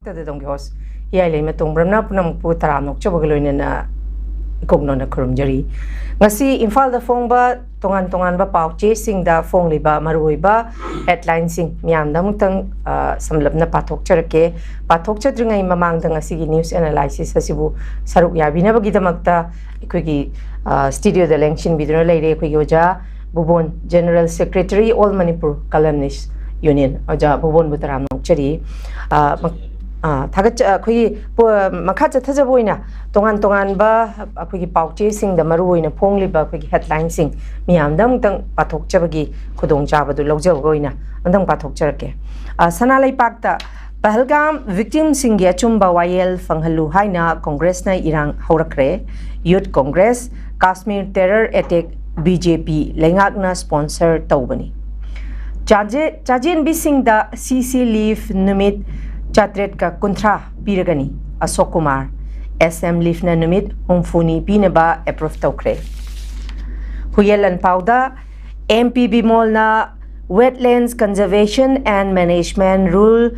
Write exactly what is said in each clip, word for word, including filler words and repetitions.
ꯇꯗ ꯗꯣꯝꯒꯤ ꯍꯣꯁ ꯍꯤꯌꯥꯏ ꯂꯩꯃ ꯇꯣꯡꯕ꯭ꯔꯝꯅ ꯄꯨꯝꯅꯃꯛꯄꯨ ꯇꯔꯥꯝꯅ ꯑꯣꯛꯆꯕꯒ ꯂꯣꯏꯅꯅ ꯏꯀꯣꯛꯅꯣꯅ ꯈꯨꯔꯨꯝꯖꯔꯤ꯫ ꯉꯁꯤ ꯏꯝꯐꯥꯜꯗ ꯐꯣꯡꯕ ꯇꯣꯉꯥꯟ ꯇꯣꯉꯥꯟꯕ ꯄꯥꯎ ꯆꯦꯁꯤꯡꯗ ꯐꯣꯡꯂꯤꯕ ꯃꯔꯨꯑꯣꯏꯕ ꯍꯦꯗꯂꯥꯏꯟꯁꯤꯡ ꯃꯤꯌꯥꯝꯗ ꯑꯃꯨꯛꯇꯪ, ꯑ, ꯁꯝꯂꯞꯅ ꯄꯥꯊꯣꯛꯆꯔꯛꯀꯦ꯫ ꯄꯥꯊꯣꯛꯆꯗ꯭ꯔꯤꯉꯩ ꯃꯃꯥꯡꯗ ꯉꯁꯤꯒꯤ ꯅ꯭ꯌꯨꯁ ꯑꯦꯅꯥꯂꯥꯏꯁꯤꯁ ꯑꯁꯤꯕꯨ ꯁꯔꯨꯛ ꯌꯥꯕꯤꯅꯕꯒꯤꯗꯃꯛꯇ ꯑꯩꯈꯣꯏꯒꯤ, ꯑ, ꯁ꯭ꯇꯨꯗꯤꯑꯣꯗ ꯂꯦꯡꯁꯤꯟꯕꯤꯗꯨꯅ ꯂꯩꯔꯦ ꯑꯩꯈꯣꯏꯒꯤ ꯑꯣꯖꯥ ꯕꯨꯕꯣꯟ, General Secretary, All Manipur Columnist Union, ꯑꯣꯖꯥ ꯕꯨꯕꯣꯟꯕꯨ ꯇꯔꯥꯝꯅ ꯑꯣꯛꯆꯔꯤ꯫ ꯑ, ꯃ-, ꯑ, ꯊꯥꯒꯠꯆ-, ꯑꯩꯈꯣꯏꯒꯤ ꯄꯣ-, ꯃꯈꯥ ꯆꯠꯊꯖꯕ ꯑꯣꯏꯅ ꯇꯣꯉꯥꯟ ꯇꯣꯉꯥꯟꯕ ꯑꯩꯈꯣꯏꯒꯤ ꯄꯥꯎꯆꯦꯁꯤꯡꯗ ꯃꯔꯨꯑꯣꯏꯅ ꯐꯣꯡꯂꯤꯕ ꯑꯩꯈꯣꯏꯒꯤ ꯍꯦꯗꯂꯥꯏꯟꯁꯤꯡ ꯃꯤꯌꯥꯝꯗ ꯑꯃꯨꯛꯇꯪ ꯄꯥꯊꯣꯛꯆꯕꯒꯤ ꯈꯨꯗꯣꯡꯆꯥꯕꯗꯨ ꯂꯧꯖꯕꯒ ꯑꯣꯏꯅ ꯑꯃꯨꯛꯇꯪ ꯄꯥꯊꯣꯛꯆꯔꯛꯀꯦ꯫ ꯑ, ꯁꯅꯥ ꯂꯩꯄꯥꯛꯇ ꯄꯍꯜꯒꯥꯝ ꯚꯤꯛꯇꯤꯝꯁꯤꯡꯒꯤ ꯑꯆꯨꯝꯕ ꯋꯥꯌꯦꯜ ꯐꯪꯍꯜꯂꯨ ꯍꯥꯏꯅ ꯀꯣꯡꯒ꯭ꯔꯦꯁꯅ ꯏꯔꯥꯡ ꯍꯧꯔꯛꯈ꯭ꯔꯦ꯫ Youth Congress, Kashmir terror attack B J P ꯂꯩꯉꯥꯛꯅ ꯁ꯭ꯄꯣꯟꯁꯔ ꯇꯧꯕꯅꯤ꯫ ꯆꯥꯖꯦ-, ꯆꯥꯖꯦꯟꯕꯤꯁꯤꯡꯗ ꯁꯤ ꯁꯤ ꯂꯤꯐ ꯅꯨꯃꯤꯠ ꯆꯥꯇ꯭ꯔꯦꯠꯀ ꯀꯨꯟꯊ꯭ꯔꯥ ꯄꯤꯔꯒꯅꯤ꯫ ꯑꯁꯣꯛ ꯀꯨꯃꯥꯔ, ꯑꯦꯁ ꯑꯦꯝ ꯂꯤꯐꯅ ꯅꯨꯃꯤꯠ ꯍꯨꯝꯐꯨꯅꯤ ꯄꯤꯅꯕ ꯑꯦꯄ꯭ꯔꯨꯚ ꯇꯧꯈ꯭ꯔꯦ꯫ ꯍꯨꯌꯦꯜ ꯂꯥꯟꯄꯥꯎꯗ ꯑꯦꯝ ꯄꯤ ꯕꯤꯃꯣꯜꯅ Wetlands Conservation and Management Rule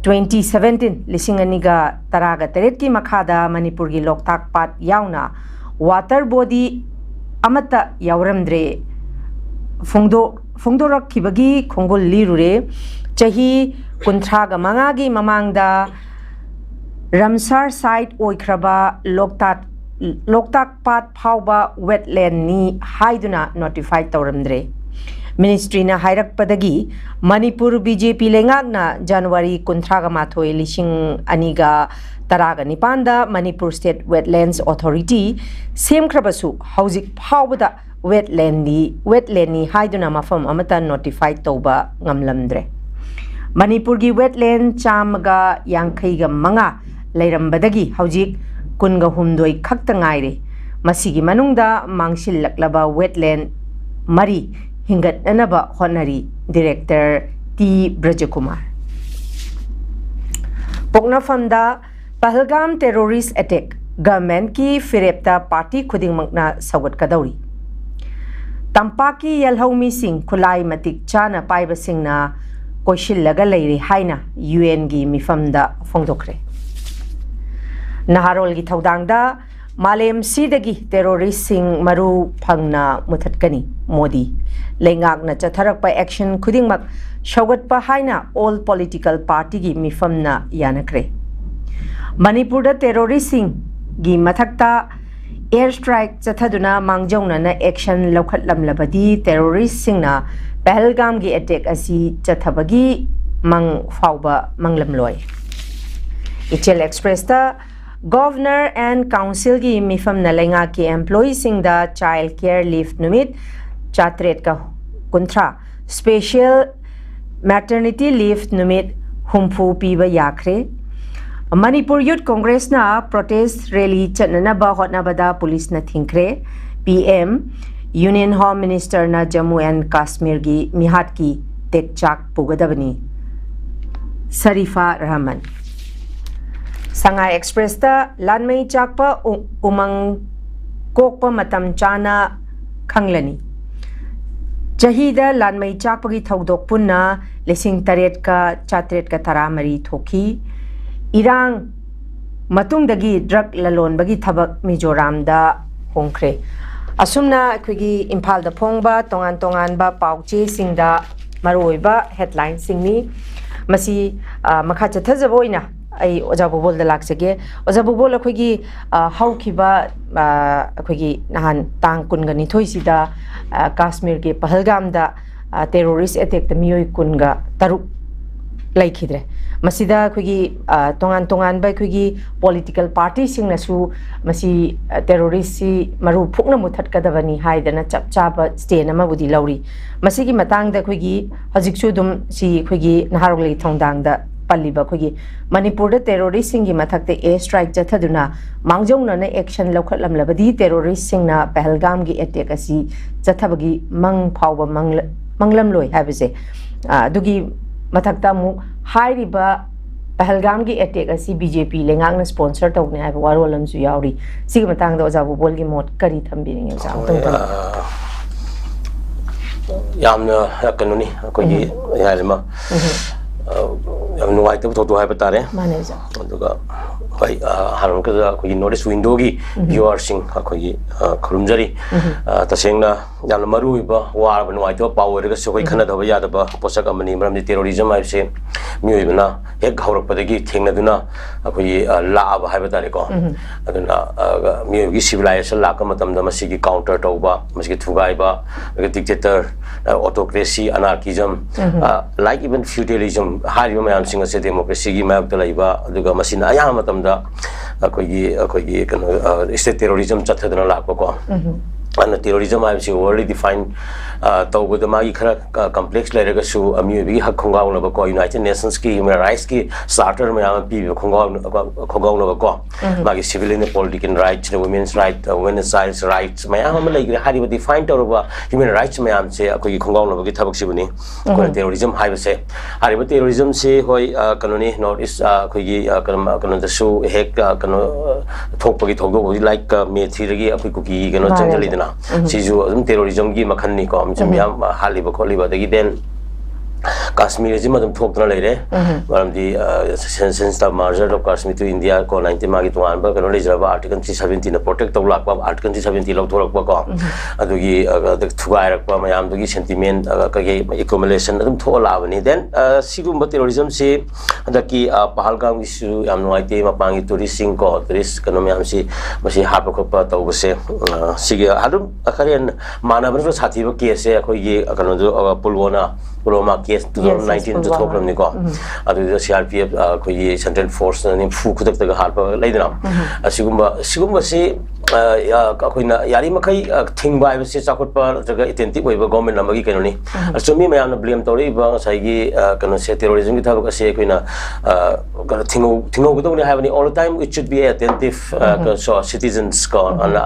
twenty seventeen, ꯂꯤꯁꯤꯡ ꯑꯅꯤꯒ ꯇꯔꯥꯒ ꯇꯔꯦꯠꯀꯤ ꯃꯈꯥꯗ ꯃꯅꯤꯄꯨꯔꯒꯤ ꯂꯣꯛꯇꯥꯛ ꯄꯥꯠ ꯌꯥꯎꯅ ꯋꯥꯇꯔ ꯕꯣꯗꯤ ꯑꯃꯠꯇ ꯌꯥꯎꯔꯝꯗ꯭ꯔꯦ꯫ ꯐꯣꯡꯗꯣꯛ-, ꯐꯣꯡꯗꯣꯔꯛꯈꯤꯕꯒꯤ ꯈꯣꯡꯒꯨꯜ ꯂꯤꯔꯨꯔꯦ꯫ ꯆꯍꯤ ꯀꯨꯟꯊ꯭ꯔꯥꯒ ꯃꯉꯥꯒꯤ ꯃꯃꯥꯡꯗ ꯔꯝꯁꯥꯔ ꯁꯥꯏꯠ ꯑꯣꯏꯈ꯭ꯔꯕ ꯂꯣꯛꯇꯥꯛ, ꯂꯣꯛꯇꯥꯛ ꯄꯥꯠ ꯐꯥꯎꯕ ꯋꯦꯠꯂꯦꯟꯅꯤ ꯍꯥꯏꯗꯨꯅ ꯅꯣꯇꯤꯐꯥꯏ ꯇꯧꯔꯝꯗ꯭ꯔꯦ꯫ ꯃꯤꯅꯤꯁꯇ꯭ꯔꯤꯅ ꯍꯥꯏꯔꯛꯄꯗꯒꯤ ꯃꯅꯤꯄꯨꯔ ꯕꯤ ꯖꯦ ꯄꯤ ꯂꯩꯉꯥꯛꯅ ꯖꯅꯋꯥꯔꯤ ꯀꯨꯟꯊ꯭ꯔꯥꯒ ꯃꯥꯊꯣꯏ, ꯂꯤꯁꯤꯡ ꯑꯅꯤꯒ ꯇꯔꯥꯒ ꯅꯤꯄꯥꯟꯗ ꯃꯅꯤꯄꯨꯔ ꯁ꯭ꯇꯦꯠ ꯋꯦꯠꯂꯦꯟꯁ ꯑꯣꯊꯣꯔꯤꯇꯤ ꯁꯦꯝꯈ꯭ꯔꯕꯁꯨ ꯍꯧꯖꯤꯛ ꯐꯥꯎꯕꯗ ꯋꯦꯠꯂꯦꯟꯗꯤ, ꯋꯦꯠꯂꯦꯟꯅꯤ ꯍꯥꯏꯗꯨꯅ ꯃꯐꯝ ꯑꯃꯠꯇ ꯅꯣꯇꯤꯐꯥꯏ ꯇꯧꯕ ꯉꯝꯂꯝꯗ꯭ꯔꯦ꯫ ꯃꯅꯤꯄꯨꯔꯒꯤ ꯋꯦꯠꯂꯦꯟ ꯆꯥꯝꯃꯒ ꯌꯥꯡꯈꯩꯒ ꯃꯉꯥ ꯂꯩꯔꯝꯕꯗꯒꯤ ꯍꯧꯖꯤꯛ ꯀꯨꯟꯒ ꯍꯨꯝꯗꯣꯏ ꯈꯛꯇ ꯉꯥꯏꯔꯦ꯫ ꯃꯁꯤꯒꯤ ꯃꯅꯨꯡꯗ ꯃꯥꯡꯁꯤꯜꯂꯛꯂꯕ ꯋꯦꯠꯂꯦꯟ ꯃꯔꯤ ꯍꯤꯡꯒꯠꯅꯅꯕ ꯍꯣꯠꯅꯔꯤ꯫ Director T Brajakumar. ꯄꯣꯛꯅꯐꯝꯗ ꯄꯍꯜꯒꯥꯝ ꯇꯦꯔꯣꯔꯤꯁ ꯑꯦꯇꯦꯛ, ꯒꯚꯔꯟꯃꯦꯟꯠꯀꯤ ꯐꯤꯔꯦꯞꯇ ꯄꯥꯔꯇꯤ ꯈꯨꯗꯤꯡꯃꯛꯅ ꯁꯧꯒꯠꯀꯗꯧꯔꯤ꯫ ꯇꯝꯄꯥꯛꯀꯤ ꯌꯦꯜꯍꯧꯃꯤꯁꯤꯡ ꯈꯨꯠꯂꯥꯏ ꯃꯇꯤꯛ ꯆꯥꯅ ꯄꯥꯏꯕꯁꯤꯡꯅ ꯀꯣꯏꯁꯤꯜꯂꯒ ꯂꯩꯔꯦ ꯍꯥꯏꯅ ꯌꯨ ꯑꯦꯟꯒꯤ ꯃꯤꯐꯝꯗ ꯐꯣꯡꯗꯣꯛꯈ꯭ꯔꯦ꯫ ꯅꯍꯥꯔꯣꯜꯒꯤ ꯊꯧꯗꯥꯡꯗ ꯃꯥꯂꯦꯝꯁꯤꯗꯒꯤ ꯇꯦꯔꯣꯔꯤꯁꯁꯤꯡ ꯃꯔꯨ ꯐꯪꯅ ꯃꯨꯊꯠꯀꯅꯤ꯫ ꯃꯣꯗꯤ, ꯂꯩꯉꯥꯛꯅ ꯆꯠꯊꯔꯛꯄ action ꯈꯨꯗꯤꯡꯃꯛ ꯁꯧꯒꯠꯄ ꯍꯥꯏꯅ all political partyꯒꯤ ꯃꯤꯐꯝꯅ ꯌꯥꯅꯈ꯭ꯔꯦ꯫ ꯃꯅꯤꯄꯨꯔꯗ ꯇꯦꯔꯣꯔꯤꯁꯁꯤꯡꯒꯤ ꯃꯊꯛꯇ air strike ꯆꯠꯊꯗꯨꯅ ꯃꯥꯡꯖꯧꯅꯅ action ꯂꯧꯈꯠꯂꯝꯂꯕꯗꯤ ꯇꯦꯔꯣꯔꯤꯁꯁꯤꯡꯅ ꯄꯍꯜꯒꯥꯝꯒꯤ attack ꯑꯁꯤ ꯆꯠꯊꯕꯒꯤ ꯃꯪ ꯐꯥꯎꯕ ꯃꯪꯂꯝꯂꯣꯏ꯫ ꯏꯆꯦꯜ ꯑꯦꯛꯁꯄ꯭ꯔꯦꯁꯇ Governor and Councilꯒꯤ ꯃꯤꯐꯝꯅ ꯂꯩꯉꯥꯛꯀꯤ employeeꯁꯤꯡꯗ child care leave ꯅꯨꯃꯤꯠ ꯆꯥꯇ꯭ꯔꯦꯠꯀ ꯀꯨꯟꯊ꯭ꯔꯥ, special maternity leave ꯅꯨꯃꯤꯠ ꯍꯨꯝꯐꯨ ꯄꯤꯕ ꯌꯥꯈ꯭ꯔꯦ꯫ ꯃꯅꯤꯄꯨꯔ ꯌꯨꯠ ꯀꯣꯡꯒ꯭ꯔꯦꯁꯅ protest rally ꯆꯠꯅꯅꯕ ꯍꯣꯠꯅꯕꯗ ꯄꯨꯂꯤꯁꯅ ꯊꯤꯡꯈ꯭ꯔꯦ꯫ ꯄꯤ ꯑꯦꯝ, Union Home Ministerꯅ ꯖꯝꯃꯨ ꯑꯦꯟ ꯀꯥꯁꯃꯤꯔꯒꯤ ꯃꯤꯍꯥꯠꯀꯤ ꯇꯦꯛꯆꯥꯛ ꯄꯨꯒꯗꯕꯅꯤ꯫ ꯁꯔꯤꯐꯥ ꯔꯍꯃꯟ꯫ ꯁꯉꯥꯏ ꯑꯦꯛꯁꯄ꯭ꯔꯦꯁꯇ ꯂꯥꯟꯃꯩ ꯆꯥꯛꯄ ꯎ-, ꯎꯃꯪ ꯀꯣꯛꯄ ꯃꯇꯝ ꯆꯥꯅ ꯈꯪꯂꯅꯤ꯫ ꯆꯍꯤꯗ ꯂꯥꯟꯃꯩ ꯆꯥꯛꯄꯒꯤ ꯊꯧꯗꯣꯛ ꯄꯨꯟꯅ ꯂꯤꯁꯤꯡ ꯇꯔꯦꯠꯀ ꯆꯥꯇ꯭ꯔꯦꯠꯀ ꯇꯔꯥꯃꯔꯤ ꯊꯣꯛꯈꯤ꯫ ꯏꯔꯥꯡ ꯃꯇꯨꯡꯗꯒꯤ drug ꯂꯂꯣꯟꯕꯒꯤ ꯊꯕꯛ ꯃꯤꯖꯣꯔꯥꯝꯗ ꯍꯣꯡꯈ꯭ꯔꯦ꯫ ꯑꯁꯨꯝꯅ ꯑꯩꯈꯣꯏꯒꯤ ꯏꯝꯐꯥꯜꯗ ꯐꯣꯡꯕ ꯇꯣꯉꯥꯟ ꯇꯣꯉꯥꯟꯕ ꯄꯥꯎ ꯆꯦꯁꯤꯡꯗ ꯃꯔꯨꯑꯣꯏꯕ headlineꯁꯤꯡꯅꯤ꯫ ꯃꯁꯤ, ꯑ, ꯃꯈꯥ ꯆꯠꯊꯖꯕ ꯑꯣꯏꯅ ꯑꯩ ꯑꯣꯖꯥ ꯕꯣꯕꯣꯜꯗ ꯂꯥꯛꯆꯒꯦ꯫ ꯑꯣꯖꯥ ꯕꯣꯕꯣꯜ, ꯑꯩꯈꯣꯏꯒꯤ, ꯑ, ꯍꯧꯈꯤꯕ, ꯑ, ꯑꯩꯈꯣꯏꯒꯤ ꯅꯍꯥꯟ ꯇꯥꯡ ꯀꯨꯟꯒ ꯅꯤꯊꯣꯏꯁꯤꯗ, ꯑ, ꯀꯥꯁꯃꯤꯔꯒꯤ ꯄꯍꯜꯒꯥꯝꯗ, ꯑ, terrorist attackꯇ ꯃꯤꯑꯣꯏ ꯀꯨꯟꯒ ꯇꯔꯨꯛ ꯂꯩꯈꯤꯗ꯭ꯔꯦ꯫ ꯃꯁꯤꯗ ꯑꯩꯈꯣꯏꯒꯤ, ꯑ, ꯇꯣꯉꯥꯟ ꯇꯣꯉꯥꯟꯕ ꯑꯩꯈꯣꯏꯒꯤ political partyꯁꯤꯡꯅꯁꯨ ꯃꯁꯤ, ꯑ, terroristꯁꯤ ꯃꯔꯨ ꯐꯨꯛꯅ ꯃꯨꯊꯠꯀꯗꯕꯅꯤ ꯍꯥꯏꯗꯅ ꯆꯞ ꯆꯥꯕ stand ꯑꯃꯕꯨꯗꯤ ꯂꯧꯔꯤ꯫ ꯃꯁꯤꯒꯤ ꯃꯇꯥꯡꯗ ꯑꯩꯈꯣꯏꯒꯤ ꯍꯧꯖꯤꯛꯁꯨ ꯑꯗꯨꯝ ꯁꯤ ꯑꯩꯈꯣꯏꯒꯤ ꯅꯍꯥꯔꯣꯜꯒꯤ ꯊꯧꯗꯥꯡꯗ ꯄꯜꯂꯤꯕ ꯑꯩꯈꯣꯏꯒꯤ ꯃꯅꯤꯄꯨꯔꯗ terroristꯁꯤꯡꯒꯤ ꯃꯊꯛꯇ air strike ꯆꯠꯊꯗꯨꯅ ꯃꯥꯡꯖꯧꯅꯅ action ꯂꯧꯈꯠꯂꯝꯂꯕꯗꯤ terroristꯁꯤꯡꯅ ꯄꯍꯜꯒꯥꯝꯒꯤ attack ꯑꯁꯤ ꯆꯠꯊꯕꯒꯤ ꯃꯪ ꯐꯥꯎꯕ ꯃꯪꯂ-, ꯃꯪꯂꯝꯂꯣꯏ ꯍꯥꯏꯕꯁꯦ, ꯑ, ꯑꯗꯨꯒꯤ ꯃꯊꯛꯇ ꯑꯃꯨꯛ ꯍꯥꯏꯔꯤꯕ ꯄꯍꯜꯒꯥꯝꯒꯤ attack ꯑꯁꯤ ꯕꯤ ꯖꯦ ꯄꯤ ꯂꯩꯉꯥꯛꯅ sponsor ꯇꯧꯕꯅꯤ ꯍꯥꯏꯕ ꯋꯥꯔꯣꯜ ꯑꯃꯁꯨ ꯌꯥꯎꯔꯤ꯫ ꯁꯤꯒꯤ ꯃꯇꯥꯡꯗ ꯑꯣꯖꯥ ꯕꯣꯕꯣꯜꯒꯤ ꯃꯣꯠ ꯀꯔꯤ ꯊꯝꯕꯤꯅꯤꯡꯉꯤ, ꯑꯣꯖꯥ? ꯑꯃꯨꯛꯇꯪ ꯍꯣꯏ, ꯊꯝꯕꯤꯌꯨ꯫ ꯑ, ꯌꯥꯝꯅ ꯀꯩꯅꯣꯅꯤ, ꯑꯩꯈꯣꯏꯒꯤ ꯌꯥꯔꯤꯃ, ꯑ, ꯌꯥꯝ ꯅꯨꯡꯉꯥꯏꯇꯕ ꯊꯧꯗꯣꯛ ꯍꯥꯏꯕ ꯇꯥꯔꯦ꯫ ꯃꯥꯅꯦ ꯑꯣꯖꯥ꯫ ꯑꯗꯨꯒ ꯍꯣꯏ, ꯑ, ꯍꯥꯟꯅꯃꯛꯇꯗ ꯑꯩꯈꯣꯏꯒꯤ North East Window-ꯒꯤ viewer-ꯁꯤꯡ ꯑꯩꯈꯣꯏꯒꯤ, ꯑ, ꯈꯨꯔꯨꯝꯖꯔꯤ꯫ ꯑ, ꯇꯁꯦꯡꯅ ꯌꯥꯝꯅ ꯃꯔꯨ ꯑꯣꯏꯕ, ꯋꯥꯔꯕ ꯅꯨꯡꯉꯥꯏꯇꯕ ꯄꯥꯎ ꯑꯣꯏꯔꯒꯁꯨ ꯑꯩꯈꯣꯏ ꯈꯟꯅꯗꯕ ꯌꯥꯗꯕ ꯄꯣꯠꯁꯛ ꯑꯃꯅꯤ꯫ ꯃꯔꯝꯗꯤ terrorism ꯍꯥꯏꯕꯁꯦ ꯃꯤꯑꯣꯏꯕꯅ ꯍꯦꯛ ꯍꯧꯔꯛꯄꯗꯒꯤ ꯊꯦꯡꯅꯗꯨꯅ ꯑꯩꯈꯣꯏꯒꯤ, ꯑ, ꯂꯥꯛꯑꯕ ꯍꯥꯏꯕ ꯇꯥꯔꯦꯀꯣ꯫ ꯑꯗꯨꯅ, ꯑ, ꯃꯤꯑꯣꯏꯕꯒꯤ civilization ꯂꯥꯛꯄ ꯃꯇꯝꯗ ꯃꯁꯤꯒꯤ counter ꯇꯧꯕ, ꯃꯁꯤꯒꯤ ꯊꯨꯒꯥꯏꯕ, ꯑꯗꯨꯒ dictator, ꯑ, autocracy, anarchism, ꯑ, like even feudalism ꯍꯥꯏꯔꯤꯕ ꯃꯌꯥꯝꯁꯤꯡ ꯑꯁꯦ democracy-ꯒꯤ ꯃꯥꯌꯣꯛꯇ ꯂꯩꯕ, ꯑꯗꯨꯒ ꯃꯁꯤꯅ ꯑꯌꯥꯝꯕ ꯃꯇꯝꯗ ꯑꯩꯈꯣꯏꯒꯤ, ꯑꯩꯈꯣꯏꯒꯤ ꯀꯩꯅꯣ, ꯑ, state terrorism ꯆꯠꯊꯗꯨꯅ ꯂꯥꯛꯄꯀꯣ꯫ ꯑꯗꯨꯅ terrorism ꯍꯥꯏꯕꯁꯤ worldly define, ꯑ, ꯇꯧꯕꯗ ꯃꯥꯒꯤ ꯈꯔ, ꯑ, complex ꯂꯩꯔꯒꯁꯨ, ꯑ, ꯃꯤꯑꯣꯏꯕꯒꯤ ꯍꯛ ꯈꯣꯡꯒꯥꯎꯅꯕꯀꯣ, United Nations-ꯀꯤ human rights-ꯀꯤ charter ꯃꯌꯥꯝ ꯑꯃ ꯄꯤꯕ ꯈꯣꯡꯒꯥꯎ-, ꯈꯣꯡꯒꯥꯎꯅꯕꯀꯣ꯫ ꯃꯥꯒꯤ civil and political rights, women's right, women and child's rights ꯃꯌꯥꯝ ꯑꯃ ꯂꯩꯈ꯭ꯔꯦ꯫ ꯍꯥꯏꯔꯤꯕ define ꯇꯧꯔꯕ human rights ꯃꯌꯥꯝꯁꯦ ꯑꯩꯈꯣꯏꯒꯤ ꯈꯣꯡꯒꯥꯎꯅꯕꯒꯤ ꯊꯕꯛꯁꯤꯕꯨꯅꯤ ꯑꯩꯈꯣꯏꯅ terrorism ꯍꯥꯏꯕꯁꯦ꯫ ꯍꯥꯏꯔꯤꯕ terrorism-ꯁꯤ, ꯍꯣꯏ, ꯑ, ꯀꯩꯅꯣꯅꯤ, North East, ꯑ, ꯑꯩꯈꯣꯏꯒꯤ, ꯑ, ꯀꯩꯅꯣ, ꯀꯩꯅꯣꯗꯁꯨ ꯍꯦꯛ, ꯑ, ꯀꯩꯅꯣ, ꯑ, ꯊꯣꯛꯄꯒꯤ ꯊꯧꯗꯣꯛ ꯍꯧꯖꯤꯛ, like, ꯑ, May three-ꯗꯒꯤ ꯑꯩꯈꯣꯏ ꯀꯨꯀꯤꯒꯤ ꯀꯩꯅꯣ ꯃꯥꯅꯦ, ꯆꯪꯁꯤꯜꯂꯤꯗꯅ, ꯁꯤꯁꯨ ꯑꯗꯨꯝ terrorism-ꯒꯤ ꯃꯈꯜꯅꯤꯀꯣ꯫ ꯃꯤꯁꯨ ꯃꯌꯥꯝ, ꯑ, ꯍꯥꯠꯂꯤꯕ ꯈꯣꯠꯂꯤꯕ, ꯑꯗꯒꯤ then Kashmir-ꯁꯤꯃ ꯑꯗꯨꯝ ꯊꯣꯛꯇꯅ ꯂꯩꯔꯦ꯫ ꯃꯔꯝꯗꯤ, ꯑ, since, since the merger of Kashmir to India ꯀꯣ, nineteen ꯃꯥꯒꯤ ꯇꯣꯉꯥꯟꯕ ꯀꯩꯅꯣ ꯂꯩꯖꯔꯕ Article three seventy-ꯅ protect ꯇꯧ ꯂꯥꯛꯄ, Article three seventy ꯂꯧꯊꯣꯔꯛꯄ ꯀꯣ, ꯑꯗꯨꯒꯤ, ꯑ, ꯑꯗ ꯊꯨꯒꯥꯏꯔꯛꯄ ꯃꯌꯥꯝꯗꯨꯒꯤ sentiment, ꯑ, ꯀꯩꯀꯩ accumulation ꯑꯗꯨꯝ ꯊꯣꯛꯑ ꯂꯥꯛꯑꯕꯅꯤ꯫ Then, ꯑ, ꯁꯤꯒꯨꯝꯕ terrorism-ꯁꯤ ꯍꯟꯗꯛꯀꯤ, ꯑ, ꯄꯍꯜꯒꯥꯝꯒꯤꯁꯨ ꯌꯥꯝ ꯅꯨꯡꯉꯥꯏꯇꯦ, ꯃꯄꯥꯟꯒꯤ tourist-ꯁꯤꯡ ꯀꯣ, tourist ꯀꯩꯅꯣ ꯃꯌꯥꯝꯁꯤ ꯃꯁꯤ ꯍꯥꯠꯄ ꯈꯣꯠꯄ ꯇꯧꯕꯁꯦ, ꯑ, ꯁꯤꯒꯤ ꯑꯗꯨꯝ ꯈꯔ ꯍꯦꯟꯅ ꯃꯥꯟꯅꯕꯅꯁꯨ ꯁꯥꯊꯤꯕ case-ꯁꯦ ꯑꯩꯈꯣꯏꯒꯤ ꯀꯩꯅꯣꯗꯣ, ꯑ, ꯄꯨꯜꯋꯥꯅ, ꯄꯨꯜꯋꯥꯃꯥ case two thousand nineteen-ꯁꯨ ꯄꯨꯜꯋꯥꯃꯥ꯫ ꯊꯣꯛꯈ꯭ꯔꯕꯅꯤꯀꯣ꯫ ꯑꯗꯨꯗ C R P F, ꯑ, ꯑꯩꯈꯣꯏꯒꯤ central force-ꯅ ꯅꯤꯐꯨ ꯈꯨꯗꯛꯇꯒ ꯍꯥꯠꯄ ꯂꯩꯗꯅ, ꯑꯁꯤꯒꯨꯝꯕ, ꯁꯤꯒꯨꯝꯕꯁꯤ, ꯑ, ꯑ, ꯑꯩꯈꯣꯏꯅ ꯌꯥꯔꯤꯃꯈꯩ, ꯑ, ꯊꯤꯡꯕ ꯍꯥꯏꯕꯁꯤ ꯆꯥꯎꯈꯠꯄ ꯅꯠꯇ꯭ꯔꯒ attentive ꯑꯣꯏꯕ government ꯑꯃꯒꯤ ꯀꯩꯅꯣꯅꯤ꯫ ꯑꯆꯨꯝ ꯃꯤ ꯃꯌꯥꯝꯅ blame ꯇꯧꯔꯛꯏꯕ ꯉꯁꯥꯏꯒꯤ, ꯑ, ꯀꯩꯅꯣꯁꯦ, terrorism-ꯒꯤ ꯊꯕꯛ ꯑꯁꯦ ꯑꯩꯈꯣꯏꯅ, ꯑ, ꯀꯩꯅꯣ, ꯊꯤꯡꯍꯧ-, ꯊꯤꯡꯍꯧꯒꯗꯧꯅꯤ ꯍꯥꯏꯕꯅꯤ꯫ All the time it should be attentive, ꯑ, ꯀꯩꯅꯣ, so, citizens ꯀꯣ, ꯑꯗꯨꯅ,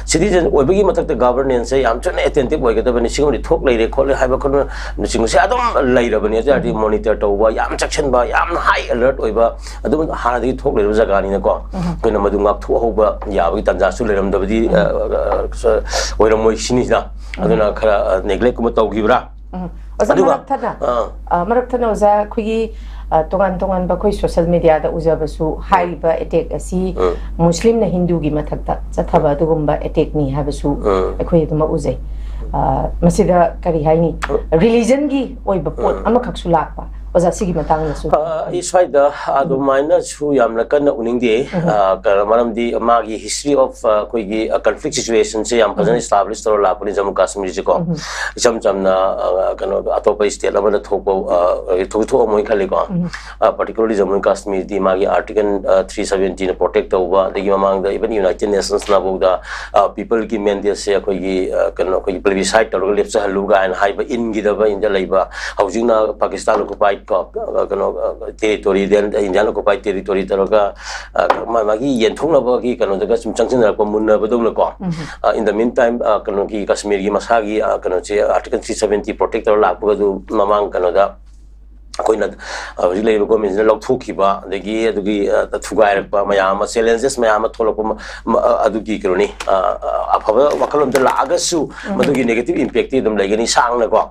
citizen ꯑꯣꯏꯕꯒꯤ ꯃꯊꯛꯇ governance-ꯁꯦ ꯌꯥꯝ ꯊꯨꯅ attentive ꯑꯣꯏꯒꯗꯕꯅꯤ꯫ ꯁꯤꯒꯨꯝꯕꯗꯤ ꯊꯣꯛ ꯂꯩꯔꯦ ꯈꯣꯠꯂꯦ ꯍꯥꯏꯕ ꯈꯣꯠꯅꯆꯤꯡꯕꯁꯦ ꯑꯗꯨꯝ ꯂꯩꯔꯕꯅꯤ꯫ ꯑꯗꯨ ꯑꯣꯏꯔꯗꯤ monitor ꯇꯧꯕ, ꯌꯥꯝ ꯆꯦꯛꯁꯤꯟꯕ, ꯌꯥꯝ high alert ꯑꯣꯏꯕ, ꯑꯗꯨꯝ ꯍꯥꯟꯅꯗꯒꯤ ꯊꯣꯛ ꯂꯩꯔꯕ ꯖꯒꯥꯅꯤꯅꯀꯣ, ꯑꯩꯈꯣꯏꯅ ꯃꯗꯨ ꯉꯥꯛꯊꯣꯛꯍꯧꯕ ꯌꯥꯕꯒꯤ ꯇꯥꯟꯖꯥꯁꯨ ꯁꯨ ꯂꯩꯔꯝꯗꯕꯗꯤ ꯑ, ꯑ, ꯑ, ꯑꯣꯏꯔꯝꯃꯣꯏ ꯁꯤꯅꯤꯗ꯫ ꯑꯗꯨꯅ ꯈꯔ ꯅꯦꯒ꯭ꯂꯦꯛꯀꯨꯝꯕ ꯇꯧꯈꯤꯕ꯭ꯔꯥ? ꯎꯝ꯫ ꯑꯣꯖꯥ, ꯑꯗꯨꯒ ꯃꯔꯛ ꯊꯠꯅ ꯑ, ꯃꯔꯛ ꯊꯠꯅ ꯑꯣꯖꯥ, ꯑꯩꯈꯣꯏꯒꯤ ꯑ, ꯇꯣꯉꯥꯟ ꯇꯣꯉꯥꯟꯕ ꯑꯩꯈꯣꯏ ꯁꯣꯁꯤꯌꯦꯜ ꯃꯤꯗꯤꯌꯥꯗ ꯎꯖꯕꯁꯨ, ꯍꯥꯏꯔꯤꯕ ꯑꯦꯇꯦꯛ ꯑꯁꯤ ꯃꯨꯁꯂꯤꯝꯅ ꯍꯤꯟꯗꯨꯒꯤ ꯃꯊꯛꯇ ꯆꯠꯊꯕ ꯑꯗꯨꯒꯨꯝꯕ ꯑꯦꯇꯦꯛꯅꯤ ꯍꯥꯏꯕꯁꯨ ꯑꯩꯈꯣꯏ ꯑꯗꯨꯃꯛ ꯎꯖꯩ꯫ ꯑ, ꯃꯁꯤꯗ ꯀꯔꯤ ꯍꯥꯏꯅꯤ, ꯔꯤꯂꯤꯖꯟꯒꯤ ꯑꯣꯏꯕ ꯄꯣꯠ ꯑꯃꯈꯛꯁꯨ ꯂꯥꯛꯄ, ꯑꯣꯖꯥ, ꯁꯤꯒꯤ ꯃꯇꯥꯡꯗꯁꯨ? ꯑ, ꯑꯩ ꯁ꯭ꯋꯥꯏꯗ ꯑꯗꯨꯃꯥꯏꯅꯁꯨ ꯌꯥꯝꯅ ꯀꯟꯅ ꯎꯅꯤꯡꯗꯦ꯫ ꯑ, ꯀꯩꯅꯣ, ꯃꯔꯝꯗꯤ ꯃꯥꯒꯤ ꯍꯤꯁꯇ꯭ꯔꯤ ꯑꯣꯐ ꯑꯩꯈꯣꯏꯒꯤ ꯀꯟꯐ꯭ꯂꯤꯛ ꯁꯤꯆꯨꯋꯦꯁꯟꯁꯦ ꯌꯥꯝ ꯐꯖꯅ ꯏꯁꯇꯥꯕ꯭ꯂꯤꯁ ꯇꯧꯔ ꯂꯥꯛꯄꯅꯤ ꯖꯝꯃꯨ ꯀꯥꯁꯃꯤꯔꯁꯦꯀꯣ꯫ ꯏꯆꯝ ꯆꯝꯅ ꯑ, ꯀꯩꯅꯣ, ꯑꯇꯣꯞꯄ ꯁ꯭ꯇꯦꯠ ꯑꯃꯗ ꯊꯣꯛꯄ ꯑ, ꯊꯣꯛ- ꯊꯣꯛꯑꯝꯃꯣꯏ ꯈꯜꯂꯤꯀꯣ꯫ ꯄꯥꯔꯇꯤꯀꯨꯂꯔꯂꯤ ꯖꯝꯃꯨ ꯑꯦꯟ ꯀꯥꯁꯃꯤꯔꯗꯤ ꯃꯥꯒꯤ ꯑꯥꯔꯇꯤꯀꯜ ꯊ꯭ꯔꯤ ꯁꯕꯦꯟꯇꯤꯅ ꯄ꯭ꯔꯣꯇꯦꯛ ꯇꯧꯕ, ꯑꯗꯒꯤ ꯃꯃꯥꯡꯗ ꯏꯚꯟ ꯌꯨꯅꯥꯏꯇꯦꯠ ꯅꯦꯁꯟꯁꯅꯐꯥꯎꯗ ꯄꯤꯄꯜꯒꯤ ꯃꯦꯟꯗꯦꯠꯁꯦ ꯑꯩꯈꯣꯏꯒꯤ ꯑ, ꯀꯩꯅꯣ, ꯑꯩꯈꯣꯏꯒꯤ ꯄ꯭ꯂꯦꯕꯤꯁꯥꯏꯠ ꯇꯧꯔꯒ ꯂꯦꯞꯆꯍꯜꯂꯨ ꯀꯥꯏꯅ ꯍꯥꯏꯕ ꯏꯟꯈꯤꯗꯕ ꯏꯟꯗ ꯂꯩꯕ, ꯍꯧꯖꯤꯛꯅ ꯄꯥꯀꯤꯁꯇꯥꯟ ꯑꯣꯀꯨꯄꯥꯏꯠ ꯀꯣ, ꯀꯩꯅꯣ, ꯇꯦꯔꯤꯇꯣꯔꯤꯗ, ꯏꯟꯗꯤꯌꯥꯟ ꯑꯣꯀꯨꯄꯥꯏꯠ ꯇꯦꯔꯤꯇꯣꯔꯤ ꯇꯧꯔꯒ ꯑ, ꯃꯥ- ꯃꯥꯒꯤ ꯌꯦꯟꯊꯣꯛꯅꯕꯒꯤ ꯀꯩꯅꯣꯗꯒ ꯁꯨꯝ ꯆꯪꯁꯤꯟꯅꯔꯛꯄ, ꯃꯨꯟꯅꯕꯗꯧꯅꯀꯣ꯫ ꯏꯟ ꯗ ꯃꯤꯟ ꯇꯥꯏꯝ, ꯀꯩꯅꯣꯒꯤ ꯀꯥꯁꯃꯤꯔꯒꯤ ꯃꯁꯥꯒꯤ ꯑ, ꯀꯩꯅꯣꯁꯦ, ꯑꯥꯔꯇꯤꯀꯜ ꯊ꯭ꯔꯤ ꯁꯕꯦꯟꯇꯤ ꯄ꯭ꯔꯣꯇꯦꯛ ꯇꯧꯔ ꯂꯥꯛꯄꯒꯗꯨ ꯃꯃꯥꯡ ꯀꯩꯅꯣꯗ ꯑꯩꯈꯣꯏꯅ ꯑ, ꯍꯧꯖꯤꯛ ꯂꯩꯔꯤꯕ ꯒꯣꯔꯃꯦꯟꯁꯤꯅ ꯂꯧꯊꯣꯛꯈꯤꯕ, ꯑꯗꯒꯤ ꯑꯗꯨꯒꯤ ꯑ, ꯊꯨꯒꯥꯏꯔꯛꯄ ꯃꯌꯥꯝ ꯑꯃ, ꯆꯦꯂꯦꯟꯖꯦꯁ ꯃꯌꯥꯝ ꯑꯃ ꯊꯣꯛꯂꯛꯄ ꯃ- ꯃ- ꯑ, ꯑꯗꯨꯒꯤ ꯀꯩꯅꯣꯅꯤ, ꯑ, ꯑ, ꯑꯐꯕ ꯋꯥꯈꯜꯂꯣꯟꯗ ꯂꯥꯛꯑꯒꯁꯨ ꯃꯗꯨꯒꯤ ꯅꯦꯒꯦꯇꯤꯚ ꯏꯝꯄꯦꯛꯇꯤ ꯑꯗꯨꯝ ꯂꯩꯒꯅꯤ ꯁꯥꯡꯅꯀꯣ꯫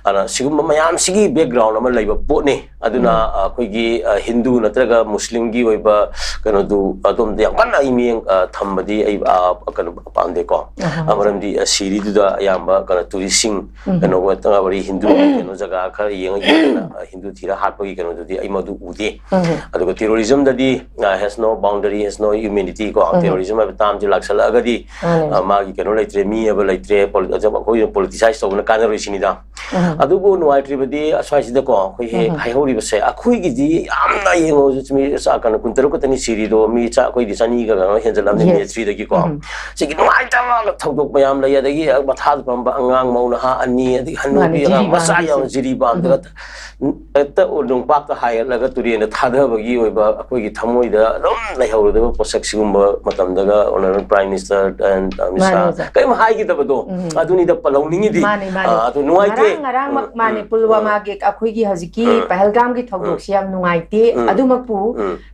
ꯑꯗꯨꯅ ꯁꯤꯒꯨꯝꯕ ꯃꯌꯥꯝꯁꯤꯒꯤ ꯕꯦꯛꯒ꯭ꯔꯥꯎꯟ ꯑꯃ ꯂꯩꯕ ꯄꯣꯠꯅꯤ꯫ ꯑꯗꯨꯅ ꯑ, ꯑꯩꯈꯣꯏꯒꯤ ꯑ, ꯍꯤꯟꯗꯨ ꯅꯠꯇ꯭ꯔꯒ ꯃꯨꯁꯂꯤꯝꯒꯤ ꯑꯣꯏꯕ ꯀꯩꯅꯣꯗꯨ ꯑꯗꯣꯝꯗ ꯌꯥꯝ ꯀꯟꯅ ꯑꯩ ꯃꯤꯠꯌꯦꯡ ꯑ, ꯊꯝꯕꯗꯤ ꯑꯩ ꯑ, ꯀꯩꯅꯣ ꯄꯥꯝꯗꯦꯀꯣ꯫ ꯑ, ꯃꯔꯝꯗꯤ ꯑ, ꯁꯤꯔꯤꯗꯨꯗ ꯑꯌꯥꯝꯕ ꯀꯩꯅꯣ ꯇꯨꯔꯤꯁꯁꯤꯡ, ꯀꯩꯅꯣ ꯋꯥꯔꯤ ꯍꯤꯟꯗꯨ ꯀꯩꯅꯣ ꯖꯒꯥ ꯈꯔ ꯌꯦꯡꯉ ꯌꯦꯡꯉꯒ ꯑ, ꯍꯤꯟꯗꯨ ꯊꯤꯔ ꯍꯥꯠꯄꯒꯤ ꯀꯩꯅꯣꯗꯨꯗꯤ ꯑꯩ ꯃꯗꯨ ꯎꯗꯦ꯫ ꯑꯗꯨꯒ ꯇꯦꯔꯣꯔꯤꯖꯝꯗꯗꯤ has no boundary, has no humanity ꯀꯣ꯫ ꯇꯦꯔꯣꯔꯤꯖꯝ ꯍꯥꯏꯕ ꯇꯥꯝꯁꯦ ꯂꯥꯛꯁꯜꯂꯛꯑꯒꯗꯤ ꯑ, ꯃꯥꯒꯤ ꯀꯩꯅꯣ ꯂꯩꯇ꯭ꯔꯦ, ꯃꯤ ꯍꯥꯏꯕ ꯂꯩꯇ꯭ꯔꯦ, ꯄꯣꯂꯤ- ꯑꯩꯈꯣꯏꯅ ꯄꯣꯂꯤꯇꯤꯁꯥꯏꯁ ꯇꯧꯕꯅ ꯀꯥꯟꯅꯔꯣꯏ ꯁꯤꯅꯤꯗ꯫ ꯑꯗꯨꯕꯨ ꯅꯨꯡꯉꯥꯏꯇ꯭ꯔꯤꯕꯗꯤ ꯑꯁ꯭ꯋꯥꯏꯁꯤꯗꯀꯣ, ꯑꯩꯈꯣꯏ ꯍꯦꯛ ꯍꯥꯏꯍꯧꯔꯤꯕꯁꯦ, ꯑꯩꯈꯣꯏꯒꯤꯗꯤ ꯌꯥꯝꯅ ꯌꯦꯡꯉꯣ, ꯃꯤ ꯆꯥ- ꯀꯩꯅꯣ, ꯀꯨꯟꯇꯔꯨꯛ ꯈꯛꯇꯅꯤ ꯁꯤꯔꯤꯗꯣ, ꯃꯤ ꯆꯥ- ꯑꯩꯈꯣꯏꯗꯤ ꯆꯅꯤꯒ ꯀꯩꯅꯣ ꯍꯦꯟꯖꯜꯂꯝꯅꯤ, ꯃꯤ ꯊ꯭ꯔꯤꯗꯒꯤꯀꯣ꯫ ꯁꯤꯒꯤ ꯅꯨꯡꯉꯥꯏꯇꯕ ꯊꯧꯗꯣꯛ ꯃꯌꯥꯝ ꯂꯩ, ꯑꯗꯒꯤ ꯃꯊꯥꯗ ꯄꯝꯕ ꯑꯉꯥꯡ, ꯃꯧ ꯅꯍꯥ ꯑꯅꯤ, ꯑꯗꯒꯤ ꯍꯅꯨꯕꯤ, ꯑꯉꯥꯡ ꯃꯆꯥ ꯌꯥꯎꯅ ꯖꯤꯔꯤ ꯕꯥꯝꯗꯒ ꯍꯦꯛꯇ ꯅꯨꯡꯄꯥꯛꯇ ꯍꯥꯏꯒꯠꯂꯒ ꯇꯨꯔꯦꯟꯗ ꯊꯥꯗꯕꯒꯤ ꯑꯣꯏꯕ ꯑꯩꯈꯣꯏꯒꯤ ꯊꯃꯣꯏꯗ ꯑꯗꯨꯝ ꯂꯩꯍꯧꯔꯗꯕ ꯄꯣꯠꯁꯛ ꯁꯤꯒꯨꯝꯕ ꯃꯇꯝꯗꯒ honourable prime minister Amit Shah ꯀꯔꯤꯝ ꯍꯥꯏꯈꯤꯗꯕꯗꯣ, ꯑꯗꯨꯅꯤꯗ ꯄꯜꯍꯧꯅꯤꯡꯉꯤꯗꯤ꯫ ꯃꯥꯅꯤ, ꯃꯥꯅꯤ꯫ ꯑ, ꯑꯗꯨ ꯅꯨꯡꯉꯥꯏꯇꯦ꯫ ꯉꯔꯥꯡ, ꯉꯔꯥꯡꯃꯛ ꯃꯥꯅꯤ, ꯄꯨꯜꯋꯥꯃꯥꯒꯤ ꯑꯩꯈꯣꯏꯒꯤ ꯍꯧꯖꯤꯛꯀꯤ ꯄꯍꯜꯒꯥꯝꯒꯤ ꯊꯧꯗꯣꯛꯁꯤ ꯌꯥꯝ ꯅꯨꯡꯉꯥꯏꯇꯦ꯫ ꯑꯗꯨꯃꯛꯄꯨ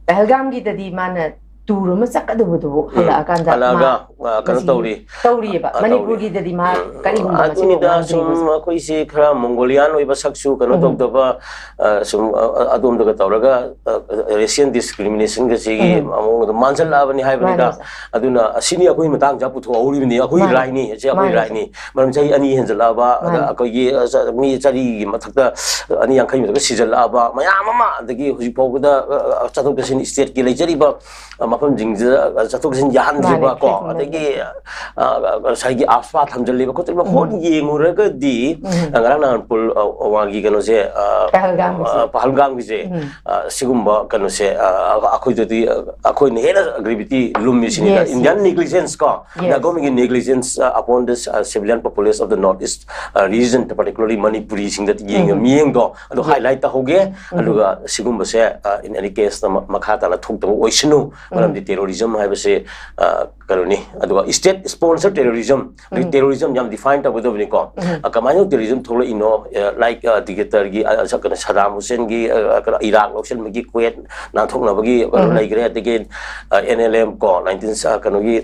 ꯄꯍꯜꯒꯥꯝꯒꯤꯗꯗꯤ ꯃꯥꯅ ꯇꯨꯔ ꯑꯃ ꯆꯠꯀꯗꯕꯗꯨꯕꯨ ꯍꯜꯂꯛꯑꯀꯥꯟꯗ ꯍꯜꯂꯛꯑꯒ, ꯃꯥ ꯑ, ꯀꯩꯅꯣ ꯃꯁꯤ ꯇꯧꯔꯤ꯫ ꯇꯧꯔꯤꯑꯕ꯫ ꯑ, ꯇꯧꯔꯤ꯫ ꯃꯅꯤꯄꯨꯔꯒꯤꯗꯗꯤ ꯃꯥ ꯎꯝ, ꯀꯔꯤꯒꯨꯝꯕ ꯃꯆꯤꯟ ꯑꯗꯨꯅꯤꯗ, ꯃꯧꯋꯥ ꯁꯨꯝ ꯍꯥꯟꯖꯔꯤꯕꯁꯦ꯫ ꯑꯩꯈꯣꯏꯁꯤ ꯈꯔ ꯃꯣꯡꯒꯣꯂꯤꯌꯥꯟ ꯑꯣꯏꯕ ꯁꯛꯁꯨ ꯀꯩꯅꯣ ꯎꯝ꯫ ꯇꯧꯗꯕ, ꯑ, ꯁꯨꯝ, ꯑ, ꯑ, ꯑꯗꯣꯝꯗꯒ ꯇꯧꯔꯒ, ꯑ, racial discrimination-ꯒꯁꯤꯒꯤ ꯎꯝ꯫ ꯃꯑꯣꯡ ꯑꯗꯨꯝ ꯃꯥꯟꯁꯤꯜꯂꯛꯑꯕꯅꯤ ꯍꯥꯏꯕꯅꯤꯗ꯫ ꯃꯥꯅꯦ, ꯁꯥꯔ꯫ ꯑꯗꯨꯅ ꯑꯁꯤꯅꯤ ꯑꯩꯈꯣꯏ ꯃꯇꯥꯡ ꯆꯥ ꯄꯨꯊꯣꯛꯍꯧꯔꯤꯕꯅꯤ, ꯑꯩꯈꯣꯏꯒꯤ ꯃꯥꯅꯦ꯫ rightꯅꯤ, ꯑꯁꯤ ꯑꯩꯈꯣꯏ ꯃꯥꯅꯦ, ꯁꯥꯔ꯫ Rightꯅꯤ꯫ ꯃꯔꯝ ꯆꯍꯤ ꯑꯅꯤ ꯍꯦꯟꯖꯜꯂꯛꯑꯕ, ꯑꯗ ꯃꯥꯅꯦ꯫ ꯑꯩꯈꯣꯏꯒꯤ, ꯑ, ꯆ-, ꯃꯤ ꯆꯅꯤꯒꯤ ꯃꯊꯛꯇ, ꯑꯅꯤ ꯌꯥꯡꯈꯩ ꯃꯊꯛꯇ ꯁꯤꯖꯜꯂꯛꯑꯕ ꯃꯌꯥꯝ ꯑꯃ, ꯑꯗꯒꯤ ꯍꯧꯖꯤꯛ ꯐꯥꯎꯕꯗ, ꯑ, ꯑ, ꯆꯠꯊꯣꯛ ꯆꯠꯁꯤꯟ state-ꯀꯤ ꯂꯩꯖꯔꯤꯕ, ꯑ, ꯃꯐꯝꯁꯤꯡꯁꯤꯗ, ꯑ, ꯆꯠꯊꯣꯛ ꯆꯠꯁꯤꯟ ꯌꯥꯍꯟꯗ꯭ꯔꯤꯕ ꯃꯥꯅꯦ, ꯀꯣ, ꯐ꯭ꯂꯦꯠ ꯑꯗꯒꯤ, ꯑ, ꯑ, ꯉꯁꯥꯏꯒꯤ AFSPA ꯊꯝꯖꯜꯂꯤꯕ ꯈꯣꯠꯆꯜꯂꯤꯕ ꯎꯝ꯫ ꯍꯣꯠ ꯌꯦꯡꯉꯨꯔꯒꯗꯤ, ꯎꯝ꯫ ꯑ, ꯉꯔꯥꯡ ꯅꯍꯥꯟ ꯄꯨꯜ-, ꯑ, ꯋꯥꯒꯤ ꯀꯩꯅꯣꯁꯦ, ꯑ, ꯄꯍꯜꯒꯥꯝꯒꯤꯁꯦ꯫ ꯑ, ꯄꯍꯜꯒꯥꯝꯒꯤꯁꯦ, ꯎꯝ꯫ ꯑ, ꯁꯤꯒꯨꯝꯕ ꯀꯩꯅꯣꯁꯦ, ꯑ, ꯑ, ꯑꯩꯈꯣꯏꯗꯗꯤ, ꯑ, ꯑꯩꯈꯣꯏꯅ ꯍꯦꯟꯅ gravity ꯂꯨꯝꯃꯤꯁꯤꯅꯤꯗ꯫ Yes, Indian yes꯫ Negligence ꯀꯣ, Yes꯫ Government-ꯒꯤ negligence, ꯑ, upon this, ꯑ, civilian populace of the North East, ꯑ, region, particularly ꯃꯅꯤꯄꯨꯔꯤꯁꯤꯡꯗ ꯌꯦꯡꯉ ꯎꯝ꯫ ꯃꯤꯠꯌꯦꯡꯗꯣ ꯑꯗꯨ Yes꯫ highlight ꯇꯧꯍꯧꯒꯦ꯫ ꯎꯝ꯫ ꯑꯗꯨꯒ ꯁꯤꯒꯨꯝꯕꯁꯦ, ꯑ, in any case ꯃ-, ꯃꯈꯥ ꯇꯥꯅ ꯊꯣꯛꯇꯕ ꯑꯣꯏꯁꯅꯨ꯫ ꯎꯝ꯫ ꯃꯔꯝꯗꯤ terrorism ꯍꯥꯏꯕꯁꯦ, ꯑ, ꯀꯩꯅꯣꯅꯤ꯫ ꯑꯗꯨꯒ state sponsor terrorism, ꯑꯗꯒꯤ ꯎꯝ꯫ Terrorism ꯌꯥꯝ define ꯇꯧꯒꯗꯕꯅꯤꯀꯣ꯫ ꯎꯝ꯫ ꯑ, ꯀꯃꯥꯏꯅ terrorism ꯊꯣꯛꯂꯛꯏꯅꯣ? ꯑ, like, ꯑ, dictator-ꯒꯤ, ꯑ, ꯀꯩꯅꯣ, Saddam Hussein-ꯒꯤ, ꯑ, ꯀꯩꯅꯣ, Iraq ꯂꯧꯁꯤꯟꯕꯒꯤ ꯀꯨꯋꯦꯠ ꯅꯥꯟꯊꯣꯛꯅꯕꯒꯤ ꯀꯩꯅꯣ ꯎꯝ꯫ ꯂꯩꯈ꯭ꯔꯦ꯫ ꯑꯗꯒꯤ, ꯑ, N L M ꯀꯣ, nineteen, ꯑ, ꯀꯩꯅꯣꯒꯤ,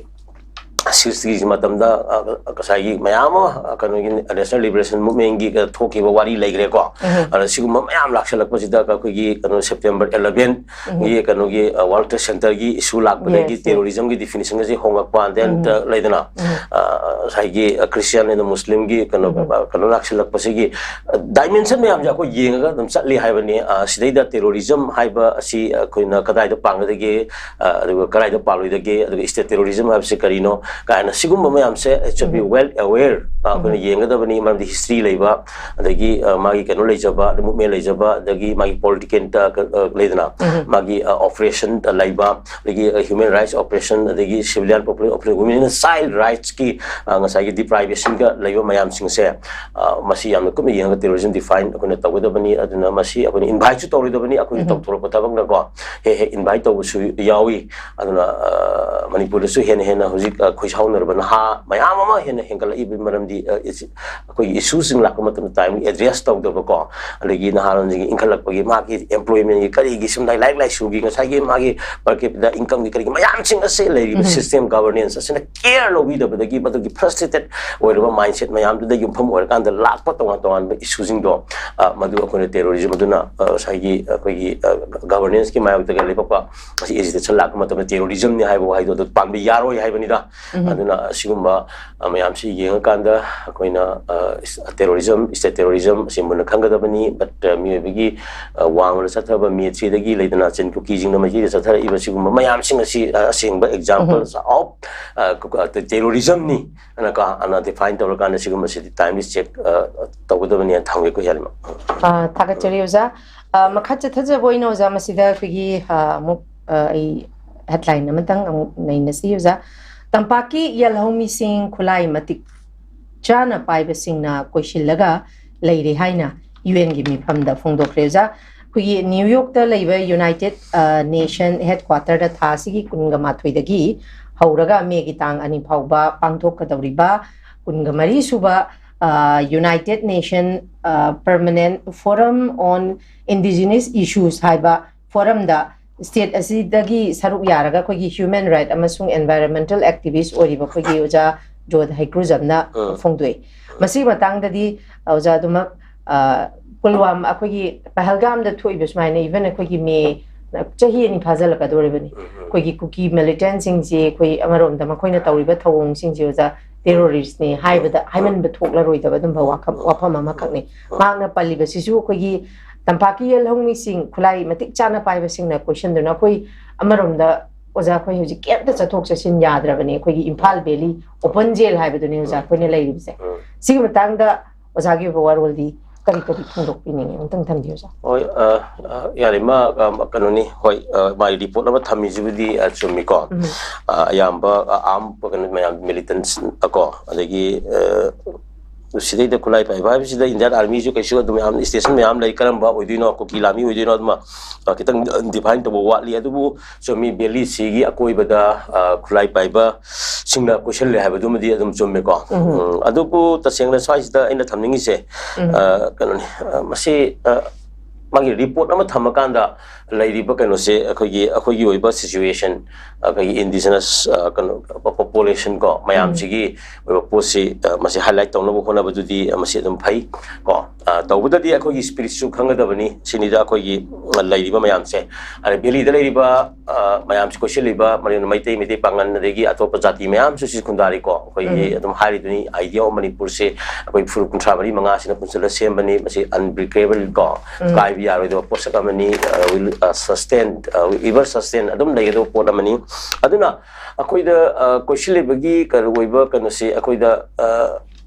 sixty-ꯒꯤ ꯃꯇꯝꯗ, ꯑ, ꯉꯁꯥꯏꯒꯤ ꯃꯌꯥꯝ ꯑꯃ, ꯑ, ꯀꯩꯅꯣꯒꯤ National Liberation Movement-ꯒꯤ, ꯑ, ꯊꯣꯛꯈꯤꯕ ꯋꯥꯔꯤ ꯂꯩꯈ꯭ꯔꯦꯀꯣ꯫ ꯎꯝ꯫ ꯑꯗ ꯁꯤꯒꯨꯝꯕ ꯃꯌꯥꯝ ꯂꯥꯛꯁꯜꯂꯛꯄꯁꯤꯗ ꯑꯩꯈꯣꯏꯒꯤ ꯀꯩꯅꯣ September eleven ꯎꯝ꯫ ꯒꯤ ꯀꯩꯅꯣꯒꯤ, ꯑ, World Trade Center-ꯒꯤ issue ꯂꯥꯛꯄꯗꯒꯤ Yes, yes꯫ Terrorism-ꯒꯤ definition-ꯒꯁꯦ ꯍꯣꯡꯉꯛꯄ, then, ꯎꯝ꯫ ꯑ, ꯂꯩꯗꯅ, ꯎꯝ꯫ ꯑ, ꯉꯁꯥꯏꯒꯤ, ꯑ, Christian and Muslim-ꯒꯤ ꯀꯩꯅꯣ, ꯎꯝ꯫ ꯑ, ꯀꯩꯅꯣ ꯂꯥꯛꯁꯜꯂꯛꯄꯁꯤꯒꯤ, ꯑ, dimension ꯃꯌꯥꯝꯁꯦ ꯑꯩꯈꯣꯏ ꯌꯦꯡꯉꯒ ꯑꯗꯨꯝ ꯆꯠꯂꯤ ꯍꯥꯏꯕꯅꯤ꯫ ꯑ, ꯁꯤꯗꯩꯗ terrorism ꯍꯥꯏꯕ ꯑꯁꯤ ꯑꯩꯈꯣꯏꯅ ꯀꯗꯥꯏꯗ ꯄꯥꯡꯒꯗꯒꯦ, ꯑ, ꯑꯗꯨꯒ ꯀꯗꯥꯏꯗ ꯄꯥꯜꯂꯣꯏꯗꯒꯦ, ꯑꯗꯨꯒ state terrorism ꯍꯥꯏꯕꯁꯤ ꯀꯔꯤꯅꯣ ꯀꯥꯏꯅ ꯁꯤꯒꯨꯝꯕ ꯃꯌꯥꯝꯁꯦ, it should be um. Well aware, ꯑ, ꯑꯩꯈꯣꯏꯅ ꯎꯝ꯫ ꯌꯦꯡꯒꯗꯕꯅꯤ꯫ ꯃꯔꯝꯗꯤ history ꯂꯩꯕ, ꯑꯗꯒꯤ, ꯑ, ꯃꯥꯒꯤ ꯀꯩꯅꯣ ꯂꯩꯖꯕ, movement ꯂꯩꯖꯕ, ꯑꯗꯒꯤ ꯃꯥꯒꯤ political, ꯑ, ꯂꯩꯗꯅ, ꯎꯝ꯫ ꯃꯥꯒꯤ, ꯑ, operation ꯂꯩꯕ, ꯑꯗꯒꯤ, ꯑ, human rights operation, ꯑꯗꯒꯤ civilian population operation, women and child rights-ꯀꯤ, ꯑ, ꯉꯁꯥꯏꯒꯤ deprivation-ꯒ ꯂꯩꯕ ꯃꯌꯥꯝꯁꯤꯡꯁꯦ, ꯑ, ꯃꯁꯤ ꯌꯥꯝꯅ ꯀꯨꯞꯅ ꯌꯦꯡꯉꯒ terrorism define ꯑꯩꯈꯣꯏꯅ ꯇꯧꯒꯗꯕꯅꯤ꯫ ꯑꯗꯨꯅ ꯃꯁꯤ ꯑꯩꯈꯣꯏꯅ invite-ꯁꯨ ꯇꯧꯔꯣꯏꯗꯕꯅꯤ, ꯑꯩꯈꯣꯏꯅ ꯎꯝ꯫ ꯇꯧꯊꯣꯔꯛꯄ ꯊꯕꯛꯅꯀꯣ꯫ ꯍꯦꯛ ꯍꯦꯛ invite ꯇꯧꯕꯁꯨ ꯌꯥꯎꯏ꯫ ꯑꯗꯨꯅ, ꯑ, ꯃꯅꯤꯄꯨꯔꯗꯁꯨ ꯍꯦꯟꯅ ꯍꯦꯟꯅ ꯍꯧꯖꯤꯛ, ꯑ, ꯈꯣꯏꯁꯥꯎꯅꯔꯕ ꯅꯍꯥ ꯃꯌꯥꯝ ꯑꯃ ꯍꯦꯟꯅ ꯍꯦꯟꯒꯠꯂꯛꯏꯕꯒꯤ ꯃꯔꯝꯗꯤ, ꯑ, ꯏꯁ-, ꯑꯩꯈꯣꯏꯒꯤ ꯏꯁꯨꯁꯤꯡ ꯂꯥꯛꯄ ꯃꯇꯝꯗ ꯇꯥꯏꯝꯂꯤ ꯑꯦꯗ꯭ꯔꯦꯁ ꯇꯧꯗꯕꯀꯣ, ꯑꯗꯒꯤ ꯅꯍꯥꯔꯣꯜꯁꯤꯡꯒꯤ ꯏꯟꯈꯠꯂꯛꯄꯒꯤ ꯃꯥꯒꯤ ꯑꯦꯝꯄ꯭ꯂꯣꯏꯃꯦꯟꯒꯤ ꯀꯔꯤꯒꯤ ꯁꯨꯝ ꯂꯥꯏꯔꯤꯛ ꯂꯥꯏꯁꯨꯒꯤ ꯉꯁꯥꯏꯒꯤ ꯃꯥꯒꯤ per capita ꯏꯟꯀꯝꯒꯤ ꯀꯔꯤꯒꯤ ꯃꯌꯥꯝꯁꯤꯡ ꯑꯁꯦ ꯂꯩꯔꯤꯕ ꯁꯤꯁꯇꯦꯝ ꯒꯕꯔꯅꯦꯟꯁ ꯑꯁꯤꯅ ꯀꯦꯌꯔ ꯂꯧꯕꯤꯗꯕꯗꯒꯤ ꯃꯗꯨꯒꯤ ꯐ꯭ꯔꯁꯇ꯭ꯔꯦꯇꯦꯠ ꯑꯣꯏꯔꯕ ꯃꯥꯏꯟꯁꯦꯠ ꯃꯌꯥꯝꯗꯨꯗ ꯌꯨꯝꯐꯝ ꯑꯣꯏꯔꯀꯥꯟꯗ ꯂꯥꯛꯄ ꯇꯣꯉꯥꯟ ꯇꯣꯉꯥꯟꯕ ꯏꯁꯨꯁꯤꯡꯗꯣ, ꯑ, ꯃꯗꯨ ꯑꯩꯈꯣꯏꯅ ꯇꯦꯔꯣꯔꯤꯖꯝ ꯑꯗꯨꯅ, ꯑ, ꯉꯁꯥꯏꯒꯤ ꯑꯩꯈꯣꯏꯒꯤ, ꯑ, ꯒꯕꯔꯅꯦꯟꯁꯀꯤ ꯃꯥꯌꯣꯛꯇꯒ ꯂꯩꯕꯀꯣ, ꯃꯁꯤ ꯑꯦꯖꯤꯇꯦꯁꯟ ꯂꯥꯛꯄ ꯃꯇꯝꯗ ꯇꯦꯔꯣꯔꯤꯖꯝꯅꯤ ꯍꯥꯏꯕ ꯋꯥꯍꯩꯗꯣ ꯑꯗꯨ ꯄꯥꯟꯕ ꯌꯥꯔꯣꯏ ꯍꯥꯏꯕꯅꯤꯗ꯫ ꯑꯗꯨꯅ ꯑꯁꯤꯒꯨꯝꯕ, ꯑ, ꯃꯌꯥꯝꯁꯤ ꯌꯦꯡꯉꯀꯥꯟꯗ ꯑꯩꯈꯣꯏꯅ, ꯑ, ꯏꯁ-, ꯇꯦꯔꯣꯔꯤꯖꯝ, ꯏꯁꯇꯦꯠ ꯇꯦꯔꯣꯔꯤꯖꯝ ꯑꯁꯤ ꯃꯨꯟꯅ ꯈꯪꯒꯗꯕꯅꯤ꯫ But, ꯑ, ꯃꯤꯑꯣꯏꯕꯒꯤ, ꯑ, ꯋꯥꯡꯃꯗ ꯆꯠꯊꯕ ꯃꯦꯠꯁꯤꯗꯒꯤ ꯂꯩꯗꯅ ꯆꯤꯟ ꯀꯨꯀꯤꯁꯤꯡꯅ ꯃꯩꯇꯩꯗ ꯆꯠꯊꯔꯛꯏꯕ ꯁꯤꯒꯨꯝꯕ ꯃꯌꯥꯝꯁꯤꯡ ꯑꯁꯤ, ꯑ, ꯑꯁꯦꯡꯕ ꯑꯦꯛꯖꯥꯝꯄꯜꯁ ꯑꯣꯐ, ꯑ, ꯀ-, ꯑ, ꯇꯦꯔꯣꯔꯤꯖꯝꯅꯤ ꯍꯥꯏꯅꯀꯣ, ꯑꯅ ꯗꯤꯐꯥꯏꯟ ꯇꯧꯔꯀꯥꯟꯗ ꯁꯤꯒꯨꯝꯕꯁꯤꯗꯤ ꯇꯥꯏꯝꯂꯤ ꯆꯦꯛ, ꯑ, ꯇꯧꯒꯗꯕꯅꯤ ꯍꯥꯏꯅ ꯊꯝꯒꯦꯀꯣ, ꯌꯥꯔꯤꯃ꯫ ꯑ, ꯊꯥꯒꯠꯆꯔꯤ ꯑꯣꯖꯥ꯫ ꯑ, ꯃꯈꯥ ꯆꯠꯊꯖꯕ ꯑꯣꯏꯅ ꯑꯣꯖꯥ, ꯃꯁꯤꯗ ꯑꯩꯈꯣꯏꯒꯤ, ꯑ, ꯑꯃꯨꯛ, ꯑ, ꯑꯩ ꯍꯦꯗꯂꯥꯏꯟ ꯑꯃꯇꯪ ꯑꯃꯨꯛ ꯅꯩꯅꯁꯤ ꯑꯣꯖꯥ꯫ ꯇꯝꯄꯥꯛꯀꯤ ꯌꯦꯜꯍꯧꯃꯤꯁꯤꯡ ꯈꯨꯠꯂꯥꯏ ꯃꯇꯤꯛ ꯆꯥꯅ ꯄꯥꯏꯕꯁꯤꯡꯅ ꯀꯣꯏꯁꯤꯜꯂꯒ ꯂꯩꯔꯦ ꯍꯥꯏꯅ ꯌꯨ ꯑꯦꯟꯒꯤ ꯃꯤꯐꯝꯗ ꯐꯣꯡꯗꯣꯛꯈ꯭ꯔꯦ ꯑꯣꯖꯥ꯫ ꯑꯩꯈꯣꯏꯒꯤ ꯅ꯭ꯌꯨ ꯌꯣꯔꯛꯇ ꯂꯩꯕ ꯌꯨꯅꯥꯏꯇꯦꯠ, ꯑ, ꯅꯦꯁꯟ ꯍꯦꯗꯀ꯭ꯋꯥꯇꯔꯗ ꯊꯥ ꯑꯁꯤꯒꯤ ꯀꯨꯟꯒ ꯃꯥꯊꯣꯏꯗꯒꯤ ꯍꯧꯔꯒ ꯃꯦꯒꯤ ꯇꯥꯡ ꯑꯅꯤ ꯐꯥꯎꯕ ꯄꯥꯡꯊꯣꯛꯀꯗꯧꯔꯤꯕ ꯀꯨꯟꯒ ꯃꯔꯤ ꯁꯨꯕ, ꯑ, ꯌꯨꯅꯥꯏꯇꯦꯠ ꯅꯦꯁꯟ, ꯑ, ꯄꯔꯃꯅꯦꯟ ꯐꯣꯔꯝ ꯑꯣꯟ ꯏꯟꯗꯤꯖꯤꯅꯁ ꯏꯁꯨꯁ ꯍꯥꯏꯕ ꯐꯣꯔꯝꯗ ꯁ꯭ꯇꯦꯠ ꯑꯁꯤꯗꯒꯤ ꯁꯔꯨꯛ ꯌꯥꯔꯒ ꯑꯩꯈꯣꯏꯒꯤ ꯍ꯭ꯌꯨꯃꯦꯟ ꯔꯥꯏꯠ ꯑꯃꯁꯨꯡ ꯑꯦꯟꯚꯥꯏꯔꯣꯟꯃꯦꯟꯇꯦꯜ ꯑꯦꯛꯇꯤꯚꯤꯁ ꯑꯣꯏꯔꯤꯕ ꯑꯩꯈꯣꯏꯒꯤ ꯑꯣꯖꯥ ꯖꯣꯗ ꯍꯩꯀ꯭ꯔꯨꯖꯝꯅ ꯎꯝ꯫ ꯐꯣꯡꯗꯣꯛꯏ꯫ ꯃꯁꯤꯒꯤ ꯃꯇꯥꯡꯗꯗꯤ ꯑꯣꯖꯥ ꯑꯗꯨꯃꯛ, ꯑ, ꯄꯨꯜꯋꯥꯃꯥ ꯑꯩꯈꯣꯏꯒꯤ ꯄꯍꯜꯒꯥꯝꯗ ꯊꯣꯛꯏꯕ ꯁꯨꯃꯥꯏꯅ, ꯏꯚꯟ ꯑꯩꯈꯣꯏꯒꯤ ꯃꯦ ꯆꯍꯤ ꯑꯅꯤ ꯐꯥꯖꯤꯜꯂꯛꯀꯗꯧꯔꯤꯕꯅꯤ꯫ ꯎꯝ, ꯎꯝ꯫ ꯑꯩꯈꯣꯏꯒꯤ ꯀꯨꯀꯤ ꯃꯤꯂꯤꯇꯦꯟꯁꯤꯡꯁꯤ ꯑꯩꯈꯣꯏ ꯑꯃꯔꯣꯝꯗ ꯃꯈꯣꯏꯅ ꯇꯧꯔꯤꯕ ꯊꯧꯑꯣꯡꯁꯤꯡꯁꯤ ꯑꯣꯖꯥ ꯇꯦꯔꯣꯔꯤꯁꯅꯤ ꯍꯥꯏꯕꯗ ꯎꯝ꯫ ꯍꯥꯏꯃꯟꯕ ꯊꯣꯛꯂꯔꯣꯏꯗꯕ ꯑꯗꯨꯝꯕ ꯋꯥꯈꯜ, ꯎꯝ꯫ ꯋꯥꯐꯝ ꯑꯃꯈꯛꯅꯤ꯫ ꯎꯝ꯫ ꯃꯍꯥꯛꯅ ꯄꯜꯂꯤꯕꯁꯤꯁꯨ ꯑꯩꯈꯣꯏꯒꯤ ꯇꯝꯄꯥꯛꯀꯤ ꯌꯦꯜꯍꯧꯃꯤꯁꯤꯡ ꯈꯨꯠꯂꯥꯏ ꯃꯇꯤꯛ ꯆꯥꯅ ꯄꯥꯏꯕꯁꯤꯡꯅ ꯀꯣꯏꯁꯟꯗꯨꯅ ꯑꯩꯈꯣꯏ ꯑꯃꯔꯣꯝꯗ ꯑꯣꯖꯥ ꯑꯩꯈꯣꯏ ꯍꯧꯖꯤꯛ ꯀꯩꯝꯇ ꯆꯠꯊꯣꯛ ꯆꯠꯁꯤꯟ ꯌꯥꯗ꯭ꯔꯕꯅꯤ꯫ ꯑꯩꯈꯣꯏꯒꯤ ꯏꯝꯐꯥꯜ ꯚꯦꯂꯤ ꯑꯣꯄꯟ ꯖꯦꯜ ꯍꯥꯏꯕꯗꯨꯅꯤ ꯑꯣꯖꯥ ꯎꯝ꯫ ꯑꯩꯈꯣꯏꯅ ꯂꯩꯔꯤꯕꯁꯦ꯫ ꯎꯝ꯫ ꯁꯤꯒꯤ ꯃꯇꯥꯡꯗ ꯑꯣꯖꯥꯒꯤ ꯑꯣꯏꯕ ꯋꯥꯔꯣꯜꯗꯤ ꯀꯔꯤ ꯀꯔꯤ ꯐꯣꯡꯗꯣꯛꯄꯤꯅꯤꯡꯉꯤ? ꯑꯃꯨꯛꯇꯪ ꯊꯝꯕꯤꯌꯨ ꯑꯣꯖꯥ꯫ ꯍꯣꯏ, ꯑ, ꯑ, ꯌꯥꯔꯦ, ꯃꯥ, ꯑ, ꯀꯩꯅꯣꯅꯤ, ꯍꯣꯏ, ꯑ, ꯃꯥꯒꯤ ꯔꯤꯄꯣꯔꯠ ꯑꯃ ꯊꯝꯃꯤꯁꯤꯕꯨꯗꯤ, ꯑ, ꯆꯨꯝꯃꯤꯀꯣ꯫ ꯎꯝ꯫ ꯑ, ꯑꯌꯥꯝꯕ, ꯑ, ꯑꯥꯔꯝ ꯀꯩꯅꯣ ꯃꯌꯥꯝ, ꯃꯤꯂꯤꯇꯦꯟꯁ ꯀꯣ, ꯑꯗꯒꯤ, ꯑ, ꯁꯤꯗꯩꯗ ꯈꯨꯠꯂꯥꯏ ꯄꯥꯏꯕ ꯍꯥꯏꯕꯁꯤꯗ ꯏꯟꯗꯤꯌꯥꯟ ꯑꯥꯔꯃꯤꯁꯨ ꯀꯩꯁꯨ ꯑꯗꯨꯝ ꯌꯥꯝ ꯁ꯭ꯇꯦꯁꯟ ꯃꯌꯥꯝ ꯂꯩ꯫ ꯀꯔꯝꯕ ꯑꯣꯏꯗꯣꯏꯅꯣ, ꯀꯨꯀꯤ ꯂꯥꯟꯃꯤ ꯑꯣꯏꯗꯣꯏꯅꯣ, ꯑꯗꯨꯃ ꯑ, ꯈꯤꯇꯪ ꯗꯤꯐꯥꯏꯟ ꯇꯧꯕ ꯋꯥꯠꯂꯤ꯫ ꯑꯗꯨꯕꯨ ꯆꯨꯝꯃꯤ, ꯚꯦꯂꯤꯁꯤꯒꯤ ꯑꯀꯣꯏꯕꯗ, ꯑ, ꯈꯨꯠꯂꯥꯏ ꯄꯥꯏꯕꯁꯤꯡꯅ ꯀꯣꯏꯁꯜꯂꯦ ꯍꯥꯏꯕꯗꯨꯃꯗꯤ ꯑꯗꯨꯝ ꯆꯨꯝꯃꯦꯀꯣ꯫ ꯎꯝ, ꯑꯗꯨꯕꯨ ꯇꯁꯦꯡꯅ ꯁ꯭ꯋꯥꯏꯁꯤꯗ ꯑꯩꯅ ꯊꯝꯅꯤꯡꯉꯤꯁꯦ, ꯑ, ꯀꯩꯅꯣꯅꯤ, ꯑ, ꯃꯁꯤ, ꯑ, ꯃꯥꯒꯤ ꯔꯤꯄꯣꯔꯠ ꯑꯃ ꯊꯝꯃꯀꯥꯟꯗ ꯂꯩꯔꯤꯕ ꯀꯩꯅꯣꯁꯦ, ꯑꯩꯈꯣꯏꯒꯤ, ꯑꯩꯈꯣꯏꯒꯤ ꯑꯣꯏꯕ ꯁꯤꯆꯨꯋꯦꯁꯟ, ꯑꯩꯈꯣꯏꯒꯤ ꯏꯟꯗꯤꯖꯤꯅꯁ, ꯑ, ꯀꯩꯅꯣ, ꯄꯣꯄꯨꯂꯦꯁꯟ ꯀꯣ, ꯃꯌꯥꯝꯁꯤꯒꯤ ꯑꯣꯏꯕ ꯄꯣꯠꯁꯤ, ꯑ, ꯃꯁꯤ ꯍꯥꯏꯂꯥꯏꯠ ꯇꯧꯅꯕ ꯍꯣꯠꯅꯕꯗꯨꯗꯤ, ꯑ, ꯃꯁꯤ ꯑꯗꯨꯝ ꯐꯩ ꯀꯣ꯫ ꯑ, ꯇꯧꯕꯇꯗꯤ ꯑꯩꯈꯣꯏꯒꯤ ꯁ꯭ꯄꯤꯔꯤꯠꯁꯨ ꯈꯪꯒꯗꯕꯅꯤ꯫ ꯁꯤꯅꯤꯗ ꯑꯩꯈꯣꯏꯒꯤ, ꯑ, ꯂꯩꯔꯤꯕ ꯃꯌꯥꯝꯁꯦ, ꯑꯗꯩ ꯚꯦꯂꯤꯗ ꯂꯩꯔꯤꯕ, ꯑ, ꯃꯌꯥꯝꯁꯤ ꯀꯣꯏꯁꯤꯜꯂꯤꯕ, ꯃꯔꯤꯅ ꯃꯩꯇꯩ, ꯃꯩꯇꯩ ꯄꯥꯉꯟ, ꯑꯗꯒꯤ ꯑꯇꯣꯞꯄ ꯖꯥꯇꯤ ꯃꯌꯥꯝꯁꯨ ꯁꯤ ꯈꯨꯟꯗꯥꯔꯤꯀꯣ꯫ ꯑꯩꯈꯣꯏꯒꯤ ꯑꯗꯨꯝ ꯍꯥꯏꯔꯤꯗꯨꯅꯤ, ꯑꯥꯏꯗꯤꯌꯥ ꯑꯣꯐ ꯃꯅꯤꯄꯨꯔꯁꯦ ꯑꯩꯈꯣꯏ ꯐꯨꯔꯨꯞ ꯀꯨꯟꯊ꯭ꯔꯥ ꯃꯔꯤ ꯃꯉꯥꯁꯤꯅ ꯄꯨꯟꯁꯤꯜꯂ ꯁꯦꯝꯕꯅꯤ꯫ ꯃꯁꯤ ꯑꯟꯕ꯭ꯔꯦꯀꯦꯕꯜ ꯀꯣ, ꯀꯥꯏꯕ ꯌꯥꯔꯣꯏꯗꯕ ꯄꯣꯠꯁꯛ ꯑꯃꯅꯤ꯫ ꯑ, will, ꯑ, sustain, ꯑ, ever sustain, ꯑꯗꯨꯝ ꯂꯩꯒꯗꯕ ꯄꯣꯠ ꯑꯃꯅꯤ꯫ ꯑꯗꯨꯅ ꯑꯩꯈꯣꯏꯗ, ꯑ, ꯀꯣꯏꯁꯤꯜꯂꯤꯕꯒꯤ ꯀꯩꯅꯣ ꯑꯣꯏꯕ ꯀꯩꯅꯣꯁꯤ ꯑꯩꯈꯣꯏꯗ, ꯑ,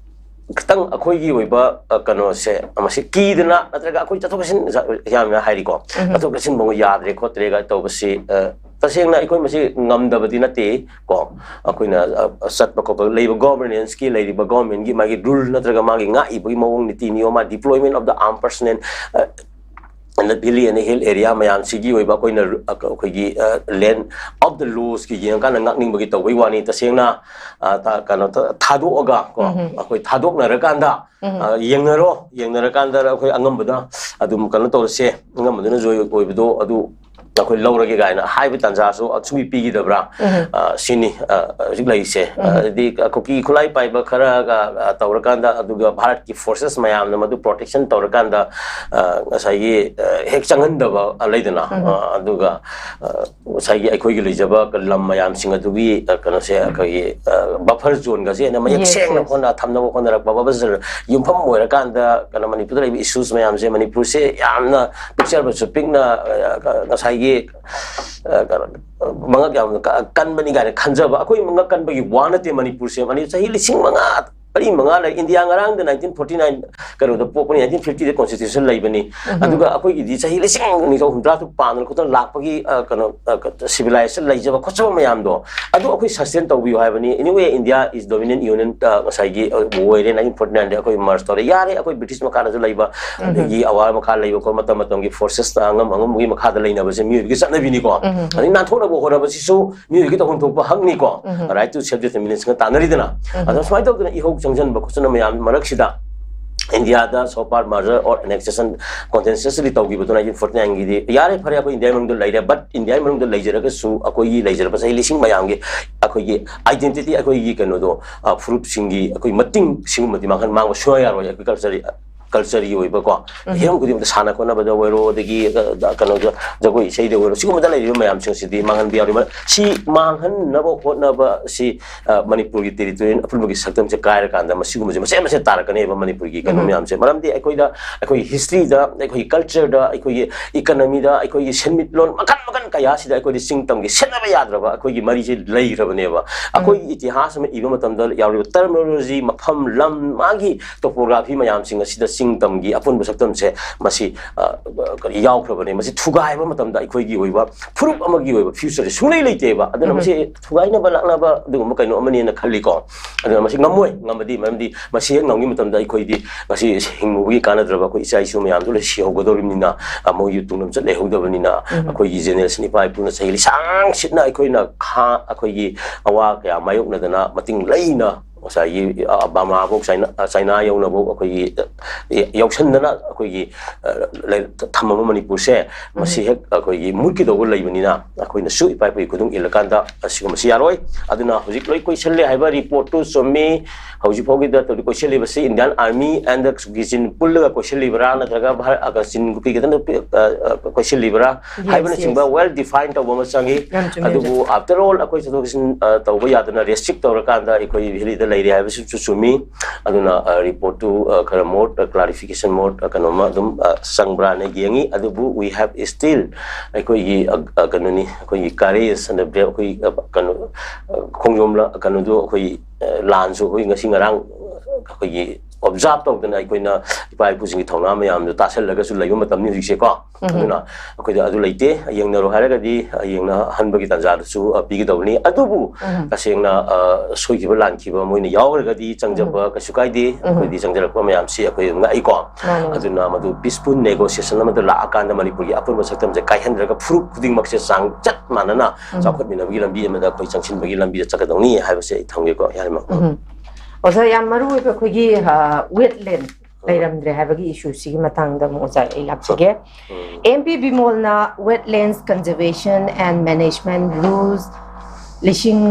ꯈꯤꯇꯪ ꯑꯩꯈꯣꯏꯒꯤ ꯑꯣꯏꯕ, ꯑ, ꯀꯩꯅꯣꯁꯦ ꯃꯁꯤ ꯀꯤꯗꯅ, ꯅꯠꯇ꯭ꯔꯒ ꯑꯩꯈꯣꯏ ꯆꯠꯊꯣꯛ ꯆꯠꯁꯤꯟ, ꯌꯥꯝꯅ ꯍꯥꯏꯔꯤꯀꯣ, ꯆꯠꯊꯣꯛ ꯆꯠꯁꯤꯟ ꯐꯥꯎ ꯌꯥꯗ꯭ꯔꯦ ꯈꯣꯠꯇ꯭ꯔꯦꯒ ꯇꯧꯕꯁꯤ, ꯑ, ꯇꯁꯦꯡꯅ ꯑꯩꯈꯣꯏ ꯃꯁꯤ ꯉꯝꯗꯕꯗꯤ ꯅꯠꯇꯦ ꯀꯣ꯫ ꯑꯩꯈꯣꯏꯅ, ꯑ, ꯆꯠꯄ ꯈꯣꯠꯄ ꯂꯩꯕ ꯒꯣꯚꯔꯅꯦꯟꯁꯀꯤ, ꯂꯩꯔꯤꯕ ꯒꯣꯚꯔꯟꯃꯦꯟꯒꯤ ꯃꯥꯒꯤ ꯔꯨꯜ ꯅꯠꯇ꯭ꯔꯒ ꯃꯥꯒꯤ ꯉꯥꯛꯏꯕꯒꯤ ꯃꯑꯣꯡ ꯅꯤꯇꯤ ꯅꯤꯌꯣꯝ, ꯃꯥ deployment of the armed personnel, ꯑ, in the valley and hill area ꯃꯌꯥꯝꯁꯤꯒꯤ ꯑꯣꯏꯕ ꯑꯩꯈꯣꯏꯅ ꯔꯨ-, ꯑ, ꯑꯩꯈꯣꯏꯒꯤ, ꯑ, land of the lawsꯀꯤ ꯌꯦꯡꯉꯀꯥꯟꯗ ꯉꯥꯛꯅꯤꯡꯕꯒꯤ ꯇꯧꯕꯒꯤ ꯋꯥꯅꯤ꯫ ꯇꯁꯦꯡꯅ, ꯑ, ꯊꯥ-, ꯀꯩꯅꯣ ꯇ-, ꯊꯥꯗꯣꯛꯑꯒ ꯀꯣ, ꯑꯩꯈꯣꯏ ꯊꯥꯗꯣꯛꯅꯔꯀꯥꯟꯗ, ꯑ, ꯌꯦꯡꯅꯔꯣ, ꯌꯦꯡꯅꯔꯀꯥꯟꯗ ꯑꯩꯈꯣꯏ ꯑꯉꯝꯕꯗ ꯑꯗꯨꯝ ꯀꯩꯅꯣ ꯇꯧꯔꯁꯦ, ꯑꯉꯝꯕꯗꯨꯅ ꯖꯣꯏ ꯑꯣꯏꯕꯗꯣ ꯑꯗꯨ ꯑꯩꯈꯣꯏ ꯂꯧꯔꯒꯦ ꯀꯥꯏꯅ ꯍꯥꯏꯕ ꯇꯥꯟꯖꯥꯁꯨ ꯁꯨꯡꯄꯤ ꯄꯤꯈꯤꯗꯕ꯭ꯔꯥ? ꯑ, ꯁꯤꯅꯤ, ꯑ, ꯍꯧꯖꯤꯛ ꯂꯩꯔꯤꯁꯦ꯫ ꯑ, ꯑꯗꯩ ꯀꯨꯀꯤ ꯈꯨꯠꯂꯥꯏ ꯄꯥꯏꯕ ꯈꯔꯒ, ꯑ, ꯇꯧꯔꯀꯥꯟꯗ, ꯑꯗꯨꯒ ꯚꯥꯔꯠꯀꯤ ꯐꯣꯔꯁꯦꯁ ꯃꯌꯥꯝꯅ ꯃꯗꯨ ꯄ꯭ꯔꯣꯇꯦꯛꯁꯟ ꯇꯧꯔꯀꯥꯟꯗ, ꯑ, ꯉꯁꯥꯏꯒꯤ, ꯑ, ꯍꯦꯛ ꯆꯪꯍꯟꯗꯕ, ꯑ, ꯂꯩꯗꯅ, ꯑ, ꯑꯗꯨꯒ, ꯑ, ꯉꯁꯥꯏꯒꯤ ꯑꯩꯈꯣꯏꯒꯤ ꯂꯩꯖꯕ ꯂꯝ ꯃꯌꯥꯝꯁꯤꯡ ꯑꯗꯨꯒꯤ, ꯑ, ꯀꯩꯅꯣꯁꯦ, ꯑꯩꯈꯣꯏꯒꯤ, ꯑ, ꯕꯐꯔ ꯖꯣꯟꯒꯁꯦ ꯍꯦꯟꯅ ꯃꯌꯦꯛ ꯁꯦꯡꯅ ꯍꯣꯠꯅ ꯊꯝꯅꯕ ꯍꯣꯠꯅꯔꯛꯄ, ꯕꯐꯔ ꯖꯣꯟ ꯌꯨꯝꯐꯝ ꯑꯣꯏꯔꯀꯥꯟꯗ, ꯀꯩꯅꯣ, ꯃꯅꯤꯄꯨꯔꯗ ꯂꯩꯕ ꯏꯁꯨꯁ ꯃꯌꯥꯝꯁꯦ, ꯃꯅꯤꯄꯨꯔꯁꯦ ꯌꯥꯝꯅ ꯄꯤꯛꯆꯔꯕꯁꯨ ꯄꯤꯛꯅ, ꯑ, ꯉꯁꯥꯏꯒꯤ, ꯑ, ꯀꯩꯅꯣ, ꯃꯉꯛ ꯌꯥꯝꯅ ꯀ-, ꯀꯟꯕꯅꯤ ꯀꯥꯏꯅ ꯈꯟꯖꯕ, ꯑꯩꯈꯣꯏ ꯃꯉꯛ ꯀꯟꯕꯒꯤ ꯋꯥ ꯅꯠꯇꯦ꯫ ꯃꯅꯤꯄꯨꯔꯁꯦ ꯃꯅꯤ-, ꯆꯍꯤ ꯂꯤꯁꯤꯡ ꯃꯉꯥ ꯃꯔꯤ ꯃꯉꯥ ꯂꯩ꯫ ꯏꯟꯗꯤꯌꯥ ꯉꯔꯥꯡꯗ nineteen forty nine ꯀꯩꯅꯣꯗ ꯄꯣꯛꯄꯅꯤ, nineteen fifty ꯗ constitution ꯂꯩꯕꯅꯤ꯫ ꯑꯗꯨꯒ ꯑꯩꯈꯣꯏꯒꯤꯗꯤ ꯆꯍꯤ ꯂꯤꯁꯤꯡ ꯅꯤꯐꯨ ꯍꯨꯝꯗ꯭ꯔꯥ ꯇꯔꯨꯛ ꯄꯥꯟꯗꯅ ꯈꯣꯠꯇꯅ ꯂꯥꯛꯄꯒꯤ, ꯑ, ꯀꯩꯅꯣ, ꯑ, civilization ꯂꯩꯖꯕ ꯈꯣꯠꯆꯕ ꯃꯌꯥꯝꯗꯣ, ꯑꯗꯨ ꯑꯩꯈꯣꯏ sustain ꯇꯧꯕꯤꯌꯨ ꯍꯥꯏꯕꯅꯤ꯫ Anyway, India is dominant union, ꯑ, ꯉꯁꯥꯏꯒꯤ, ꯑ, ꯑꯣꯏꯔꯦ, nineteen forty nine ꯗ ꯑꯩꯈꯣꯏ merge ꯇꯧꯔꯦ, ꯌꯥꯔꯦ꯫ ꯑꯩꯈꯣꯏ British ꯃꯈꯥꯗꯁꯨ ꯂꯩꯕ, ꯑꯗꯒꯤ ꯑꯋꯥ ꯃꯈꯥ ꯂꯩꯕ, ꯑꯩꯈꯣꯏ ꯃꯇꯝ ꯃꯇꯝꯒꯤ forces, ꯑꯉꯝ ꯑꯉꯝꯕꯒꯤ ꯃꯈꯥꯗ ꯂꯩꯅꯕꯁꯦ ꯃꯤꯑꯣꯏꯕꯒꯤ ꯆꯠꯅꯕꯤꯅꯤꯀꯣ꯫ ꯑꯗꯩ ꯅꯥꯟꯊꯣꯛꯅꯕ ꯍꯣꯠꯅꯕꯁꯤꯁꯨ ꯃꯤꯑꯣꯏꯕꯒꯤ ꯇꯧꯐꯝ ꯊꯣꯛꯄ ꯍꯛꯅꯤꯀꯣ꯫ Right to self determination ꯇꯥꯟꯅꯔꯤꯗꯅ꯫ ꯑꯗꯣ ꯁꯨꯃꯥꯏꯅ ꯇꯧꯗꯅ ꯏꯍꯧ ꯆꯪꯁꯤꯟꯕ ꯈꯣꯠꯆꯟꯕ ꯃꯌꯥꯝ ꯃꯔꯛꯁꯤꯗ ꯏꯟꯗꯤꯌꯥꯗ so far merger or annexation contentiously ꯇꯧꯈꯤꯕꯗꯨ nineteen forty nine ꯒꯤꯗꯤ ꯌꯥꯔꯦ, ꯐꯔꯦ, ꯑꯩꯈꯣꯏ ꯏꯟꯗꯤꯌꯥꯒꯤ ꯃꯅꯨꯡꯗ ꯂꯩꯔꯦ, but ꯏꯟꯗꯤꯌꯥꯒꯤ ꯃꯅꯨꯡꯗ ꯂꯩꯖꯔꯒꯁꯨ ꯑꯩꯈꯣꯏꯒꯤ ꯂꯩꯖꯔꯕ ꯆꯍꯤ ꯂꯤꯁꯤꯡ ꯃꯌꯥꯝꯒꯤ ꯑꯩꯈꯣꯏꯒꯤ identity, ꯑꯩꯈꯣꯏꯒꯤ ꯀꯩꯅꯣꯗꯣ, ꯑ, ꯐꯨꯔꯨꯞꯁꯤꯡꯒꯤ ꯑꯩꯈꯣꯏ ꯃꯇꯤꯡ ꯁꯤꯒꯨꯝꯕꯗꯤ ꯃꯥꯡꯍꯟ ꯃꯥꯡꯕ ꯁꯨꯡꯌꯥ ꯌꯥꯔꯣꯏ꯫ ꯑꯩꯈꯣꯏ culture, culture ꯒꯤ ꯑꯣꯏꯕꯀꯣ, ꯍꯤꯔꯝ ꯈꯨꯗꯤꯡꯃꯛꯇ ꯁꯥꯟꯅ ꯈꯣꯠꯅꯕꯗ ꯑꯣꯏꯔꯣ, ꯑꯗꯒꯤ, ꯑ, ꯀꯩꯅꯣꯗ, ꯖꯒꯣꯏ ꯏꯁꯩꯗ ꯑꯣꯏꯔꯣ, ꯁꯤꯒꯨꯝꯕꯗ ꯂꯩꯔꯤꯕ ꯃꯌꯥꯝꯁꯤꯡꯁꯤꯗꯤ ꯃꯥꯡꯍꯟꯕ ꯌꯥꯔꯣꯏ꯫ ꯃꯔ-, ꯁꯤ ꯃꯥꯡꯍꯟꯅꯕ ꯍꯣꯠꯅꯕ ꯑꯁꯤ, ꯑ, ꯃꯅꯤꯄꯨꯔꯒꯤ territorial ꯑꯄꯨꯟꯕꯒꯤ ꯁꯛꯇꯝꯁꯦ ꯀꯥꯏꯔꯀꯥꯟꯗ ꯃꯁꯤꯒꯨꯝꯕꯁꯦ ꯃꯆꯦꯠ ꯃꯆꯦꯠ ꯇꯥꯔꯛꯀꯅꯦꯕ ꯃꯅꯤꯄꯨꯔꯒꯤ ꯀꯩꯅꯣ ꯃꯌꯥꯝꯁꯦ꯫ ꯃꯔꯝꯗꯤ ꯑꯩꯈꯣꯏꯗ, ꯑꯩꯈꯣꯏꯒꯤ history ꯗ, ꯑꯩꯈꯣꯏꯒꯤ culture ꯗ, ꯑꯩꯈꯣꯏꯒꯤ economy ꯗ, ꯑꯩꯈꯣꯏꯒꯤ ꯁꯦꯟꯃꯤꯠꯂꯣꯟ ꯃꯈꯜ ꯃꯈꯜ ꯀꯌꯥꯁꯤꯗ ꯑꯩꯈꯣꯏꯗꯤ ꯆꯤꯡ ꯇꯝꯒꯤ ꯁꯦꯠꯅꯕ ꯌꯥꯗ꯭ꯔꯕ ꯑꯩꯈꯣꯏꯒꯤ ꯃꯔꯤꯁꯦ ꯂꯩꯈ꯭ꯔꯕꯅꯦꯕ꯫ ꯑꯩꯈꯣꯏꯒꯤ ꯏꯇꯤꯍꯥꯁ ꯑꯃ ꯏꯕ ꯃꯇꯝꯗ ꯌꯥꯎꯔꯤꯕ terminology, ꯃꯐꯝ, ꯂꯝ, ꯃꯥꯒꯤ topography ꯃꯌꯥꯝꯁꯤꯡ ꯑꯁꯤꯗ ꯆꯤꯡ ꯇꯝꯒꯤ ꯑꯄꯨꯟꯕ ꯁꯛꯇꯝꯁꯦ ꯃꯁꯤ, ꯑ, ꯀꯔꯤ ꯌꯥꯎꯈ꯭ꯔꯕꯅꯦ꯫ ꯃꯁꯤ ꯊꯨꯒꯥꯏꯕ ꯃꯇꯝꯗ ꯑꯩꯈꯣꯏꯒꯤ ꯑꯣꯏꯕ ꯐꯨꯔꯨꯞ ꯑꯃꯒꯤ ꯑꯣꯏꯕ future ꯁꯨꯡꯂꯩ ꯂꯩꯇꯦꯕ꯫ ꯑꯗꯨꯅ ꯃꯁꯤ ꯊꯨꯒꯥꯏꯅꯕ ꯂꯥꯛꯅꯕ ꯑꯗꯨꯒꯨꯝꯕ ꯀꯩꯅꯣ ꯑꯃꯅꯦꯅ ꯈꯜꯂꯤꯀꯣ꯫ ꯑꯗꯨꯅ ꯃꯁꯤ ꯉꯝꯃꯣꯏ, ꯉꯝꯃꯗꯤ, ꯃꯔꯝꯗꯤ ꯃꯁꯤ ꯍꯦꯛ ꯉꯝꯈꯤꯕ ꯃꯇꯝꯗ ꯑꯩꯈꯣꯏꯗꯤ ꯉꯁꯤ ꯍꯤꯡꯉꯨꯕꯒꯤ ꯀꯥꯟꯅꯗ꯭ꯔꯕ ꯑꯩꯈꯣꯏ ꯏꯆꯥ ꯏꯁꯨ ꯃꯌꯥꯝꯗꯣ ꯂꯣꯏ ꯁꯤꯍꯧꯒꯗꯧꯔꯤꯕꯅꯤꯅ, ꯑ, ꯃꯣꯏꯒꯤ ꯇꯨꯡꯂꯝꯆꯠ ꯂꯩꯍꯧꯗꯕꯅꯤꯅ, ꯑꯩꯈꯣꯏꯒꯤ generation ꯏꯄꯥ ꯏꯄꯨꯅ ꯆꯍꯤ ꯂꯤꯁꯥꯡ ꯁꯤꯠꯅ ꯑꯩꯈꯣꯏꯅ ꯈꯥ-, ꯑꯩꯈꯣꯏꯒꯤ ꯑꯋꯥ ꯀꯌꯥ ꯃꯥꯌꯣꯛꯅꯗꯅ ꯃꯇꯤꯡ ꯂꯩꯅ ꯉꯁꯥꯏꯒꯤ, ꯑ, ꯕꯔꯃꯥꯐꯧ, ꯆꯥꯏꯅꯥ, ꯑ, ꯆꯥꯏꯅꯥ ꯌꯧꯅꯐꯧ ꯑꯩꯈꯣꯏꯒꯤ, ꯑ, ꯌꯧꯁꯟꯗꯅ ꯑꯩꯈꯣꯏꯒꯤ, ꯑ, ꯂꯩ-, ꯊꯝꯃꯕ ꯃꯅꯤꯄꯨꯔꯁꯦ, ꯃꯁꯤ ꯍꯦꯛ ꯑꯩꯈꯣꯏꯒꯤ ꯃꯨꯠꯀꯗꯧꯕ ꯂꯩꯕꯅꯤꯅ ꯑꯩꯈꯣꯏꯅꯁꯨ ꯏꯄꯥ ꯏꯄꯨꯒꯤ ꯈꯨꯗꯨꯡ ꯏꯜꯂꯀꯥꯟꯗ ꯑꯁꯤꯒꯨꯝꯕꯁꯤ ꯌꯥꯔꯣꯏ꯫ ꯑꯗꯨꯅ ꯍꯧꯖꯤꯛ ꯂꯣꯏ ꯀꯣꯏꯁꯜꯂꯦ ꯍꯥꯏꯕ report ꯇꯨ ꯆꯨꯝꯃꯤ꯫ ꯍꯧꯖꯤꯛ ꯐꯥꯎꯒꯤꯗ ꯇꯧꯔꯤ ꯀꯣꯏꯁꯜꯂꯤꯕꯁꯤ Indian Army and ꯀꯤꯆꯤꯟ ꯄꯨꯜꯂꯒ ꯀꯣꯏꯁꯜꯂꯤꯕ꯭ꯔꯥ, ꯅꯠꯇ꯭ꯔꯒ ꯚꯥꯔꯠ, ꯑ, ꯆꯤꯟ ꯀꯨꯀꯤ ꯈꯛꯇꯅ, ꯑ, ꯑ, ꯀꯣꯏꯁꯜꯂꯤꯕ꯭ꯔꯥ ꯍꯥꯏꯕꯅꯆꯤꯡꯕ well define ꯇꯧꯕ ꯑꯃ ꯆꯪꯉꯤ꯫ ꯑꯗꯨꯕꯨ after all ꯑꯩꯈꯣꯏ ꯆꯠꯊꯣꯛ ꯆꯠꯁꯤꯟ, ꯑ, ꯇꯧꯕ ꯌꯥꯗꯅ restrict ꯇꯧꯔꯀꯥꯟꯗ ꯑꯩꯈꯣꯏ ꯚꯦꯂꯤꯗ ꯂꯩꯔꯦ ꯍꯥꯏꯕꯁꯤꯁꯨ ꯆꯨꯝꯃꯤ꯫ ꯑꯗꯨꯅ, ꯑ, report ꯇꯨ, ꯑ, ꯈꯔ more, ꯑ, clarification more, ꯑ, ꯀꯩꯅꯣꯝꯃ ꯑꯗꯨꯝ, ꯑ, ꯆꯪꯕ꯭ꯔꯥꯅ ꯌꯦꯡꯉꯤ꯫ ꯑꯗꯨꯕꯨ we have still ꯑꯩꯈꯣꯏꯒꯤ, ꯑ, ꯑ, ꯀꯩꯅꯣꯅꯤ, ꯑꯩꯈꯣꯏꯒꯤ courage and the brave, ꯑꯩꯈꯣꯏ, ꯑ, ꯀꯩꯅꯣ, ꯑ, ꯈꯣꯡꯖꯣꯝ ꯂ-, ꯀꯩꯅꯣꯗꯣ ꯑꯩꯈꯣꯏ, ꯑ, ꯂꯥꯟꯁꯨ ꯑꯩꯈꯣꯏ ꯉꯁꯤ ꯉꯔꯥꯡ ꯑꯩꯈꯣꯏꯒꯤ ꯑꯣꯕꯖꯥꯔꯕ ꯇꯧꯗꯅ ꯑꯩꯈꯣꯏꯅ ꯏꯄꯥ ꯏꯄꯨꯁꯤꯡꯒꯤ ꯊꯧꯅꯥ ꯃꯌꯥꯝꯗꯣ ꯇꯥꯁꯜꯂꯒꯁꯨ ꯂꯩꯕ ꯃꯇꯝꯅꯤ ꯍꯧꯖꯤꯛꯁꯦꯀꯣ꯫ ꯑꯗꯨꯅ ꯑꯩꯈꯣꯏꯗ ꯑꯗꯨ ꯂꯩꯇꯦ꯫ ꯌꯦꯡꯅꯔꯣ ꯍꯥꯏꯔꯒꯗꯤ ꯌꯦꯡꯅꯍꯟꯕꯒꯤ ꯇꯥꯟꯖꯥꯗꯨꯁꯨ ꯄꯤꯒꯗꯧꯕꯅꯤ꯫ ꯑꯗꯨꯕꯨ ꯇꯁꯦꯡꯅ ꯁꯣꯏꯈꯤꯕ ꯂꯥꯟꯈꯤꯕ ꯃꯣꯏꯅ ꯌꯥꯎꯔꯒꯗꯤ ꯆꯪꯖꯕ ꯀꯩꯁꯨ ꯀꯥꯏꯗꯦ꯫ ꯑꯩꯈꯣꯏꯗꯤ ꯆꯪꯖꯔꯛꯄ ꯃꯌꯥꯝꯁꯤ ꯑꯩꯈꯣꯏ ꯉꯛꯏꯀꯣ꯫ ꯑꯗꯨꯅ ꯃꯗꯨ ꯄꯤꯁꯐꯨꯜ ꯅꯦꯒꯣꯁꯤꯌꯦꯁꯟ ꯑꯃꯗ ꯂꯥꯛꯑꯀꯥꯟꯗ ꯃꯅꯤꯄꯨꯔꯒꯤ ꯑꯄꯨꯟꯕ ꯁꯛꯇꯝꯁꯦ ꯀꯥꯏꯍꯟꯗ꯭ꯔꯒ ꯐꯨꯔꯨꯞ ꯈꯨꯗꯤꯡꯃꯛꯁꯦ ꯆꯥꯡ ꯆꯠ ꯃꯥꯟꯅꯅ ꯆꯥꯎꯈꯠꯃꯤꯟꯅꯕꯒꯤ ꯂꯝꯕꯤ ꯑꯃꯗ ꯑꯩꯈꯣꯏ ꯆꯪꯁꯤꯟꯕꯒꯤ ꯂꯝꯕꯤꯗ ꯆꯠꯀꯗꯧꯅꯤ ꯍꯥꯏꯕꯁꯦ ꯑꯩ ꯊꯝꯒꯦꯀꯣ, ꯌꯥꯔꯤꯃꯛ꯫ ꯎꯝ꯫ ꯑꯣꯖꯥ, ꯌꯥꯝ ꯃꯔꯨ ꯑꯣꯏꯕ ꯑꯩꯈꯣꯏꯒꯤ, ꯑ, ꯋꯦꯠꯂꯦꯟ ꯂꯩꯔꯝꯗ꯭ꯔꯦ ꯍꯥꯏꯕꯒꯤ ꯏꯁꯨꯁꯤꯒꯤ ꯃꯇꯥꯡꯗ ꯑꯃꯨꯛ ꯑꯣꯖꯥ ꯑꯩ ꯂꯥꯛꯆꯒꯦ꯫ ꯎꯝ꯫ ꯑꯦꯝ ꯄꯤ ꯕꯤꯃꯣꯜꯅ Wetlands Conservation and Management Rules ꯂꯤꯁꯤꯡ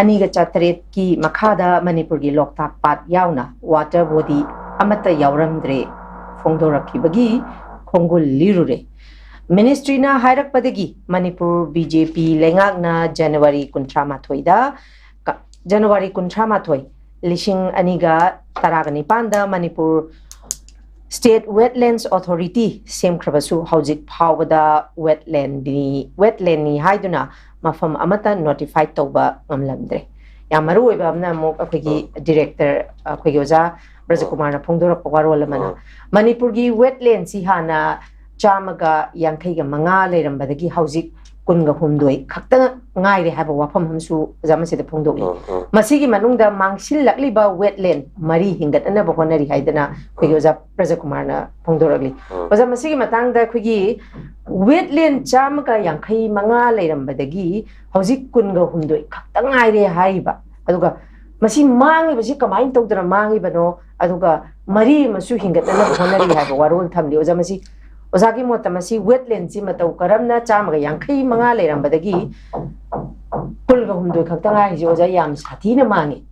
ꯑꯅꯤꯒ ꯆꯥꯇꯔꯦꯠꯀꯤ ꯃꯈꯥꯗ ꯃꯅꯤꯄꯨꯔꯒꯤ ꯂꯣꯛꯇꯥꯛ ꯄꯥꯠ ꯌꯥꯎꯅ ꯋꯥꯇꯔ ꯕꯣꯗꯤ ꯑꯃꯠꯇ ꯌꯥꯎꯔꯝꯗ꯭ꯔꯦ ꯐꯣꯡꯗꯣꯔꯛꯈꯤꯕꯒꯤ ꯈꯣꯡꯒꯨꯜ ꯂꯤꯔꯨꯔꯦ꯫ ꯃꯤꯅꯤꯁꯇ꯭ꯔꯤꯅ ꯍꯥꯏꯔꯛꯄꯗꯒꯤ ꯃꯅꯤꯄꯨꯔ ꯕꯤ ꯖꯦ ꯄꯤ ꯂꯩꯉꯥꯛꯅ ꯖꯅꯋꯥꯔꯤ ꯀꯨꯟꯊ꯭ꯔꯥ ꯃꯥꯊꯣꯏꯗ, ꯀ-, ꯖꯅꯋꯥꯔꯤ ꯀꯨꯟꯊ꯭ꯔꯥ ꯃꯥꯊꯣꯏ, ꯂꯤꯁꯤꯡ ꯑꯅꯤꯒ ꯇꯔꯥꯒ ꯅꯤꯄꯥꯟꯗ ꯃꯅꯤꯄꯨꯔ State Wetlands Authority ꯁꯦꯝꯈ꯭ꯔꯕꯁꯨ ꯍꯧꯖꯤꯛ ꯐꯥꯎꯕꯗ ꯋꯦꯠꯂꯦꯟꯅꯤ, ꯋꯦꯠꯂꯦꯟꯅꯤ ꯍꯥꯏꯗꯨꯅ ꯃꯐꯝ ꯑꯃꯠꯇ ꯅꯣꯇꯤꯐꯥꯏ ꯇꯧꯕ ꯉꯝꯂꯝꯗ꯭ꯔꯦ꯫ ꯌꯥꯝ ꯃꯔꯨ ꯑꯣꯏꯕ ꯑꯃꯅ ꯑꯃꯨꯛ ꯑꯩꯈꯣꯏꯒꯤ ꯎꯝ꯫ ꯗꯤꯔꯦꯛꯇꯔ, ꯑꯩꯈꯣꯏꯒꯤ ꯑꯣꯖꯥ ꯕ꯭ꯔꯖꯀꯨꯃꯥꯔꯅ ꯐꯣꯡꯗꯣꯔꯛꯄ ꯋꯥꯔꯣꯜ ꯑꯃꯅ ꯎꯝ꯫ ꯃꯅꯤꯄꯨꯔꯒꯤ ꯋꯦꯠꯂꯦꯟꯁꯤ ꯍꯥꯟꯅ ꯆꯥꯝꯃꯒ ꯌꯥꯡꯈꯩꯒ ꯃꯉꯥ ꯂꯩꯔꯝꯕꯗꯒꯤ ꯍꯧꯖꯤꯛ ꯀꯨꯟꯒ ꯍꯨꯝꯗꯣꯏ ꯈꯛꯇ ꯉꯥꯏꯔꯦ ꯍꯥꯏꯕ ꯋꯥꯐꯝ ꯑꯃꯁꯨ ꯑꯣꯖꯥ ꯃꯁꯤꯗ ꯐꯣꯡꯗꯣꯛꯏ꯫ ꯎꯝ, ꯎꯝ꯫ ꯃꯁꯤꯒꯤ ꯃꯅꯨꯡꯗ ꯃꯥꯡꯁꯤꯜꯂꯛꯂꯤꯕ ꯋꯦꯠꯂꯦꯟ ꯃꯔꯤ ꯍꯤꯡꯒꯠꯅꯅꯕ ꯍꯣꯠꯅꯔꯤ ꯍꯥꯏꯗꯅ ꯑꯩꯈꯣꯏꯒꯤ ꯎꯝ꯫ ꯑꯣꯖꯥ ꯕ꯭ꯔꯖꯀꯨꯃꯥꯔꯅ ꯐꯣꯡꯗꯣꯔꯛꯂꯤ꯫ ꯎꯝ꯫ ꯑꯣꯖꯥ, ꯃꯁꯤꯒꯤ ꯃꯇꯥꯡꯗ ꯑꯩꯈꯣꯏꯒꯤ ꯋꯦꯠꯂꯦꯟ ꯆꯥꯝꯃꯒ ꯌꯥꯡꯈꯩ ꯃꯉꯥ ꯂꯩꯔꯝꯕꯗꯒꯤ ꯍꯧꯖꯤꯛ ꯀꯨꯟꯒ ꯍꯨꯝꯗꯣꯏ ꯈꯛꯇ ꯉꯥꯏꯔꯦ ꯍꯥꯏꯔꯤꯕ꯫ ꯑꯗꯨꯒ ꯃꯁꯤ ꯃꯥꯡꯉꯤꯕꯁꯤ ꯀꯃꯥꯏꯅ ꯇꯧꯗꯅ ꯃꯥꯡꯉꯤꯕꯅꯣ? ꯑꯗꯨꯒ ꯃꯔꯤ ꯑꯃꯁꯨ ꯍꯤꯡꯒꯠꯅꯅꯕ ꯍꯣꯠꯅꯔꯤ ꯍꯥꯏꯕ ꯋꯥꯔꯣꯜ ꯊꯝꯂꯤ꯫ ꯑꯣꯖꯥ, ꯃꯁꯤ ꯑꯣꯖꯥꯒꯤ ꯃꯣꯠꯇ ꯃꯁꯤ ꯋꯦꯠꯂꯦꯟꯁꯤ ꯃꯇꯧ ꯀꯔꯝꯅ ꯆꯥꯝꯃꯒ ꯌꯥꯡꯈꯩ ꯃꯉꯥ ꯂꯩꯔꯝꯕꯗꯒꯤ ꯀꯨꯟꯒ ꯍꯨꯝꯗꯣꯏ ꯈꯛꯇ ꯉꯥꯏꯔꯤꯁꯦ, ꯑꯣꯖꯥ, ꯌꯥꯝ ꯁꯥꯊꯤꯅ ꯃꯥꯡꯉꯤ꯫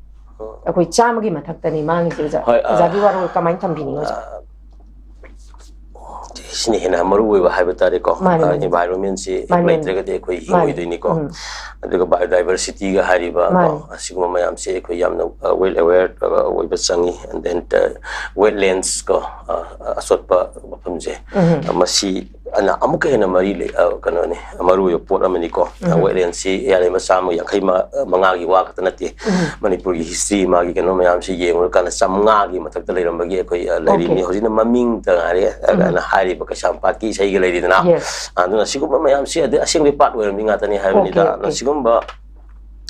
ꯑꯩꯈꯣꯏ ꯆꯥꯝꯃꯒꯤ ꯃꯊꯛꯇꯅꯤ ꯃꯥꯡꯉꯤꯁꯦ, ꯑꯣꯖꯥ꯫ ꯍꯣꯏ, ꯑ, ꯑꯣꯖꯥꯒꯤ ꯋꯥꯔꯣꯜ ꯀꯃꯥꯏꯅ ꯊꯝꯕꯤꯅꯤꯡꯉꯤ, ꯑꯣꯖꯥ? ꯑ, ꯁꯤꯅ ꯍꯦꯟꯅ ꯃꯔꯨ ꯑꯣꯏꯕ ꯍꯥꯏꯕ ꯇꯥꯔꯦꯀꯣ꯫ ꯃꯥꯅꯦ, ꯑ, ꯃꯥꯅꯦ꯫ Environment ꯁꯤ ꯍꯦꯛ ꯃꯥꯅꯦ꯫ ꯂꯩꯇ꯭ꯔꯒꯗꯤ ꯑꯩꯈꯣꯏ ꯃꯥꯅꯦ꯫ ꯍꯤꯡꯉꯣꯏꯗꯣꯏꯅꯤꯀꯣ꯫ ꯎꯝ꯫ ꯑꯗꯨꯒ biodiversity ꯒ ꯍꯥꯏꯔꯤꯕ ꯀꯣ, ꯃꯥꯅꯦ꯫ ꯑꯁꯤꯒꯨꯝꯕ ꯃꯌꯥꯝꯁꯦ ꯑꯩꯈꯣꯏ ꯌꯥꯝꯅ, ꯑ, well aware, ꯑ, ꯑꯣꯏꯕ ꯆꯪꯉꯤ꯫ And then, ꯑ, wetlands ꯀꯣ, ꯑ, ꯑ, ꯑꯆꯣꯠꯄ ꯃꯐꯝꯁꯦ, ꯎꯝ꯫ ꯑ, ꯃꯁꯤ ꯑꯃꯨꯛꯀ ꯍꯦꯟꯅ ꯃꯔꯤ ꯂꯩ, ꯑ, ꯀꯩꯅꯣꯅꯤ, ꯃꯔꯨ ꯑꯣꯏꯕ ꯄꯣꯠ ꯑꯃꯅꯤꯀꯣ꯫ ꯎꯝ꯫ Wetlands ꯁꯤ ꯌꯥꯔꯦ ꯆꯥꯝꯃ ꯌꯥꯡꯈꯩ ꯃꯉꯥꯒꯤ ꯋꯥ ꯈꯛꯇ ꯅꯠꯇꯦ꯫ ꯎꯝ꯫ ꯃꯅꯤꯄꯨꯔꯒꯤ history, ꯃꯥꯒꯤ ꯀꯩꯅꯣ ꯃꯌꯥꯝꯁꯤ ꯌꯦꯡꯉꯨꯔꯀꯥꯟꯗ ꯆꯥꯝꯃꯉꯥꯒꯤ ꯃꯊꯛꯇ ꯂꯩꯔꯝꯕꯒꯤ ꯑꯩꯈꯣꯏ, ꯑ, ꯂꯩꯔꯤꯕꯅꯤ꯫ Okay꯫ ꯍꯧꯖꯤꯛꯅ ꯃꯃꯤꯡꯇ ꯉꯥꯏꯔꯦ, ꯑ, ꯎꯝ꯫ ꯑꯅ ꯍꯥꯏꯔꯤꯕ ꯀꯩꯁꯥꯝꯄꯥꯠꯀꯤ ꯏꯁꯩꯒ ꯂꯩꯔꯤꯗꯅ꯫ Yes꯫ ꯑꯗꯨꯅ ꯁꯤꯒꯨꯝꯕ ꯃꯌꯥꯝꯁꯤ ꯑꯗꯩ ꯑꯁꯦꯡꯕꯒꯤ part ꯑꯣꯏꯔꯝꯃꯤ ꯉꯥꯛꯇꯅꯤ ꯍꯥꯏꯕꯅꯤꯗ꯫ Okay, okay꯫ ꯁꯤꯒꯨꯝꯕ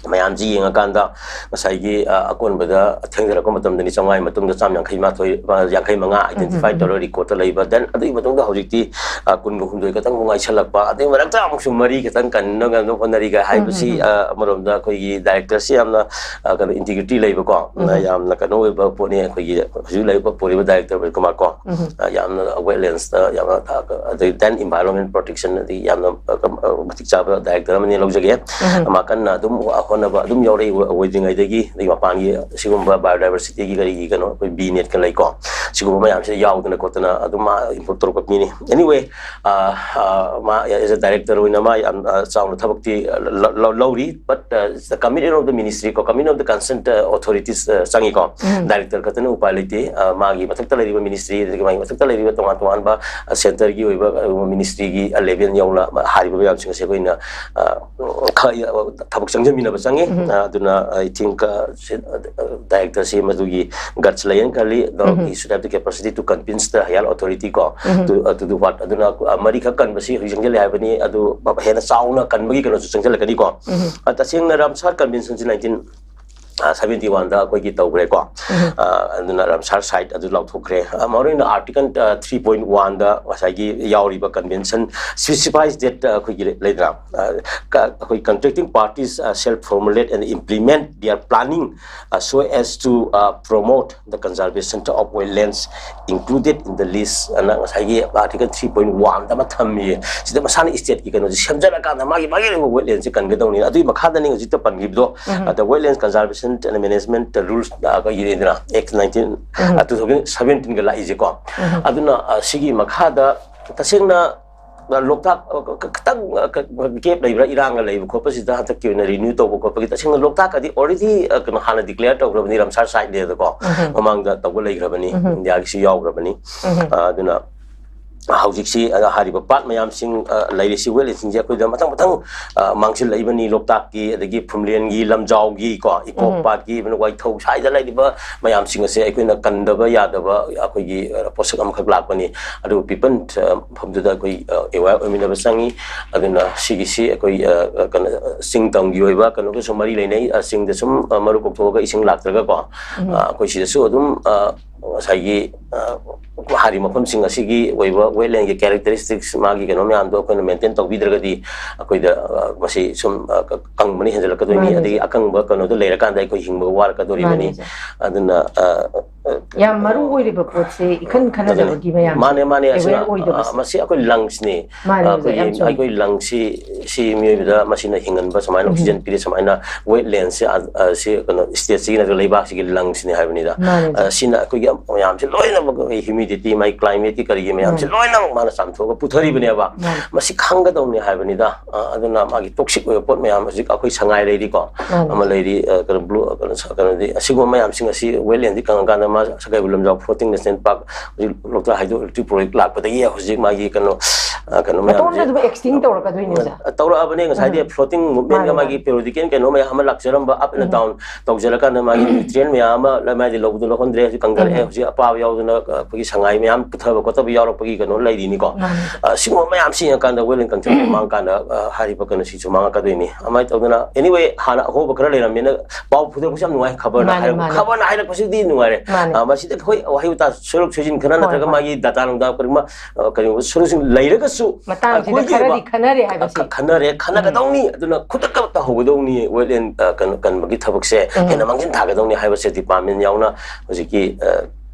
ꯃꯌꯥꯝꯁꯤ ꯌꯦꯡꯉꯀꯥꯟꯗ ꯉꯁꯥꯏꯒꯤ, ꯑ, ꯑꯀꯣꯟꯕꯗ ꯊꯦꯡꯊꯔꯛꯄ ꯃꯇꯝꯗꯅꯤ ꯆꯥꯝꯃꯉꯥꯒꯤ ꯃꯇꯨꯡꯗ ꯆꯥꯝ ꯌꯥꯡꯈꯩ ꯃꯥꯊꯣꯏ, ꯑ, ꯌꯥꯡꯈꯩ ꯃꯉꯥ identify ꯎꯝ, ꯎꯝ, ꯎꯝ꯫ ꯇꯧꯔꯒ record ꯇ ꯂꯩꯕ꯫ Then ꯑꯗꯨꯒꯤ ꯃꯇꯨꯡꯗ ꯍꯧꯖꯤꯛꯇꯤ, ꯑ, ꯀꯨꯟꯒ ꯍꯨꯝꯗꯣꯏ ꯈꯛꯇꯪ ꯉꯥꯏꯁꯜꯂꯛꯄ, ꯑꯗꯩ ꯃꯔꯛꯇ ꯑꯃꯨꯛꯁꯨ ꯃꯔꯤ ꯈꯛꯇꯪ ꯀꯟꯅꯕ ꯍꯣꯠꯅꯔꯤꯒ ꯎꯝ, ꯎꯝ, ꯍꯥꯏꯕꯁꯤ, ꯎꯝ꯫ ꯑ, ꯑꯃꯔꯣꯝꯗ ꯑꯩꯈꯣꯏꯒꯤ director ꯁꯤ ꯌꯥꯝꯅ, ꯑ, ꯀꯩꯅꯣ, integrity ꯂꯩꯕꯀꯣ, ꯎꯝ, ꯎꯝ꯫ ꯌꯥꯝꯅ ꯀꯩꯅꯣ ꯑꯣꯏꯕ ꯄꯣꯠꯅꯤ꯫ ꯑꯩꯈꯣꯏꯒꯤ ꯍꯧꯖꯤꯛ ꯂꯩꯔꯤꯕ, ꯄꯨꯔꯤꯕ director ꯄ꯭ꯔꯕꯤꯟ ꯀꯨꯃꯥꯔ ꯀꯣ, ꯎꯝ꯫ ꯑ, ꯌꯥꯝꯅ wetlands ꯇ ꯌꯥꯝꯅ, ꯑ, ꯑꯗꯩ then environment protection ꯑꯗꯒꯤ ꯌꯥꯝꯅ, ꯑ, ꯑ, ꯃꯇꯤꯛ ꯆꯥꯕ director ꯑꯃꯅꯤ ꯂꯧꯖꯒꯦ꯫ ꯎꯝ꯫ ꯃꯥ ꯀꯟꯅ ꯑꯗꯨꯝ ꯍꯣꯠꯅꯕ ꯑꯗꯨꯝ ꯌꯥꯎꯔꯛꯏ, ꯑꯣꯏꯗ꯭ꯔꯤꯉꯩꯗꯒꯤ꯫ ꯑꯗꯒꯤ ꯃꯄꯥꯟꯒꯤ ꯁꯤꯒꯨꯝꯕ biodiversity ꯒꯤ ꯀꯔꯤꯒꯤ ꯀꯩꯅꯣ, ꯑꯩꯈꯣꯏ B net ꯀ ꯂꯩꯀꯣ, ꯁꯤꯒꯨꯝꯕ ꯃꯌꯥꯝꯁꯤꯗ ꯌꯥꯎꯗꯅ ꯈꯣꯠꯇꯅ ꯑꯗꯨꯝ ꯃꯥ improve ꯇꯧꯔꯛꯄ ꯃꯤꯅꯤ꯫ Anyway, ꯑ, ꯑ, ꯃꯥ as a director ꯑꯣꯏꯅ ꯃꯥ ꯌꯥꯝ, ꯑ, ꯆꯥꯎꯅ ꯊꯕꯛꯇꯤ, ꯑ, ꯂ-, ꯂ-, ꯂꯧꯔꯤ, but, ꯑ, the commitment of the ministry ꯀꯣ, commitment of the concerned, ꯑ, authorities, ꯑ, ꯆꯪꯉꯤꯀꯣ꯫ ꯎꯝ꯫ Director ꯈꯛꯇꯅ ꯎꯄꯥꯏ ꯂꯩꯇꯦ꯫ ꯑ, ꯃꯥꯒꯤ ꯃꯊꯛꯇ ꯂꯩꯔꯤꯕ ministry, ꯑꯗꯒꯤ ꯃꯥꯒꯤ ꯃꯊꯛꯇ ꯂꯩꯔꯤꯕ ꯇꯣꯉꯥꯟ ꯇꯣꯉꯥꯟꯕ, ꯑ, centre ꯒꯤ ꯑꯣꯏꯕ, ꯑ, ministry ꯒꯤ, ꯑ, level ꯌꯧꯅ ꯍꯥꯏꯔꯤꯕ ꯃꯌꯥꯝꯁꯤꯡ ꯑꯁꯦ ꯑꯩꯈꯣꯏꯅ, ꯑ, ꯈ-, ꯑ, ꯊꯕꯛ ꯆꯪꯁꯤꯟꯃꯤꯟꯅꯕ ꯆꯪꯉꯤ꯫ ꯎꯝ꯫ ꯑ, ꯑꯗꯨꯅ I think, ꯑ, ꯁꯤ-, ꯑ, director ꯁꯤ ꯃꯗꯨꯒꯤ guts ꯂꯩꯌꯦꯅ ꯈꯜꯂꯤ꯫ ꯑꯗꯣ ꯎꯝ꯫ He should have the capacity to convince the higher authority ꯀꯣ, ꯎꯝ꯫ To, ꯑ, to do what? ꯑꯗꯨꯅ, ꯑ, ꯃꯔꯤꯈꯛ ꯀꯟꯕꯁꯤ ꯍꯧꯖꯤꯛ ꯆꯪꯁꯤꯜꯂꯦ ꯍꯥꯏꯕꯅꯤ, ꯑꯗꯨ ꯍꯦꯟꯅ ꯆꯥꯎꯅ ꯀꯟꯕꯒꯤ ꯀꯩꯅꯣꯁꯨ ꯆꯪꯁꯤꯜꯂꯛꯀꯅꯤꯀꯣ꯫ ꯎꯝ꯫ ꯑ, ꯇꯁꯦꯡꯅ Ramsar Convention ꯁꯤ nineteen seventy one ꯗ ꯑꯩꯈꯣꯏꯒꯤ ꯇꯧꯈ꯭ꯔꯦꯀꯣ꯫ ꯎꯝ꯫ ꯑ, ꯑꯗꯨꯅ Ramsar site ꯑꯗꯨ ꯂꯥꯎꯊꯣꯛꯈ꯭ꯔꯦ꯫ ꯑ, ꯃꯔꯨꯑꯣꯏꯅ article, ꯑ, three point one ꯗ ꯉꯁꯥꯏꯒꯤ ꯌꯥꯎꯔꯤꯕ convention specifies that, ꯑ, ꯑꯩꯈꯣꯏꯒꯤ ꯂꯩ-, ꯂꯩꯗꯅ, ꯑ, ꯀ-, ꯑꯩꯈꯣꯏ contracting parties, ꯑ, shall formulate and implement their planning, ꯑ, so as to, ꯑ, promote the conservation of wetlands included in the list ꯑꯅ ꯉꯁꯥꯏꯒꯤ article three point one ꯗ ꯑꯃ ꯊꯝꯃꯤꯌꯦ꯫ ꯁꯤꯗ ꯃꯁꯥꯅ state ꯀꯤ ꯀꯩꯅꯣꯁꯦ ꯁꯦꯝꯖꯔꯀꯥꯟꯗ ꯃꯥꯒꯤ, ꯃꯥꯒꯤ ꯑꯣꯏꯕ wetland ꯁꯦ ꯀꯟꯒꯗꯧꯅꯤ꯫ ꯑꯗꯨꯒꯤ ꯃꯈꯥꯗꯅꯤ ꯍꯧꯖꯤꯛꯇ ꯄꯟꯈꯤꯕꯗꯣ, ꯎꯝ꯫ ꯑꯗ Wetlands Conservation and Management Rules, ꯑ, ꯑꯩꯈꯣꯏꯒꯤ ꯂꯩꯗꯅ, Act nineteen, ꯎꯝ꯫ ꯑ, two thousand seventeen ꯒ ꯂꯥꯛꯏꯁꯦꯀꯣ꯫ ꯎꯝ꯫ ꯑꯗꯨꯅ, ꯑ, ꯁꯤꯒꯤ ꯃꯈꯥꯗ ꯇꯁꯦꯡꯅ, ꯑ, ꯂꯣꯛꯇꯥꯛ, ꯑ, ꯈ-, ꯈꯤꯇꯪ, ꯑ, ꯈ-, gap ꯂꯩꯕ꯭ꯔꯥ, ꯏꯔꯥꯡꯒ ꯂꯩꯕ ꯈꯣꯠꯄꯁꯤꯗ ꯍꯟꯗꯛꯀꯤ ꯑꯣꯏꯅ renew ꯇꯧꯕ ꯈꯣꯠꯄꯒꯤ? ꯇꯁꯦꯡꯅ ꯂꯣꯛꯇꯥꯛꯀꯗꯤ already, ꯑ, ꯀꯩꯅꯣ, ꯍꯥꯟꯅ declare ꯇꯧꯈ꯭ꯔꯕꯅꯤ, Ramsar site ꯅꯦꯗꯀꯣ, ꯎꯝ꯫ ꯃꯃꯥꯡꯗ ꯇꯧꯕ ꯂꯩꯈ꯭ꯔꯕꯅꯤ, ꯎꯝ꯫ ꯏꯟꯗꯤꯌꯥꯒꯤꯁꯨ ꯌꯥꯎꯈ꯭ꯔꯕꯅꯤ꯫ ꯎꯝ꯫ ꯑ, ꯑꯗꯨꯅ ꯍꯧꯖꯤꯛꯁꯤ, ꯑ, ꯍꯥꯏꯔꯤꯕ ꯄꯥꯠ ꯃꯌꯥꯝꯁꯤꯡ, ꯑ, ꯂꯩꯔꯤꯁꯤ, ꯋꯦꯠꯂꯦꯟꯁꯤꯡꯁꯦ ꯑꯩꯈꯣꯏꯗ ꯃꯊꯪ ꯃꯊꯪ, ꯑ, ꯃꯥꯡꯁꯤꯜꯂꯛꯏꯕꯅꯤ꯫ ꯂꯣꯛꯇꯥꯛꯀꯤ, ꯑꯗꯒꯤ ꯐꯨꯝꯂꯦꯟꯒꯤ, ꯂꯝꯖꯥꯎꯒꯤ ꯀꯣ, ꯏꯀꯣꯛ ꯎꯝ꯫ ꯄꯥꯠꯀꯤ, ꯏꯚꯟ ꯋꯥꯏꯊꯧ ꯁ꯭ꯋꯥꯏꯗ ꯂꯩꯔꯤꯕ ꯃꯌꯥꯝꯁꯤꯡ ꯑꯁꯦ ꯑꯩꯈꯣꯏꯅ ꯀꯟꯗꯕ ꯌꯥꯗꯕ ꯑꯩꯈꯣꯏꯒꯤ, ꯑ, ꯄꯣꯠꯁꯛ ꯑꯃꯈꯛ ꯂꯥꯛꯄꯅꯤ꯫ ꯑꯗꯨꯕꯨ ꯄꯤꯄꯜ, ꯑ, ꯃꯐꯝꯗꯨꯗ ꯑꯩꯈꯣꯏ, ꯑ, ꯑꯦꯋꯦꯌꯔ ꯑꯣꯏꯃꯤꯟꯅꯕ ꯆꯪꯉꯤ꯫ ꯑꯗꯨꯅ ꯁꯤꯒꯤꯁꯤ ꯑꯩꯈꯣꯏ, ꯑ, ꯑ, ꯀꯩꯅꯣ, ꯆꯤꯡ ꯇꯝꯒꯤ ꯑꯣꯏꯕ ꯀꯩꯅꯣꯒꯁꯨ ꯃꯔꯤ ꯂꯩꯅꯩ꯫ ꯑ, ꯆꯤꯡꯗ ꯁꯨꯝ, ꯑ, ꯃꯔꯨ ꯀꯣꯛꯊꯣꯛꯑꯒ ꯏꯁꯤꯡ ꯂꯥꯛꯇ꯭ꯔꯒꯀꯣ, ꯎꯝ꯫ ꯑ, ꯑꯩꯈꯣꯏ ꯁꯤꯗꯁꯨ ꯑꯗꯨꯝ, ꯑ, ꯉꯁꯥꯏꯒꯤ, ꯑ, ꯍꯥꯏꯔꯤꯕ ꯃꯐꯝꯁꯤꯡ ꯑꯁꯤꯒꯤ ꯑꯣꯏꯕ ꯋꯦꯠꯂꯦꯟꯒꯤ ꯀꯦꯔꯦꯛꯇꯔꯤꯁꯇꯤꯛꯁ, ꯃꯥꯒꯤ ꯀꯩꯅꯣ ꯃꯌꯥꯝꯗꯣ ꯑꯩꯈꯣꯏꯅ ꯃꯦꯟꯇꯦꯟ ꯇꯧꯕꯤꯗ꯭ꯔꯒꯗꯤ ꯑꯩꯈꯣꯏꯗ, ꯑ, ꯃꯁꯤ ꯁꯨꯝ, ꯑ, ꯀ-, ꯀꯪꯕꯅ ꯍꯦꯟꯖꯜꯂꯛꯀꯗꯣꯏꯅꯤ꯫ ꯃꯥꯅꯦ, ꯑꯗꯒꯤ ꯁꯔ꯫ ꯑꯀꯪꯕ ꯀꯩꯅꯣꯗꯣ ꯂꯩꯔꯀꯥꯟꯗ ꯑꯩꯈꯣꯏ ꯍꯤꯡꯕ ꯋꯥꯔꯛꯀꯗꯣꯔꯤꯕꯅꯤ꯫ ꯃꯥꯅꯦ, ꯁꯔ꯫ ꯑꯗꯨꯅ, ꯑ, ꯑ, ꯌꯥꯝ ꯃꯔꯨ ꯑꯣꯏꯔꯤꯕ ꯄꯣꯠꯁꯦ ꯏꯈꯟ ꯑꯗꯨꯅꯤ꯫ ꯈꯟꯅꯗꯕꯒꯤ ꯃꯌꯥꯝꯁꯦ ꯃꯥꯅꯦ, ꯃꯥꯅꯦ, ꯑꯁꯤꯅ, ꯑꯦꯋꯦꯌꯔ ꯑꯣꯏꯗꯕꯁꯦ꯫ ꯑ, ꯃꯁꯤ ꯑꯩꯈꯣꯏ ꯂꯪꯁꯅꯤ꯫ ꯃꯥꯅꯦ, ꯑ, ꯑꯣꯖꯥ, ꯌꯥꯝ ꯑꯩꯈꯣꯏꯒꯤ, ꯆꯨꯝꯃꯤ꯫ ꯑꯩꯈꯣꯏ ꯂꯪꯁꯤ, ꯁꯤ ꯃꯤꯑꯣꯏꯕꯗ ꯃꯁꯤꯅ ꯍꯤꯡꯍꯟꯕ ꯁꯨꯃꯥꯏꯅ ꯎꯝ꯫ ꯑꯣꯛꯁꯤꯖꯦꯟ ꯄꯤꯔꯤ ꯁꯨꯃꯥꯏꯅ ꯋꯦꯠꯂꯦꯟꯁꯦ, ꯑ, ꯑ, ꯁꯤ ꯀꯩꯅꯣ ꯁ꯭ꯇꯦꯠꯁꯤꯒꯤ ꯅꯠꯇ꯭ꯔꯒ ꯂꯩꯕꯥꯛꯁꯤꯒꯤ ꯂꯪꯁꯅꯤ ꯍꯥꯏꯕꯅꯤꯗ꯫ ꯃꯥꯅꯦ, ꯑ, ꯑꯣꯖꯥ꯫ ꯁꯤꯅ ꯑꯩꯈꯣꯏꯒꯤ ꯃꯌꯥꯝꯁꯦ ꯂꯣꯏꯅꯃꯛ, ꯍ꯭ꯌꯨꯃꯤꯗꯤꯇꯤ, ꯃꯥꯒꯤ ꯀ꯭ꯂꯥꯏꯃꯦꯠꯀꯤ ꯀꯔꯤꯒꯤ ꯃꯌꯥꯝꯁꯦ ꯃꯥꯅꯦ꯫ ꯂꯣꯏꯅꯃꯛ ꯃꯥꯅ ꯆꯥꯝꯊꯣꯛꯑꯒ ꯄꯨꯊꯔꯤꯕꯅꯦꯕ꯫ ꯃꯥꯅꯦ꯫ ꯃꯁꯤ ꯈꯪꯒꯗꯧꯅꯤ ꯍꯥꯏꯕꯅꯤꯗ꯫ ꯑ, ꯑꯗꯨꯅ ꯃꯥꯒꯤ ꯇꯣꯛꯁꯤꯛ ꯑꯣꯏꯕ ꯄꯣꯠ ꯃꯌꯥꯝ ꯍꯧꯖꯤꯛ ꯑꯩꯈꯣꯏ ꯁꯉꯥꯏ ꯂꯩꯔꯤꯀꯣ, ꯃꯥꯅꯦ꯫ ꯑꯃ ꯂꯩꯔꯤ, ꯑ, ꯀꯩꯅꯣ, ꯕ꯭ꯂꯨ, ꯀꯩꯅꯣ, ꯁ-, ꯀꯩꯅꯣꯗꯤ, ꯑꯁꯤꯒꯨꯝꯕ ꯃꯌꯥꯝꯁꯤꯡ ꯑꯁꯤ ꯋꯦꯠꯂꯦꯟꯗꯤ ꯀꯪꯉꯀꯥꯟꯗ ꯃꯥ ꯁꯉꯥꯏꯕꯨ ꯂꯝꯖꯥꯎ ꯐ꯭ꯂꯣꯇꯤꯡ ꯅꯦꯁꯅꯦꯜ ꯄꯥꯔꯛ ꯍꯧꯖꯤꯛ ꯂꯣꯛꯇꯥꯛ ꯍꯥꯏꯗ꯭ꯔꯣ ꯏꯂꯦꯛꯇ꯭ꯔꯤꯛ ꯄ꯭ꯔꯣꯖꯦꯛ ꯂꯥꯛꯄꯗꯒꯤ ꯍꯧꯖꯤꯛ ꯃꯥꯒꯤ ꯀꯩꯅꯣ, ꯑ, ꯀꯩꯅꯣ ꯃꯇꯣꯝꯗ ꯃꯌꯥꯝꯁꯦ ꯑꯗꯨꯝ ꯑꯦꯛꯁꯇꯤꯡ ꯇꯧꯔꯛꯀꯗꯣꯏꯅꯦ, ꯑꯣꯖꯥ꯫ ꯇꯧꯔꯛꯑꯕꯅꯦ꯫ ꯉꯁꯥꯏꯗꯤ ꯎꯝ꯫ ꯐ꯭ꯂꯣꯇꯤꯡ ꯃꯨꯚꯃꯦꯟꯒ ꯃꯥꯅꯦ, ꯃꯥꯒꯤ ꯃꯥꯅꯦ꯫ ꯄꯦꯔꯤꯌꯣꯗꯤꯀꯦꯜ ꯀꯩꯅꯣ ꯃꯌꯥꯝ ꯑꯃ ꯂꯥꯛꯆꯔꯝꯕ ꯑꯞ ꯑꯦꯟ ꯎꯝ꯫ ꯗꯥꯎꯟ ꯇꯧꯖꯔꯀꯥꯟꯗ ꯃꯥꯒꯤ ꯅ꯭ꯌꯨꯇ꯭ꯔꯤꯌꯦꯟ ꯃꯌꯥꯝ ꯑꯃ ꯃꯥꯏꯗꯤ ꯂꯧꯕꯗꯣ ꯂꯧꯍꯟꯗ꯭ꯔꯦ꯫ ꯍꯧꯖꯤꯛ ꯀꯪꯊꯔꯛꯑꯦ꯫ ꯎꯝ꯫ ꯍꯧꯖꯤꯛ ꯑꯄꯥꯕ ꯌꯥꯎꯗꯅ, ꯑ, ꯑꯩꯈꯣꯏꯒꯤ ꯁꯉꯥꯏ ꯃꯌꯥꯝ ꯄꯨꯊꯕ ꯈꯣꯠꯊꯕ ꯌꯥꯎꯔꯛꯄꯒꯤ ꯀꯩꯅꯣ ꯂꯩꯔꯤꯅꯤꯀꯣ꯫ ꯃꯥꯅꯦ꯫ ꯑ, ꯁꯤꯒꯨꯝꯕ ꯃꯌꯥꯝꯁꯤ ꯌꯦꯡꯉꯀꯥꯟꯗ ꯋꯦꯠꯂꯦꯟ ꯀꯪꯊꯔꯛꯄ ꯃꯥꯡꯀꯥꯟꯗ, ꯑ, ꯍꯥꯏꯔꯤꯕ ꯀꯩꯅꯣꯁꯤꯁꯨ ꯃꯥꯡꯉꯛꯀꯗꯣꯏꯅꯤ꯫ ꯑꯗꯨꯃꯥꯏꯅ ꯇꯧꯗꯅ, anyway, ꯍꯥꯟꯅ ꯑꯍꯣꯕ ꯈꯔ ꯂꯩꯔꯝꯃꯦꯅ ꯄꯥꯎ ꯄꯨꯊꯣꯔꯛꯄꯁꯨ ꯌꯥꯝ ꯅꯨꯡꯉꯥꯏ꯫ ꯈꯕꯔꯅ ꯃꯥꯅꯦ, ꯍꯥꯏꯔꯛ-, ꯃꯥꯅꯦ꯫ ꯈꯕꯔꯅ ꯍꯥꯏꯔꯛꯄꯁꯤꯗꯤ ꯅꯨꯡꯉꯥꯏꯔꯦ꯫ ꯃꯥꯅꯦ꯫ ꯑ, ꯃꯁꯤꯗ ꯑꯩꯈꯣꯏ ꯋꯥꯍꯩ ꯋꯥꯇꯥ ꯁꯣꯏꯔꯣꯛ ꯁꯣꯏꯖꯤꯟ ꯈꯔ ꯍꯣꯏ, ꯅꯠꯇ꯭ꯔꯒ ꯍꯣꯏ꯫ ꯃꯥꯒꯤ ꯗꯥꯇꯥ ꯅꯨꯡꯗꯥ ꯀꯔꯤꯒꯨꯝꯕ, ꯑ, ꯀꯔꯤꯒꯨꯝꯕ ꯁꯣꯏꯔꯣꯛꯁꯤꯡ ꯂꯩꯔꯒꯁꯨ ꯃꯇꯥꯡꯁꯤꯗ ꯑꯩꯈꯣꯏꯒꯤ ꯈꯔꯗꯤ ꯑꯣꯏꯕ ꯈꯟꯅꯔꯦ ꯍꯥꯏꯕꯁꯦ꯫ ꯈ-, ꯈꯟꯅꯔꯦ, ꯎꯝ꯫ ꯈꯟꯅꯒꯗꯧꯅꯤ꯫ ꯑꯗꯨꯅ ꯈꯨꯗꯛꯇ ꯇꯧꯍꯧꯒꯗꯧꯅꯤ꯫ ꯋꯦꯠꯂꯦꯟ, ꯑ, ꯀꯩꯅꯣ, ꯀꯟꯕꯒꯤ ꯊꯕꯛꯁꯦ ꯎꯝ꯫ ꯍꯦꯟꯅ ꯃꯥꯡꯖꯤꯟ ꯊꯥꯒꯗꯧꯅꯤ ꯍꯥꯏꯕꯁꯦ ꯗꯤꯄꯥꯔꯠꯃꯦꯟ ꯌꯥꯎꯅ ꯍꯧꯖꯤꯛꯀꯤ, ꯑ,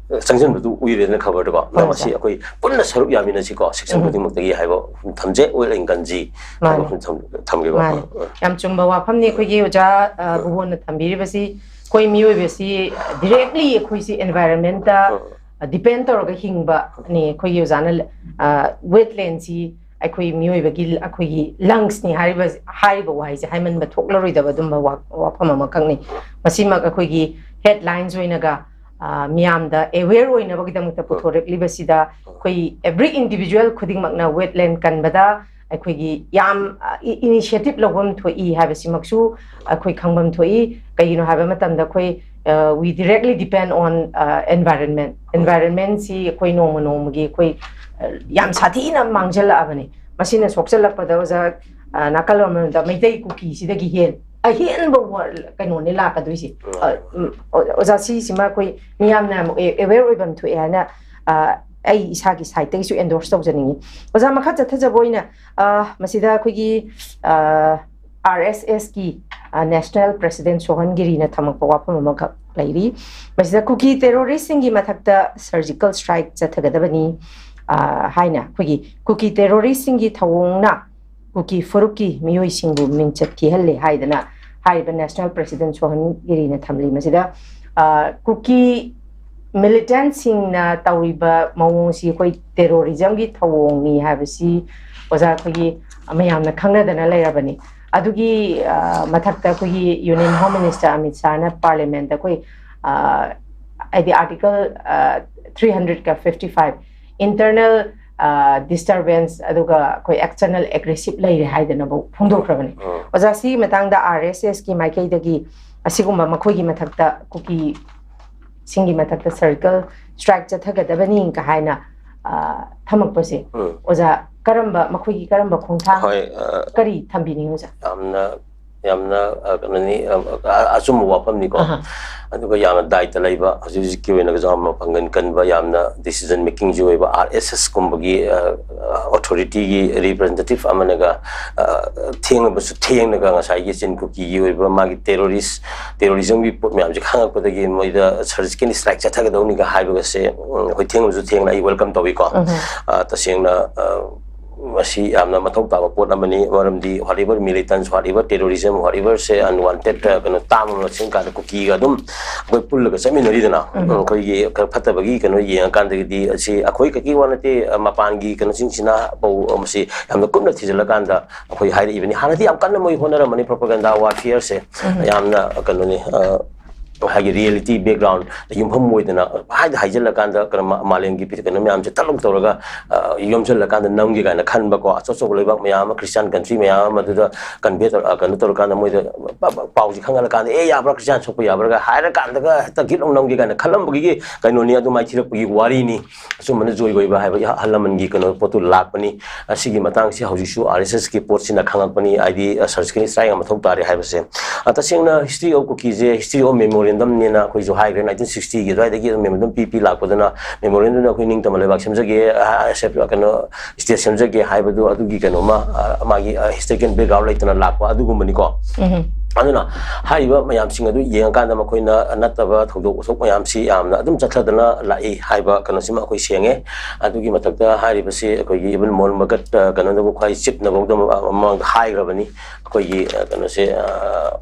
ꯆꯪꯁꯤꯟꯕꯗꯨ ꯎꯏꯔꯦꯗꯅ ꯈꯕꯔꯗꯀꯣ꯫ ꯍꯣꯏ, ꯃꯁꯤ ꯁꯥꯔ꯫ ꯑꯩꯈꯣꯏ ꯄꯨꯟꯅ ꯁꯔꯨꯛ ꯌꯥꯃꯤꯟꯅꯁꯤꯀꯣ, ꯁꯦꯛꯁꯟ ꯎꯝ꯫ ꯈꯨꯗꯤꯡꯃꯛꯇꯒꯤ ꯍꯥꯏꯕ ꯋꯥꯐꯝ ꯊꯝꯖꯩ꯫ ꯋꯦꯠꯂꯦꯟ ꯀꯟꯁꯤ ꯃꯥꯅꯤ꯫ ꯍꯥꯏꯕ ꯋꯥꯐꯝ ꯊꯝ-, ꯊꯝꯒꯦꯀꯣ꯫ ꯃꯥꯅꯤ꯫ ꯎꯝ, ꯎꯝ꯫ ꯌꯥꯝ ꯆꯨꯝꯕ ꯋꯥꯐꯝꯅꯤ꯫ ꯑꯩꯈꯣꯏꯒꯤ ꯑꯣꯖꯥ, ꯑ, ꯎꯝ꯫ ꯚꯨꯕꯣꯟꯅ ꯊꯝꯕꯤꯔꯤꯕꯁꯤ ꯑꯩꯈꯣꯏ ꯃꯤꯑꯣꯏꯕꯁꯤ directly ꯑꯩꯈꯣꯏꯁꯤ environment-ꯇ, ꯎꯝ꯫ ꯑ, depend ꯇꯧꯔꯒ ꯍꯤꯡꯕꯅꯤ꯫ ꯑꯩꯈꯣꯏꯒꯤ ꯑꯣꯖꯥꯅ, ꯑ, ꯋꯦꯠꯂꯦꯟꯁꯤ ꯑꯩꯈꯣꯏ ꯃꯤꯑꯣꯏꯕꯒꯤ, ꯑꯩꯈꯣꯏꯒꯤ lungs-ꯅꯤ ꯍꯥꯏꯔꯤꯕ, ꯍꯥꯏꯔꯤꯕ ꯋꯥꯍꯩꯁꯦ ꯍꯥꯏꯃꯟꯕ ꯊꯣꯛꯂꯔꯣꯏꯗꯕ ꯑꯗꯨꯝꯕ ꯋꯥ-, ꯋꯥꯐꯝ ꯑꯃꯈꯛꯅꯤ꯫ ꯃꯁꯤꯃꯛ ꯑꯩꯈꯣꯏꯒꯤ headlines ꯑꯣꯏꯅꯒ ꯑ, ꯃꯤꯌꯥꯝꯗ aware ꯑꯣꯏꯅꯕꯒꯤꯗꯃꯛꯇ ꯄꯨꯊꯣꯔꯛꯂꯤꯕꯁꯤꯗ ꯑꯩꯈꯣꯏ every individual ꯈꯨꯗꯤꯡꯃꯛꯅ wetland ꯀꯟꯕꯗ ꯑꯩꯈꯣꯏꯒꯤ ꯌꯥꯝ, ꯑ, ꯏ-, initiative ꯂꯧꯐꯝ ꯊꯣꯛꯏ ꯍꯥꯏꯕꯁꯤꯃꯛꯁꯨ ꯑꯩꯈꯣꯏ ꯈꯪꯐꯝ ꯊꯣꯛꯏ꯫ ꯀꯩꯒꯤꯅꯣ ꯍꯥꯏꯕ ꯃꯇꯝꯗ ꯑꯩꯈꯣꯏ, ꯑ, we directly depend on, ꯑ, environment꯫ Environmentꯁꯤ ꯑꯩꯈꯣꯏ ꯅꯣꯡꯃ ꯅꯣꯡꯃꯒꯤ ꯑꯩꯈꯣꯏ, ꯑ, ꯌꯥꯝ ꯁꯥꯊꯤꯅ ꯃꯥꯡꯁꯤꯜꯂꯛꯑꯕꯅꯤ꯫ ꯃꯁꯤꯅ ꯁꯣꯛꯆꯜꯂꯛꯄꯗ ꯑꯣꯖꯥ, ꯑ, ꯅꯥꯀꯜ ꯑꯃꯔꯣꯝꯗ ꯃꯩꯇꯩ ꯀꯨꯀꯤꯁꯤꯗꯒꯤ ꯍꯦꯟ-, ꯑꯍꯦꯟꯕ ꯋꯥ-, ꯀꯩꯅꯣꯅꯤ ꯂꯥꯛꯀꯗꯣꯏꯁꯦ꯫ ꯑ, ꯎꯝ, ꯑꯣ-, ꯑꯣꯖꯥ, ꯁꯤꯁꯤꯃ ꯑꯩꯈꯣꯏ ꯃꯤꯌꯥꯝꯅ ꯑꯃꯨꯛ ꯑꯦ-, aware ꯑꯣꯏꯐꯝ ꯊꯣꯛꯑꯦ ꯍꯥꯏꯅ, ꯑ, ꯑꯩ ꯏꯁꯥꯒꯤ sideꯇꯒꯤꯁꯨ endorse ꯇꯧꯖꯅꯤꯡꯉꯤ꯫ ꯑꯣꯖꯥ, ꯃꯈꯥ ꯆꯠꯊꯖꯕ ꯑꯣꯏꯅ, ꯑ, ꯃꯁꯤꯗ ꯑꯩꯈꯣꯏꯒꯤ, ꯑ, RSSꯀꯤ, ꯑ, National President ꯁꯣꯍꯟ ꯒꯤꯔꯤꯅ ꯊꯝꯃꯛꯄ ꯋꯥꯐꯝ ꯑꯃꯈꯛ ꯂꯩꯔꯤ꯫ ꯃꯁꯤꯗ ꯀꯨꯀꯤ terroristꯁꯤꯡꯒꯤ ꯃꯊꯛꯇ surgical strike ꯆꯠꯊꯒꯗꯕꯅꯤ, ꯑ, ꯍꯥꯏꯅ ꯑꯩꯈꯣꯏꯒꯤ ꯀꯨꯀꯤ terroristꯁꯤꯡꯒꯤ ꯊꯧꯑꯣꯡꯅ ꯀꯨꯀꯤ ꯐꯨꯔꯨꯞꯀꯤ ꯃꯤꯑꯣꯏꯁꯤꯡꯕꯨ ꯃꯤꯡꯆꯠ ꯊꯤꯍꯜꯂꯦ ꯍꯥꯏꯗꯅ ꯍꯥꯏꯔꯤꯕ National President ꯁꯣꯍꯟ ꯒꯤꯔꯤꯅ ꯊꯝꯂꯤ꯫ ꯃꯁꯤꯗ, ꯑ, ꯀꯨꯀꯤ militantꯁꯤꯡꯅ ꯇꯧꯔꯤꯕ ꯃꯑꯣꯡꯁꯤ ꯑꯩꯈꯣꯏ terrorismꯒꯤ ꯊꯧꯑꯣꯡꯅꯤ ꯍꯥꯏꯕꯁꯤ ꯑꯣꯖꯥ ꯑꯩꯈꯣꯏꯒꯤ ꯃꯌꯥꯝꯅ ꯈꯪꯅꯗꯅ ꯂꯩꯔꯕꯅꯤ꯫ ꯑꯗꯨꯒꯤ, ꯑ, ꯃꯊꯛꯇ ꯑꯩꯈꯣꯏꯒꯤ Union Home Minister ꯑꯃꯤꯠ ꯁꯥꯍꯅ Parliamentꯇ ꯑꯩꯈꯣꯏ, ꯑ, ꯍꯥꯏꯗꯤ Article, ꯑ, three hundredꯀ fifty five internal, ꯑ, disturbance ꯑꯗꯨꯒ ꯑꯩꯈꯣꯏ external aggressive ꯂꯩꯔꯦ ꯍꯥꯏꯗꯅꯕꯨ ꯐꯣꯡꯗꯣꯛꯈ꯭ꯔꯕꯅꯤ꯫ ꯎꯝ꯫ ꯑꯣꯖꯥ, ꯁꯤꯒꯤ ꯃꯇꯥꯡꯗ RSSꯀꯤ ꯃꯥꯏꯀꯩꯗꯒꯤ ꯑꯁꯤꯒꯨꯝꯕ ꯃꯈꯣꯏꯒꯤ ꯃꯊꯛꯇ ꯀꯨꯀꯤꯁꯤꯡꯒꯤ ꯃꯊꯛꯇ surgical strike ꯆꯠꯊꯒꯗꯕꯅꯤ ꯀ ꯍꯥꯏꯅ, ꯑ, ꯊꯝꯃꯛꯄꯁꯦ, ꯎꯝ꯫ ꯑꯣꯖꯥ, ꯀꯔꯝꯕ, ꯃꯈꯣꯏꯒꯤ ꯀꯔꯝꯕ ꯈꯣꯡꯊꯥꯡ, ꯍꯣꯏ, ꯑ, ꯀꯔꯤ ꯊꯝꯕꯤꯅꯤꯡꯉꯤ ꯑꯣꯖꯥ? ꯌꯥꯝꯅ, ꯌꯥꯝꯅ, ꯑ, ꯀꯩꯅꯣꯅꯤ, ꯑ, ꯑ, ꯑꯆꯨꯝꯕ ꯋꯥꯐꯝꯅꯤꯀꯣ꯫ ꯑꯍꯥ꯫ ꯑꯗꯨꯒ ꯌꯥꯝꯅ ꯗꯥꯏꯇ ꯂꯩꯕ, ꯍꯧꯖꯤꯛ ꯍꯧꯖꯤꯛꯀꯤ ꯑꯣꯏꯅ ꯌꯥꯝꯅ ꯄꯥꯡꯒꯜ ꯀꯟꯕ, ꯌꯥꯝꯅ decision makingꯁꯨ ꯑꯣꯏꯕ, RSSꯀꯨꯝꯕꯒꯤ, ꯑ, authorityꯒꯤ representative ꯑꯃꯅꯒ, ꯑ, ꯊꯦꯡꯂꯕꯁꯨ ꯊꯦꯡꯅꯒ ꯉꯁꯥꯏꯒꯤ ꯆꯤꯟ ꯀꯨꯀꯤꯒꯤ ꯑꯣꯏꯕ ꯃꯥꯒꯤ terrorist, terrorismꯒꯤ ꯄꯣꯠ ꯃꯌꯥꯝꯁꯦ ꯈꯪꯉꯛꯄꯗꯒꯤ ꯃꯣꯏꯗ surgical strike ꯆꯠꯊꯒꯗꯧꯅꯤꯒ ꯍꯥꯏꯕꯒꯁꯦ, ꯎꯝ, ꯑꯩꯈꯣꯏ ꯊꯦꯡꯂꯕꯁꯨ ꯊꯦꯡꯅ ꯑꯩ welcome ꯇꯧꯏꯀꯣ꯫ ꯎꯝ꯫ ꯑ, ꯇꯁꯦꯡꯅ, ꯑ, ꯃꯁꯤ ꯌꯥꯝꯅ ꯃꯊꯧ ꯇꯥꯕ ꯄꯣꯠ ꯑꯃꯅꯤ꯫ ꯃꯔꯝꯗꯤ whatever militants, whatever terrorism, whateverꯁꯦ unwanted, ꯑ, ꯀꯩꯅꯣ ꯇꯥꯕ ꯃꯁꯤꯡ ꯀꯥꯟꯗ ꯀꯨꯀꯤꯒ ꯑꯗꯨꯝ ꯑꯩꯈꯣꯏ ꯄꯨꯜꯂꯒ ꯆꯠꯃꯤꯟꯅꯔꯤꯗꯅ꯫ ꯎꯝ꯫ ꯑꯩꯈꯣꯏꯒꯤ ꯈꯔ ꯐꯠꯇꯕꯒꯤ ꯀꯩꯅꯣ ꯌꯦꯡꯉꯀꯥꯟꯗꯒꯤꯗꯤ ꯑꯁꯤ ꯑꯩꯈꯣꯏ ꯈꯛꯀꯤ ꯋꯥ ꯅꯠꯇꯦ, ꯑ, ꯃꯄꯥꯟꯒꯤ ꯀꯩꯅꯣꯁꯤꯡꯁꯤꯅ ꯐꯧ, ꯑ, ꯃꯁꯤ ꯌꯥꯝꯅ ꯀꯨꯞꯅ ꯊꯤꯖꯤꯜꯂꯀꯥꯟꯗ ꯑꯩꯈꯣꯏ ꯍꯥꯏꯔꯛꯏꯕꯅꯤ꯫ ꯍꯥꯟꯅꯗꯤ ꯌꯥꯝ ꯀꯟꯅ ꯃꯣꯏ ꯍꯣꯠꯅꯔꯝꯕꯅꯤ, propaganda warfareꯁꯦ꯫ ꯎꯝ꯫ ꯌꯥꯝꯅ ꯀꯩꯅꯣꯅꯤ, ꯑ, ꯍꯥꯏꯒꯤ ꯔꯤꯌꯦꯂꯤꯇꯤ ꯕꯦꯛꯒ꯭ꯔꯥꯎꯟꯗ ꯌꯨꯝꯐꯝ ꯑꯣꯏꯗꯅ ꯍꯥꯏꯗ ꯍꯥꯏꯖꯤꯜꯂꯀꯥꯟꯗ ꯀꯩꯅꯣ ꯃꯥ-, ꯃꯥꯂꯦꯝꯒꯤ ꯀꯩꯅꯣ ꯃꯌꯥꯝꯁꯦ ꯇꯂꯧ ꯇꯧꯔꯒ, ꯑ, ꯌꯣꯝꯁꯤꯜꯂꯀꯥꯟꯗ ꯅꯝꯒꯦ ꯀꯥꯏꯅ ꯈꯟꯕꯀꯣ꯫ ꯑꯆꯧ ꯑꯆꯧꯕ ꯂꯩꯕꯥꯛ ꯃꯌꯥꯝ ꯑꯃ, ꯈ꯭ꯔꯤꯁꯇꯤꯌꯥꯟ ꯀꯟꯇ꯭ꯔꯤ ꯃꯌꯥꯝ ꯑꯃ ꯑꯗꯨꯗ ꯀꯟꯚꯦ ꯇꯧꯔ-, ꯑ, ꯀꯩꯅꯣ ꯇꯧꯔꯀꯥꯟꯗ ꯃꯣꯏꯗ ꯄ-, ꯄ-, ꯄꯥꯎꯁꯦ ꯈꯪꯍꯜꯂꯀꯥꯟꯗ, "ꯑꯦ, ꯌꯥꯕ꯭ꯔꯥ, ꯈ꯭ꯔꯤꯁꯇꯤꯌꯥꯟ ꯁꯣꯛꯄ ꯌꯥꯕ꯭ꯔꯥꯒ?" ꯍꯥꯏꯔꯀꯥꯟꯗꯒ ꯍꯦꯛꯇ ꯒꯤꯠ ꯂꯧ ꯅꯝꯒꯦ ꯀꯥꯏꯅ ꯈꯜꯂꯝꯕꯒꯤ ꯀꯩꯅꯣꯅꯤ, ꯑꯗꯨ ꯃꯥꯏꯊꯤꯔꯛꯄꯒꯤ ꯋꯥꯔꯤꯅꯤ꯫ ꯑꯆꯨꯝꯕꯅ ꯖꯣꯏ ꯑꯣꯏꯕ ꯍꯥꯏꯕ ꯑꯍꯜ ꯂꯃꯟꯒꯤ ꯀꯩꯅꯣ ꯄꯣꯠꯇꯨ ꯂꯥꯛꯄꯅꯤ꯫ ꯑꯁꯤꯒꯤ ꯃꯇꯥꯡꯁꯤ ꯍꯧꯖꯤꯛꯁꯨ ꯑꯥꯔ ꯑꯦꯁ ꯑꯦꯁꯀꯤ ꯄꯣꯠꯁꯤꯅ ꯈꯪꯉꯛꯄꯅꯤ, ꯍꯥꯏꯗꯤ, ꯑ, ꯁꯔꯖꯤꯀꯦꯜ ꯁ꯭ꯇ꯭ꯔꯥꯏꯛ ꯑꯃ ꯃꯊꯧ ꯇꯥꯔꯦ ꯍꯥꯏꯕꯁꯦ꯫ ꯑ, ꯇꯁꯦꯡꯅ history of ꯀꯨꯀꯤꯁꯦ history of memorandumꯅꯦꯅ ꯑꯩꯈꯣꯏꯁꯨ ꯍꯥꯏꯈ꯭ꯔꯦ, ꯅꯥꯏꯟꯇꯤꯟ ꯁꯤꯛꯁꯇꯤꯒꯤ ꯑꯗꯨꯋꯥꯏꯗꯒꯤ ꯑꯗꯨꯝ memorandum ꯄꯤ ꯄꯤ ꯂꯥꯛꯄꯗꯨꯅ, memorandumꯗꯨꯅ ꯑꯩꯈꯣꯏ ꯅꯤꯡꯇꯝꯕ ꯂꯩꯕꯥꯛ ꯁꯦꯝꯖꯒꯦ, ꯑ, ꯁꯦꯞ-, ꯀꯩꯅꯣ, state ꯁꯦꯝꯖꯒꯦ ꯍꯥꯏꯕꯗꯨ ꯑꯗꯨꯒꯤ ꯀꯩꯅꯣꯃ, ꯑ, ꯃꯥꯒꯤ, ꯑ, historical background ꯂꯩꯇꯅ ꯂꯥꯛꯄ ꯑꯗꯨꯒꯨꯝꯕꯅꯤꯀꯣ꯫ ꯎꯝ꯫ ꯑꯗꯨꯅ ꯍꯥꯏꯔꯤꯕ ꯃꯌꯥꯝꯁꯤꯡ ꯑꯗꯨ ꯌꯦꯡꯉꯀꯥꯟꯗ ꯃꯈꯣꯏꯅ ꯅꯠꯇꯕ ꯊꯧꯗꯣꯛ ꯋꯥꯊꯣꯛ ꯃꯌꯥꯝꯁꯤ ꯌꯥꯝꯅ ꯑꯗꯨꯝ ꯆꯠꯊꯗꯅ ꯂꯥꯛꯏ ꯍꯥꯏꯕ ꯀꯩꯅꯣꯁꯤꯃ ꯑꯩꯈꯣꯏ ꯁꯦꯡꯉꯦ꯫ ꯑꯗꯨꯒꯤ ꯃꯊꯛꯇ ꯍꯥꯏꯔꯤꯕꯁꯤ ꯑꯩꯈꯣꯏꯒꯤ even ꯃꯣꯟ ꯃꯒꯠ, ꯑ, ꯀꯩꯅꯣꯗꯕꯨ ꯈ꯭ꯋꯥꯏ ꯆꯤꯞꯅꯐꯥꯎꯗ ꯃꯃꯥꯡꯗ ꯍꯥꯏꯈ꯭ꯔꯕꯅꯤ꯫ ꯑꯩꯈꯣꯏꯒꯤ, ꯑ, ꯀꯩꯅꯣꯁꯦ, ꯑ,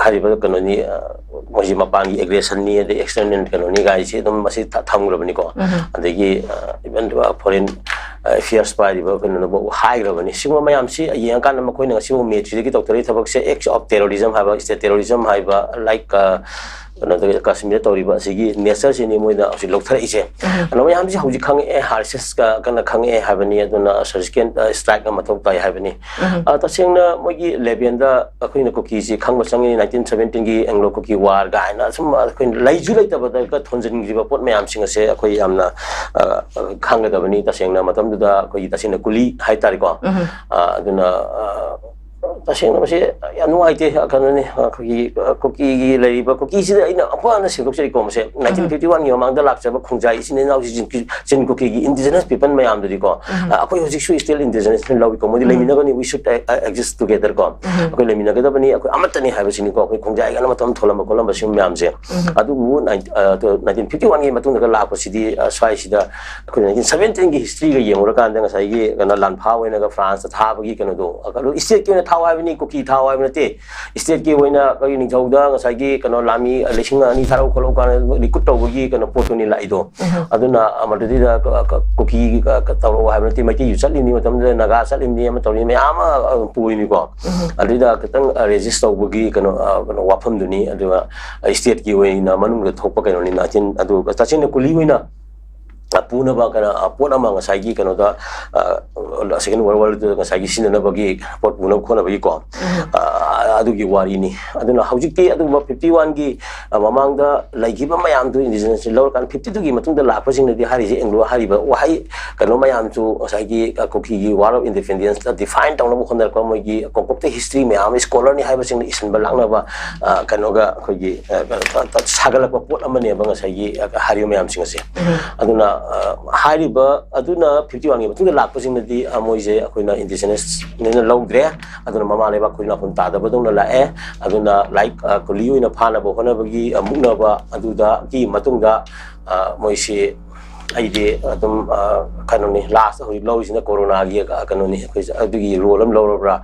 ꯍꯥꯏꯔꯤꯕ ꯀꯩꯅꯣꯅꯤ, ꯑ, ꯃꯣꯏꯁꯤ ꯃꯄꯥꯟꯒꯤ agressionꯅꯤ, ꯑꯗꯩ external ꯀꯩꯅꯣꯅꯤ ꯀꯥꯏꯁꯤ ꯑꯗꯨꯝ ꯃꯁꯤ ꯊ-, ꯊꯝꯈ꯭ꯔꯕꯅꯤꯀꯣ꯫ ꯎꯝ꯫ ꯑꯗꯒꯤ, ꯑ, even foreign affairs ꯄꯥꯏꯔꯤꯕ ꯀꯩꯅꯣꯅꯕꯨ ꯍꯥꯏꯈ꯭ꯔꯕꯅꯤ꯫ ꯁꯤꯒꯨꯝꯕ ꯃꯌꯥꯝꯁꯤ ꯌꯦꯡꯉꯀꯥꯟꯗ ꯃꯈꯣꯏꯅ ꯉꯁꯤꯐꯥꯎ ꯃꯦ ꯊ꯭ꯔꯤꯗꯒꯤ ꯇꯧꯊꯣꯔꯛꯏ ꯊꯕꯛꯁꯦ acts of terrorism ꯍꯥꯏꯕ, state terrorism ꯍꯥꯏꯕ, like, ꯑ, ꯀꯩꯅꯣꯗ ꯀꯥꯁꯃꯤꯔꯗ ꯇꯧꯔꯤꯕ ꯑꯁꯤꯒꯤ natureꯁꯤꯅꯤ ꯃꯣꯏꯅ ꯍꯧꯖꯤꯛ ꯂꯧꯊꯔꯛꯏꯁꯦ꯫ ꯎꯝ꯫ ꯑꯗꯣ ꯃꯌꯥꯝꯁꯤ ꯍꯧꯖꯤꯛ ꯈꯪꯉꯛꯑꯦ, ꯑꯥꯔ ꯑꯦꯁ ꯑꯦꯁꯀ ꯀꯟꯅ ꯈꯪꯉꯛꯑꯦ ꯍꯥꯏꯕꯅꯤ, ꯑꯗꯨꯅ surgical, ꯑ, strike ꯑꯃ ꯃꯊꯧ ꯇꯥꯏ ꯍꯥꯏꯕꯅꯤ꯫ ꯎꯝ꯫ ꯑ, ꯇꯁꯦꯡꯅ ꯃꯣꯏꯒꯤ levelꯗ ꯑꯩꯈꯣꯏꯅ ꯀꯨꯀꯤꯁꯤ ꯈꯪꯕ ꯆꯪꯉꯤ, nineteen seventeenꯒꯤ Anglo Kuki War ꯀꯥꯏꯅ ꯁꯨꯝ ꯑꯩꯈꯣꯏꯅ ꯂꯩꯁꯨ ꯂꯩꯇꯕꯗꯒ ꯊꯣꯟꯖꯤꯟꯈꯤꯕ ꯄꯣꯠ ꯃꯌꯥꯝꯁꯤꯡ ꯑꯁꯦ ꯑꯩꯈꯣꯏ ꯌꯥꯝꯅ, ꯑ, ꯈꯪꯒꯗꯕꯅꯤ꯫ ꯇꯁꯦꯡꯅ ꯃꯇꯝꯗꯨꯗ ꯑꯩꯈꯣꯏꯒꯤ ꯇꯁꯦꯡꯅ ꯀꯨꯂꯤ ꯍꯥꯏꯇꯥꯔꯦꯀꯣ꯫ ꯎꯝ꯫ ꯑ, ꯑꯗꯨꯅ, ꯑ, ꯇꯁꯦꯡꯅ ꯃꯁꯤ ꯌꯥꯝ ꯅꯨꯡꯉꯥꯏꯇꯦ꯫ ꯑ, ꯀꯩꯅꯣꯅꯤ, ꯑꯩꯈꯣꯏꯒꯤ, ꯑ, ꯀꯨꯀꯤꯒꯤ ꯂꯩꯔꯤꯕ, ꯀꯨꯀꯤꯁꯤꯗ ꯑꯩꯅ ꯑꯃꯨꯛ ꯍꯟꯅ ꯁꯦꯡꯗꯣꯛꯆꯔꯤꯀꯣ, ꯃꯁꯦ nineteen fifty oneꯒꯤ ꯃꯃꯥꯡꯗ ꯂꯥꯛꯆꯕ ꯈꯣꯡꯖꯥꯏ ꯏꯆꯤꯟ ꯏꯅꯥꯎꯁꯤꯡ, ꯆꯤꯟ ꯀꯨꯀꯤꯒꯤ indigenous people ꯃꯌꯥꯝꯗꯨꯗꯤꯀꯣ, ꯎꯝ꯫ ꯑ, ꯑꯩꯈꯣꯏ ꯍꯧꯖꯤꯛꯁꯨ still indigenousꯅꯤ ꯂꯧꯏꯀꯣ, ꯃꯣꯏꯗꯤ ꯎꯝ꯫ ꯂꯩꯃꯤꯟꯅꯒꯅꯤ, we should, uh, uh, exist together ꯀꯣ꯫ ꯎꯝ꯫ ꯑꯩꯈꯣꯏ ꯂꯩꯃꯤꯟꯅꯒꯗꯕꯅꯤ, ꯑꯩꯈꯣꯏ ꯑꯃꯠꯇꯅꯤ ꯍꯥꯏꯕꯁꯤꯅꯤꯀꯣ, ꯑꯩꯈꯣꯏ ꯈꯣꯡꯖꯥꯏ ꯀꯥꯏꯅ ꯃꯇꯝ ꯊꯣꯛꯂꯝꯕ ꯈꯣꯠꯂꯝꯕꯁꯤꯡ ꯃꯌꯥꯝꯁꯦ꯫ ꯎꯝ꯫ ꯑꯗꯨꯕꯨ ꯅꯥꯏꯟ-, ꯑ, nineteen fifty oneꯒꯤ ꯃꯇꯨꯡꯗꯒ ꯂꯥꯛꯄꯁꯤꯗꯤ, ꯑ, ꯁ꯭ꯋꯥꯏꯁꯤꯗ ꯑꯩꯈꯣꯏ nineteen seventeenꯒꯤ historyꯒ ꯌꯦꯡꯉꯨꯔꯀꯥꯟꯗ ꯉꯁꯥꯏꯒꯤ ꯀꯩꯅꯣ ꯂꯥꯟꯐꯥ ꯑꯣꯏꯅꯒ Franceꯇ ꯊꯥꯕꯒꯤ ꯀꯩꯅꯣꯗꯣ, ꯑꯗꯨ stateꯀꯤ ꯑꯣꯏꯅ ꯊꯥꯎ ꯍꯥꯏꯕꯅꯤ, ꯀꯨꯀꯤ ꯊꯥꯎ ꯍꯥꯏꯕ ꯅꯠꯇꯦ꯫ ꯁ꯭ꯇꯦꯠꯀꯤ ꯑꯣꯏꯅ ꯑꯩꯈꯣꯏꯒꯤ ꯅꯤꯡꯊꯧꯗ ꯉꯁꯥꯏꯒꯤ ꯀꯩꯅꯣ ꯂꯥꯟꯃꯤ ꯂꯤꯁꯤꯡ ꯑꯅꯤ ꯊꯥꯔꯛꯎ ꯈꯣꯠꯂꯛꯎ ꯀꯥꯏꯅ ꯔꯤꯀ꯭ꯔꯨꯠ ꯇꯧꯕꯒꯤ ꯀꯩꯅꯣ ꯄꯣꯠꯇꯨꯅꯤ ꯂꯥꯛꯏꯗꯣ꯫ ꯑꯗꯨꯅ ꯃꯗꯨꯗꯩꯗ ꯀ- ꯀ- ꯀꯨꯀꯤ ꯀ- ꯀ- ꯇꯧꯔꯛꯑꯣ ꯍꯥꯏꯕ ꯅꯠꯇꯦ꯫ ꯃꯩꯇꯩꯁꯨ ꯆꯠꯂꯤꯅꯤ, ꯃꯇꯝꯗꯨꯗ ꯅꯥꯒꯥ ꯆꯠꯂꯤꯅꯤ, ꯑꯃ ꯇꯧꯔꯤꯅꯤ, ꯃꯌꯥꯝ ꯑꯃ ꯑ, ꯄꯨꯔꯤꯅꯤꯀꯣ꯫ ꯑꯗꯨꯗ ꯈꯤꯇꯪ ꯔꯦꯖꯤꯁ ꯇꯧꯕꯒꯤ ꯀꯩꯅꯣ ꯑ, ꯀꯩꯅꯣ ꯋꯥꯐꯝꯗꯨꯅꯤ꯫ ꯑꯗꯨꯒ ꯁ꯭ꯇꯦꯠꯀꯤ ꯑꯣꯏꯅ ꯃꯅꯨꯡꯗ ꯊꯣꯛꯄ ꯀꯩꯅꯣꯅꯤꯅ ꯑꯆꯤꯟ-, ꯑꯗꯨ ꯇꯁꯦꯡꯅ ꯀꯨꯂꯤ ꯑꯣꯏꯅ ꯄꯨꯅꯕ ꯀꯩꯅꯣ, ꯑ, ꯄꯣꯠ ꯑꯃ ꯉꯁꯥꯏꯒꯤ ꯀꯩꯅꯣꯗ, ꯑ, Second World War ꯗ ꯉꯁꯥꯏꯒꯤ ꯁꯤꯖꯤꯟꯅꯅꯕꯒꯤ ꯄꯣꯠ ꯄꯨꯅꯕ ꯈꯣꯠꯅꯕꯒꯤꯀꯣ, ꯑ, ꯑꯗꯨꯒꯤ ꯋꯥꯔꯤꯅꯤ꯫ ꯑꯗꯨꯅ ꯍꯧꯖꯤꯛꯇꯤ ꯑꯗꯨꯒꯨꯝꯕ fifty one ꯒꯤ, ꯑ, ꯃꯃꯥꯡꯗ ꯂꯩꯈꯤꯕ ꯃꯌꯥꯝꯗꯨ indigenous ꯂꯧꯔꯀꯥꯟꯗ fifty two ꯒꯤ ꯃꯇꯨꯡꯗ ꯂꯥꯛꯄꯁꯤꯡꯅꯗꯤ ꯍꯥꯏꯔꯤꯁꯦ ꯑꯦꯡꯒ꯭ꯂꯣ ꯍꯥꯏꯔꯤꯕ ꯋꯥꯍꯩ ꯀꯩꯅꯣ ꯃꯌꯥꯝꯁꯨ ꯉꯁꯥꯏꯒꯤ, ꯑ, ꯀꯨꯀꯤꯒꯤ War of Independence the define ꯇꯧꯅꯕ ꯍꯣꯠꯅꯔꯛꯄ ꯃꯣꯏꯒꯤ ꯀꯣꯡꯀꯣꯛꯇ history ꯃꯌꯥꯝ scholar ꯅꯤ ꯍꯥꯏꯕꯁꯤꯡꯅ ꯏꯁꯤꯟꯕ ꯂꯥꯛꯅꯕ, ꯑ, ꯀꯩꯅꯣꯒ ꯑꯩꯈꯣꯏꯒꯤ, ꯑ, ꯀꯩꯅꯣ, ꯁꯥꯒꯠꯂꯛꯄ ꯄꯣꯠ ꯑꯃꯅꯦꯕ ꯉꯁꯥꯏꯒꯤ, ꯑ, ꯍꯥꯏꯔꯤꯕ ꯃꯌꯥꯝꯁꯤꯡ ꯑꯁꯦ꯫ ꯑꯗꯨꯅ, ꯑ, ꯍꯥꯏꯔꯤꯕ ꯑꯗꯨꯅ fifty one ꯒꯤ ꯃꯇꯨꯡꯗ ꯂꯥꯛꯄꯁꯤꯡꯅꯗꯤ, ꯑ, ꯃꯣꯏꯁꯦ ꯑꯩꯈꯣꯏꯅ indigenous ꯅꯦꯅ ꯂꯧꯗ꯭ꯔꯦ꯫ ꯑꯗꯨꯅ ꯃꯃꯥ ꯂꯩꯕꯥꯛ ꯈꯨꯜ ꯅꯥꯐꯝ ꯇꯥꯗꯕꯗꯧꯅ ꯂꯥꯛꯑꯦ꯫ ꯑꯗꯨꯅ ꯂꯥꯏꯔꯤꯛ, ꯑ, ꯀꯨꯂꯤ ꯑꯣꯏꯅ ꯐꯥꯅꯕ ꯍꯣꯠꯅꯕꯒꯤ, ꯑ, ꯃꯨꯛꯅꯕ ꯑꯗꯨꯗꯒꯤ ꯃꯇꯨꯡꯗ, ꯑ, ꯃꯣꯏꯁꯤ ꯑꯩꯗꯤ ꯑꯗꯨꯝ, ꯑ, ꯀꯩꯅꯣꯅꯤ, last ꯍꯧꯖꯤꯛ ꯂꯧꯔꯤꯁꯤꯅ ꯀꯣꯔꯣꯅꯥꯒꯤ, ꯑ, ꯀꯩꯅꯣꯅꯤ, ꯑꯩꯈꯣꯏ ꯑꯗꯨꯒꯤ role ꯑꯃ ꯂꯧꯔꯕ꯭ꯔꯥ,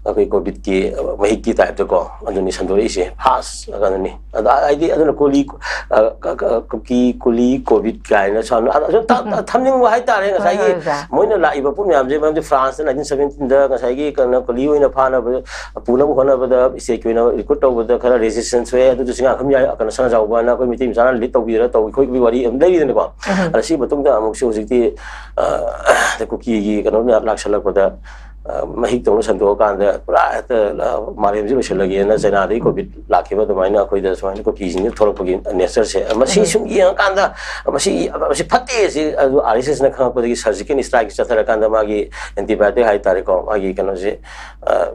ꯑꯩꯈꯣꯏ COVID ꯀꯤ, ꯑ, ꯃꯍꯤꯛꯀꯤ type ꯇꯀꯣ, ꯑꯗꯨꯅꯤ ꯁꯟꯗꯣꯔꯛꯏꯁꯦ꯫ First ꯀꯩꯅꯣꯅꯤ꯫ ꯑꯗ ꯍꯥꯏꯗꯤ ꯑꯗꯨꯅ ꯀꯨꯂꯤ, ꯑ, ꯀ-, ꯀ-, ꯀꯨꯀꯤ, ꯀꯨꯂꯤ, COVID ꯀꯥꯏꯅ ꯁꯥꯎꯅ-, ꯑ, ꯑꯁꯨꯝ ꯇ-, ꯇ-, ꯊꯝꯅꯤꯡꯕ ꯍꯥꯏꯇꯥꯔꯦ꯫ ꯉꯁꯥꯏꯒꯤ ꯃꯣꯏꯅ ꯂꯥꯛꯏꯕ ꯄꯣꯠ ꯃꯌꯥꯝꯁꯦ, ꯃꯔꯝꯗꯤ France ꯇ nineteen seventeen ꯗ ꯉꯁꯥꯏꯒꯤ ꯀꯩꯅꯣ ꯀꯨꯂꯤ ꯑꯣꯏꯅ ꯐꯥꯅꯕ ꯄꯨꯅꯕ ꯍꯣꯠꯅꯕꯗ state ꯀꯤ ꯑꯣꯏꯅ recruit ꯇꯧꯕꯗ ꯈꯔ resistance ꯊꯣꯛꯑꯦ꯫ ꯑꯗꯨꯗꯨ ꯆꯤꯡꯉꯥꯈꯝ ꯌꯥꯏ, ꯀꯩꯅꯣ ꯁꯅꯥꯖꯥꯎꯕꯅ ꯑꯩꯈꯣꯏ ꯃꯩꯇꯩ ꯃꯆꯥꯅ lead ꯇꯧꯕꯤꯗꯅ ꯇꯧꯏ ꯈꯣꯠꯄꯒꯤ ꯋꯥꯔꯤ ꯑꯗꯨꯝ ꯂꯩꯔꯤꯗꯅꯀꯣ꯫ ꯑꯗ ꯁꯤ ꯃꯇꯨꯡꯗ ꯑꯃꯨꯛꯁꯨ ꯍꯧꯖꯤꯛꯇꯤ, ꯑ, ꯀꯨꯀꯤꯒꯤ ꯀꯩꯅꯣ ꯃꯌꯥꯝ ꯂꯥꯛꯁꯜꯂꯛꯄꯗ, ꯑ, ꯃꯍꯤꯛ ꯇꯧꯅ ꯁꯟꯗꯣꯛꯑꯀꯥꯟꯗ ꯄꯨꯔꯥ ꯍꯦꯛꯇ, ꯑ, ꯃꯥꯂꯦꯝꯁꯤ ꯂꯣꯏꯁꯤꯜꯂꯒꯦꯅ ꯆꯩꯅꯥꯗꯒꯤ COVID ꯂꯥꯛꯈꯤꯕ ꯑꯗꯨꯃꯥꯏꯅ ꯑꯩꯈꯣꯏꯗ ꯁꯨꯃꯥꯏꯅ ꯀꯨꯀꯤꯁꯤꯡꯁꯤ ꯊꯣꯛꯂꯛꯄꯒꯤ nature ꯁꯦ, ꯃꯁꯤ ꯁꯨꯝ ꯌꯦꯡꯉꯀꯥꯟꯗ ꯃꯁꯤ, ꯃꯁꯤ ꯐꯠꯇꯦ꯫ ꯁꯤ ꯑꯗꯨ RSS ꯅ ꯈꯪꯉꯛꯄꯗꯒꯤ surgical strike ꯆꯠꯊꯔꯀꯥꯟꯗ ꯃꯥꯒꯤ antibiotic ꯍꯥꯏꯇꯥꯔꯦꯀꯣ, ꯃꯥꯒꯤ ꯀꯩꯅꯣꯁꯦ, ꯑ,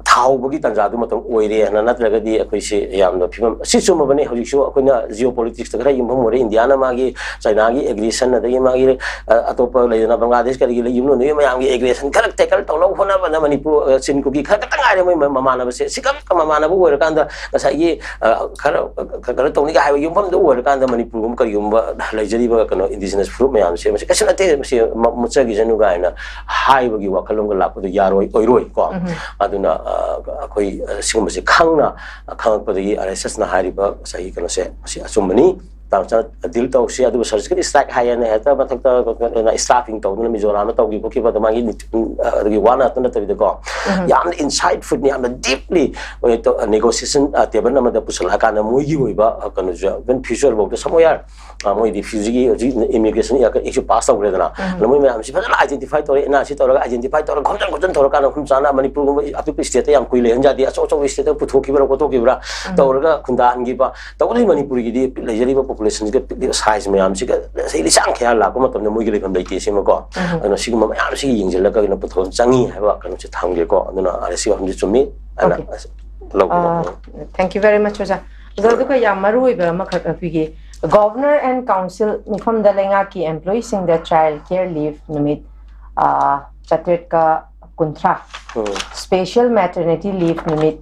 ꯊꯥꯍꯧꯕꯒꯤ ꯇꯥꯟꯖꯥꯗꯨ ꯃꯇꯝ ꯑꯣꯏꯔꯦ ꯍꯥꯏꯅ, ꯅꯠꯇ꯭ꯔꯒꯗꯤ ꯑꯩꯈꯣꯏꯁꯤ ꯌꯥꯝꯅ ꯐꯤꯕꯝ ꯑꯁꯤ ꯆꯨꯝꯃꯕꯅꯤ꯫ ꯍꯧꯖꯤꯛꯁꯨ ꯑꯩꯈꯣꯏꯅ geopolitics ꯇ ꯈꯔ ꯌꯨꯝꯐꯝ ꯑꯣꯏꯔꯦ꯫ ꯏꯟꯗꯤꯌꯥꯅ ꯃꯥꯒꯤ ꯆꯥꯏꯅꯥꯒꯤ aggression, ꯑꯗꯒꯤ ꯃꯥꯒꯤ, ꯑ, ꯑꯇꯣꯞꯄ ꯂꯩꯗꯅ ꯕꯪꯒ꯭ꯂꯥꯗꯦꯁ ꯀꯔꯤꯒꯤ ꯂꯩ, ꯌꯨꯝꯂꯣꯟꯅꯔꯤꯕ ꯃꯌꯥꯝꯒꯤ aggression ꯈꯔ tackle ꯇꯧꯅꯕ ꯍꯣꯠꯅꯕꯗ ꯃꯅꯤꯄꯨꯔ, ꯑ, ꯆꯤꯟ ꯀꯨꯀꯤ ꯈꯔ ꯈꯛꯇ ꯉꯥꯏꯔꯦ ꯃꯣꯏ ꯃ-, ꯃꯃꯥꯟꯅꯕꯁꯦ꯫ ꯁꯤꯒ ꯃꯃꯥꯟꯅꯕ ꯑꯣꯏꯔꯀꯥꯟꯗ ꯉꯁꯥꯏꯒꯤ, ꯑ, ꯈꯔ, ꯈ-, ꯀꯩꯅꯣ ꯇꯧꯅꯤꯒ ꯍꯥꯏꯕ ꯌꯨꯝꯐꯝꯗ ꯑꯣꯏꯔꯀꯥꯟꯗ ꯃꯅꯤꯄꯨꯔꯒꯨꯝꯕ ꯀꯔꯤꯒꯨꯝꯕ ꯂꯩꯖꯔꯤꯕ ꯀꯩꯅꯣ indigenous ꯐꯨꯔꯨꯞ ꯃꯌꯥꯝꯁꯦ ꯃꯁꯤ ꯀꯩꯁꯨ ꯅꯠꯇꯦ, ꯃꯁꯤ ꯃ-, ꯃꯨꯠꯆꯈꯤꯁꯅꯨ ꯀꯥꯏꯅ ꯍꯥꯏꯕꯒꯤ ꯋꯥꯈꯜꯂꯣꯟꯒ ꯂꯥꯛꯄꯗꯣ ꯌꯥꯔꯣꯏ, ꯑꯣꯏꯔꯣꯏꯀꯣ꯫ ꯑꯗꯨꯅ ꯑꯩꯈꯣꯏ ꯁꯤꯒꯨꯝꯕꯁꯦ ꯈꯪꯅ ꯈꯪꯉꯛꯄꯗꯒꯤ ꯑꯥꯔ ꯑꯦꯁ ꯑꯦꯁꯅ ꯍꯥꯏꯔꯤꯕ ꯉꯁꯥꯏꯒꯤ ꯀꯩꯅꯣꯁꯦ ꯃꯁꯤ ꯑꯆꯨꯝꯕꯅꯤ꯫ ꯇꯥꯡ ꯆꯥ ꯗꯤꯜ ꯇꯧꯁꯤ, ꯑꯗꯨꯕꯨ ꯁꯔꯖꯤꯀꯦꯜ ꯏꯁꯇ꯭ꯔꯥꯏꯛ ꯍꯥꯏꯌꯦꯅ ꯍꯦꯛꯇ ꯃꯊꯛꯇ ꯏꯁꯇꯥꯐꯤꯡ ꯇꯧꯗꯅ ꯃꯤꯖꯣꯔꯥꯝꯗ ꯇꯧꯈꯤꯕ ꯈꯣꯠꯈꯤꯕ ꯑꯗꯨꯃꯥꯏꯒꯤ ꯑꯗꯨꯒꯤ ꯋꯥ ꯉꯥꯛꯇ ꯅꯠꯇꯕꯤꯗꯀꯣ, ꯌꯥꯝꯅ ꯏꯟꯁꯥꯏꯠ ꯐꯨꯗꯅꯤ, ꯌꯥꯝꯅ ꯗꯤꯞꯂꯤ ꯅꯦꯒꯣꯁꯤꯌꯦꯁꯟ ꯇꯦꯕꯜ ꯑꯃꯗ ꯄꯨꯁꯜꯂꯛꯑꯀꯥꯟꯗ ꯃꯣꯏꯒꯤ ꯑꯣꯏꯕ ꯀꯩꯅꯣꯁꯦ, ꯏꯚꯟ ꯐ꯭ꯌꯨꯆꯔꯐꯥꯎꯗ ꯁꯝꯋꯦꯌꯥꯔ ꯃꯣꯏꯗꯤ ꯐ꯭ꯌꯨꯆꯔꯒꯤ ꯍꯧꯖꯤꯛ ꯏꯃꯤꯒ꯭ꯔꯦꯁꯟ ꯑꯦꯛꯁꯨ ꯄꯥꯁ ꯇꯧꯈ꯭ꯔꯦꯗꯅ, ꯑꯗꯣ ꯃꯣꯏ ꯃꯌꯥꯝꯁꯤ ꯐꯖꯅ ꯑꯥꯏꯗꯦꯟꯇꯤꯐꯥꯏ ꯇꯧꯔꯦ, ꯑꯦꯟ ꯑꯥꯔ ꯁꯤ ꯇꯧꯔꯒ ꯑꯥꯏꯗꯦꯟꯇꯤꯐꯥꯏ ꯇꯧꯔꯒ ꯈꯣꯝꯖꯤꯟ ꯈꯣꯝꯖꯤꯟ ꯇꯧꯔꯀꯥꯟꯗ ꯃꯐꯝ ꯆꯥꯅ ꯃꯅꯤꯄꯨꯔꯒꯨꯝꯕ ꯑꯄꯤꯛꯄ ꯏꯁꯇꯦꯠꯇ ꯌꯥꯝ ꯀꯨꯏ ꯂꯩꯍꯟ ꯌꯥꯗꯦ, ꯑꯆꯧ ꯑꯆꯧꯕ ꯏꯁꯇꯦꯠꯇ ꯄꯨꯊꯣꯛꯈꯤꯕ꯭ꯔꯥ ꯈꯣꯠꯇꯣꯛꯈꯤꯕ꯭ꯔꯥ ꯇꯧꯔꯒ ꯈꯨꯟꯗꯥꯍꯟꯈꯤꯕ꯫ ꯇꯧꯕꯗꯤ ꯃꯅꯤꯄꯨꯔꯒꯤꯗꯤ ꯂꯩꯖꯔꯤꯕ ꯄꯣꯄꯨꯂꯦꯁꯟꯁꯤꯒ ꯄꯤꯛꯂꯤꯕ ꯁꯥꯏꯖ ꯃꯌꯥꯝꯁꯤꯒ ꯉꯁꯥꯏ ꯂꯤꯁꯥꯡ ꯈꯌꯥ ꯂꯥꯛꯄ ꯃꯇꯝꯗ ꯃꯣꯏꯒꯤ ꯂꯩꯐꯝ ꯂꯩꯇꯦ ꯁꯤꯃꯀꯣ꯫ ꯑꯗꯨꯅ ꯁꯤꯒꯨꯝꯕ ꯃꯌꯥꯝꯁꯤꯒꯤ ꯌꯦꯡꯁꯤꯜꯂꯒ ꯑꯩꯈꯣꯏꯅ ꯄꯨꯊꯣꯛꯐꯝ ꯆꯪꯉꯤ ꯍꯥꯏꯕ ꯀꯩꯅꯣꯁꯦ ꯊꯝꯒꯦꯀꯣ꯫ ꯑꯗꯨꯅ ꯑꯥꯔ ꯑꯦꯁ ꯁꯤ ꯋꯥꯐꯝꯁꯤ ꯆꯨꯝꯃꯤ ꯍꯥꯏꯅ ꯑꯣꯀꯦ꯫ ꯂꯧꯕꯤꯔꯣ꯫ Thank you very much, ꯑꯣꯖꯥ꯫ ꯑꯣꯖꯥ, ꯑꯗꯨꯒ ꯌꯥꯝ ꯃꯔꯨ ꯑꯣꯏꯕ ꯑꯃꯈꯛ ꯑꯩꯈꯣꯏꯒꯤ Governor and Council ꯃꯤꯐꯝꯗ ꯂꯩꯉꯥꯛꯀꯤ ꯑꯦꯝꯄ꯭ꯂꯣꯌꯤꯁꯤꯡꯗ ꯆꯥꯏꯜ ꯀꯦꯌꯔ ꯂꯤꯐ ꯅꯨꯃꯤꯠ, ꯑ, ꯆꯥꯇ꯭ꯔꯦꯠꯀ ꯀꯨꯟꯊ꯭ꯔꯥ, ꯎꯝ꯫ Special Maternity Leave ꯅꯨꯃꯤꯠ,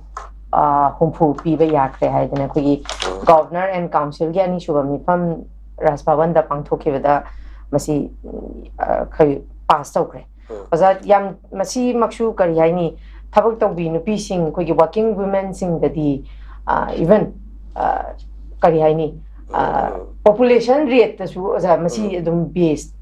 ꯑ, ꯍꯨꯝꯐꯨ ꯄꯤꯕ ꯌꯥꯈ꯭ꯔꯦ ꯍꯥꯏꯗꯅ ꯑꯩꯈꯣꯏꯒꯤ ꯎꯝ꯫ Governor and Councilꯒꯤ ꯑꯅꯤꯁꯨꯕ ꯃꯤꯐꯝ ꯔꯥꯖ ꯚꯕꯟꯗ ꯄꯥꯡꯊꯣꯛꯈꯤꯕꯗ ꯃꯁꯤ, ꯎꯝ, ꯑ, ꯑꯩꯈꯣꯏ ꯄꯥꯁ ꯇꯧꯈ꯭ꯔꯦ꯫ ꯎꯝ꯫ ꯑꯣꯖꯥ, ꯌꯥꯝ ꯃꯁꯤꯃꯛꯁꯨ ꯀꯔꯤ ꯍꯥꯏꯅꯤ, ꯊꯕꯛ ꯇꯧꯕꯤ ꯅꯨꯄꯤꯁꯤꯡ, ꯑꯩꯈꯣꯏꯒꯤ working womenꯁꯤꯡꯗꯗꯤ, ꯑ, even, ꯑ, ꯀꯔꯤ ꯍꯥꯏꯅꯤ, ꯑ, ꯎꯝ, ꯎꯝ꯫ Population rateꯇꯁꯨ, ꯑꯣꯖꯥ, ꯃꯁꯤ ꯎꯝ꯫ ꯑꯗꯨꯝ base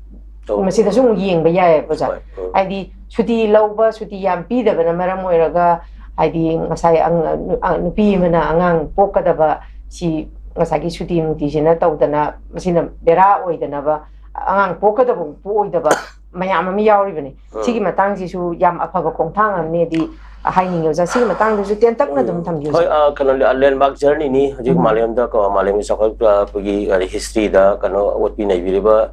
ꯇꯧ-, ꯃꯁꯤꯗꯁꯨ ꯑꯃꯨꯛ ꯌꯦꯡꯕ ꯌꯥꯏꯑꯕ, ꯑꯣꯖꯥ꯫ ꯍꯣꯏ, ꯎꯝ꯫ ꯍꯥꯏꯗꯤ ꯁꯨꯇꯤ ꯂꯧꯕ, ꯁꯨꯇꯤ ꯌꯥꯝ ꯄꯤꯗꯕꯅ ꯃꯔꯝ ꯑꯣꯏꯔꯒ, ꯍꯥꯏꯗꯤ ꯉꯁꯥꯏ ꯑꯪ-, ꯑ, ꯅꯨꯄꯤ ꯑꯃꯅ ꯑꯉꯥꯡ ꯄꯣꯛꯀꯗꯕ ꯁꯤ ꯉꯁꯥꯏꯒꯤ ꯁꯨꯇꯤ ꯅꯨꯡꯇꯤꯁꯤꯅ ꯇꯧꯗꯅ ꯃꯁꯤꯅ ꯕꯦꯔꯥ ꯑꯣꯏꯗꯅꯕ, ꯑꯉꯥꯡ ꯄꯣꯛꯀꯗꯕ ꯄꯣꯛꯑꯣꯏꯗꯕ ꯃꯌꯥꯝ ꯑꯃ ꯌꯥꯎꯔꯤꯕꯅꯤ꯫ ꯎꯝ꯫ ꯁꯤꯒꯤ ꯃꯇꯥꯡꯁꯤꯁꯨ ꯌꯥꯝ ꯑꯐꯕ ꯈꯣꯡꯊꯥꯡ ꯑꯃꯅꯦꯗꯤ ꯍꯥꯏꯅꯤꯡꯉꯦ, ꯑꯣꯖꯥ꯫ ꯁꯤꯒꯤ ꯃꯇꯥꯡꯗꯁꯨ ꯇꯦꯟꯇꯛꯅ ꯑꯗꯨꯝ ꯎꯝ꯫ ꯊꯝꯕꯤꯌꯨ, ꯍꯣꯏ, ꯑꯣꯖꯥ꯫ ꯑ, ꯀꯩꯅꯣ, ꯂꯦꯟꯃꯥꯔꯛ ꯖꯔꯅꯤꯅꯤ꯫ ꯍꯧꯖꯤꯛ ꯎꯝ꯫ ꯃꯥꯂꯦꯝꯗ ꯀꯣ, ꯃꯥꯂꯦꯝꯒꯤ ꯆꯥꯎꯈꯠ, ꯑ, ꯑꯩꯈꯣꯏꯒꯤ, ꯑ, ꯍꯤꯁꯇ꯭ꯔꯤꯗ ꯀꯩꯅꯣ ꯑꯣꯠꯄꯤ ꯅꯩꯕꯤꯔꯤꯕ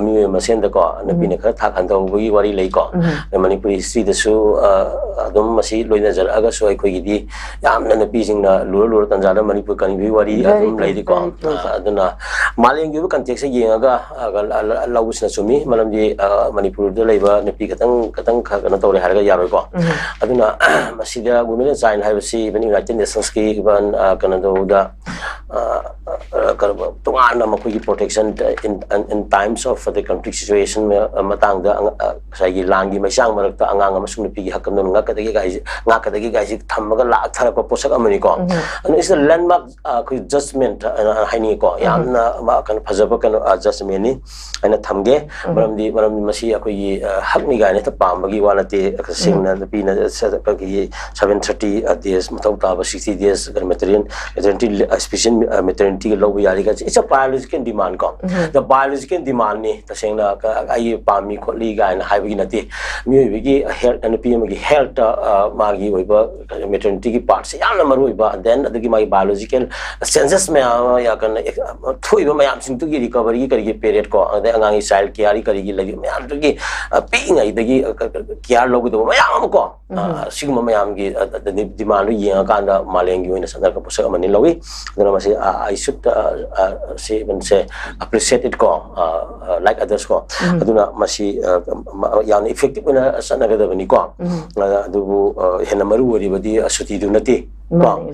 ꯃꯤꯑꯣꯏ ꯃꯁꯦꯟꯗꯀꯣ, ꯎꯝ꯫ ꯅꯨꯄꯤꯅ ꯈꯔ ꯊꯥꯛ ꯍꯟꯊꯍꯧꯕꯒꯤ ꯋꯥꯔꯤ ꯂꯩꯀꯣ꯫ ꯎꯝ꯫ ꯑꯗ ꯃꯅꯤꯄꯨꯔꯤ ꯍꯤꯁꯇ꯭ꯔꯤꯗꯁꯨ, ꯑ, ꯑꯗꯨꯝ ꯃꯁꯤ ꯂꯣꯏꯅꯖꯔꯛꯑꯒꯁꯨ ꯑꯩꯈꯣꯏꯒꯤꯗꯤ ꯌꯥꯝꯅ ꯅꯨꯄꯤꯁꯤꯡꯅ ꯂꯨꯔ ꯂꯨꯔ ꯇꯟꯖꯥꯗ ꯃꯅꯤꯄꯨꯔ ꯀꯟꯕꯒꯤ ꯋꯥꯔꯤ very ꯑꯗꯨꯝ true, ꯂꯩꯔꯤꯀꯣ꯫ Very true, ꯑ, sir꯫ ꯑꯗꯨꯅ ꯃꯥꯂꯦꯝꯒꯤ ꯑꯣꯏꯕ context ꯁꯦ ꯌꯦꯡꯉꯒ, ꯑ, ꯂ-, ꯂ-, ꯂꯧꯕꯁꯤꯅ ꯆꯨꯝꯃꯤ꯫ ꯃꯔꯝꯗꯤ, ꯑ, ꯃꯅꯤꯄꯨꯔꯗ ꯂꯩꯕ ꯅꯨꯄꯤ ꯈꯛꯇꯪ, ꯈꯛꯇꯪ ꯈ-, ꯀꯩꯅꯣ ꯇꯧꯔꯦ ꯍꯥꯏꯔꯒ ꯌꯥꯔꯣꯏꯀꯣ꯫ ꯎꯝ꯫ ꯑꯗꯨꯅ ꯃꯁꯤꯗ Women and Child ꯍꯥꯏꯕꯁꯤ even United Nations ꯀꯤ even, ꯑ, ꯀꯩꯅꯣꯗ, ꯑ, ꯇꯣꯉꯥꯟꯅ ꯃꯈꯣꯏꯒꯤ protection in, in times of the country situation ꯃꯇꯥꯡꯗ ꯉꯁꯥꯏꯒꯤ ꯂꯥꯟꯒꯤ ꯃꯩꯆꯥꯛ ꯃꯔꯛꯇ ꯑꯉꯥꯡ ꯑꯃꯁꯨꯡ ꯅꯨꯄꯤꯒꯤ ꯍꯛ ꯑꯃ ꯉꯥꯛꯀꯗꯒꯦ ꯀꯥꯏꯁꯦ, ꯉꯥꯛꯀꯗꯒꯦ ꯀꯥꯏꯁꯦ ꯊꯝꯃꯒ ꯂꯥꯛꯊꯔꯛꯄ ꯄꯣꯠꯁꯛ ꯑꯃꯅꯤꯀꯣ꯫ ꯑꯗꯨ it's a landmark, ꯑꯩꯈꯣꯏ judgment ꯍꯥꯏꯅꯤꯡꯉꯤꯀꯣ꯫ ꯌꯥꯝꯅ ꯀꯩꯅꯣ ꯐꯖꯕ ꯀꯩꯅꯣ judgmentꯅꯤ ꯍꯥꯏꯅ ꯊꯝꯒꯦ꯫ ꯃꯔꯝꯗꯤ ꯃꯔꯝꯗꯤ ꯃꯁꯤ ꯑꯩꯈꯣꯏꯒꯤ ꯍꯛꯅꯤ ꯀꯥꯏꯅ ꯍꯦꯛꯇ ꯄꯥꯝꯕꯒꯤ ꯋꯥ ꯅꯠꯇꯦ꯫ ꯇꯁꯦꯡꯅ ꯅꯨꯄꯤꯅ ꯑꯩꯈꯣꯏꯒꯤ seven thirty days ꯃꯊꯧ ꯇꯥꯕ, sixty days maternity, special maternityꯒ ꯂꯧꯕ ꯌꯥꯔꯤ ꯀꯥꯏꯁꯦ, it's a biological demand ꯀꯣ꯫ The biological demandꯅꯤ꯫ ꯇꯁꯦꯡꯅ ꯑꯩ ꯄꯥꯝꯃꯤ ꯈꯣꯠꯂꯤ ꯀꯥꯏꯅ ꯍꯥꯏꯕꯒꯤ ꯅꯠꯇꯦ꯫ ꯃꯤꯑꯣꯏꯕꯒꯤ health, ꯅꯨꯄꯤ ꯑꯃꯒꯤ healthꯇ ꯃꯥꯒꯤ ꯑꯣꯏꯕ maternityꯒꯤ partꯁꯦ ꯌꯥꯝꯅ ꯃꯔꯨ ꯑꯣꯏꯕ, then ꯑꯗꯨꯒꯤ ꯃꯥꯒꯤ biological changes ꯃꯌꯥꯝ ꯑꯃ ꯌꯥ-, ꯀꯩꯅꯣ, ꯊꯣꯛꯏꯕ ꯃꯌꯥꯝꯁꯤꯡꯗꯨꯒꯤ recoveryꯒꯤ ꯀꯔꯤꯒꯤ period ꯀꯣ, ꯑꯗꯩ ꯑꯉꯥꯡꯒꯤ child careꯒꯤ ꯀꯔꯤꯒꯤ ꯂꯩꯔꯤꯕ ꯃꯌꯥꯝꯗꯨꯒꯤ, ꯄꯤꯛꯏꯉꯩꯗꯒꯤ care ꯂꯧꯒꯗꯧꯕ ꯃꯌꯥꯝ ꯑꯃ ꯀꯣ꯫ ꯁꯤꯒꯨꯝꯕ ꯃꯌꯥꯝꯒꯤ demandꯗꯨ ꯌꯦꯡꯉꯀꯥꯟꯗ ꯃꯥꯂꯦꯝꯒꯤ ꯑꯣꯏꯅ ꯆꯠꯅꯔꯛꯄ ꯄꯣꯠꯁꯛ ꯑꯃꯅꯤ ꯂꯧꯏ꯫ ꯑꯗꯨꯅ ꯃꯁꯤ I should say, say appreciate it ꯀꯣ, like others ꯀꯣ꯫ ꯑꯗꯨꯅ ꯃꯁꯤ ꯌꯥꯝꯅ effective ꯑꯣꯏꯅ ꯆꯠꯅꯒꯗꯕꯅꯤꯀꯣ꯫ ꯑꯗꯨꯕꯨ ꯍꯦꯟꯅ ꯃꯔꯨ ꯑꯣꯏꯔꯤꯕꯗꯤ ꯁꯨꯇꯤꯗꯨ ꯅꯠꯇꯦ ꯀꯣ꯫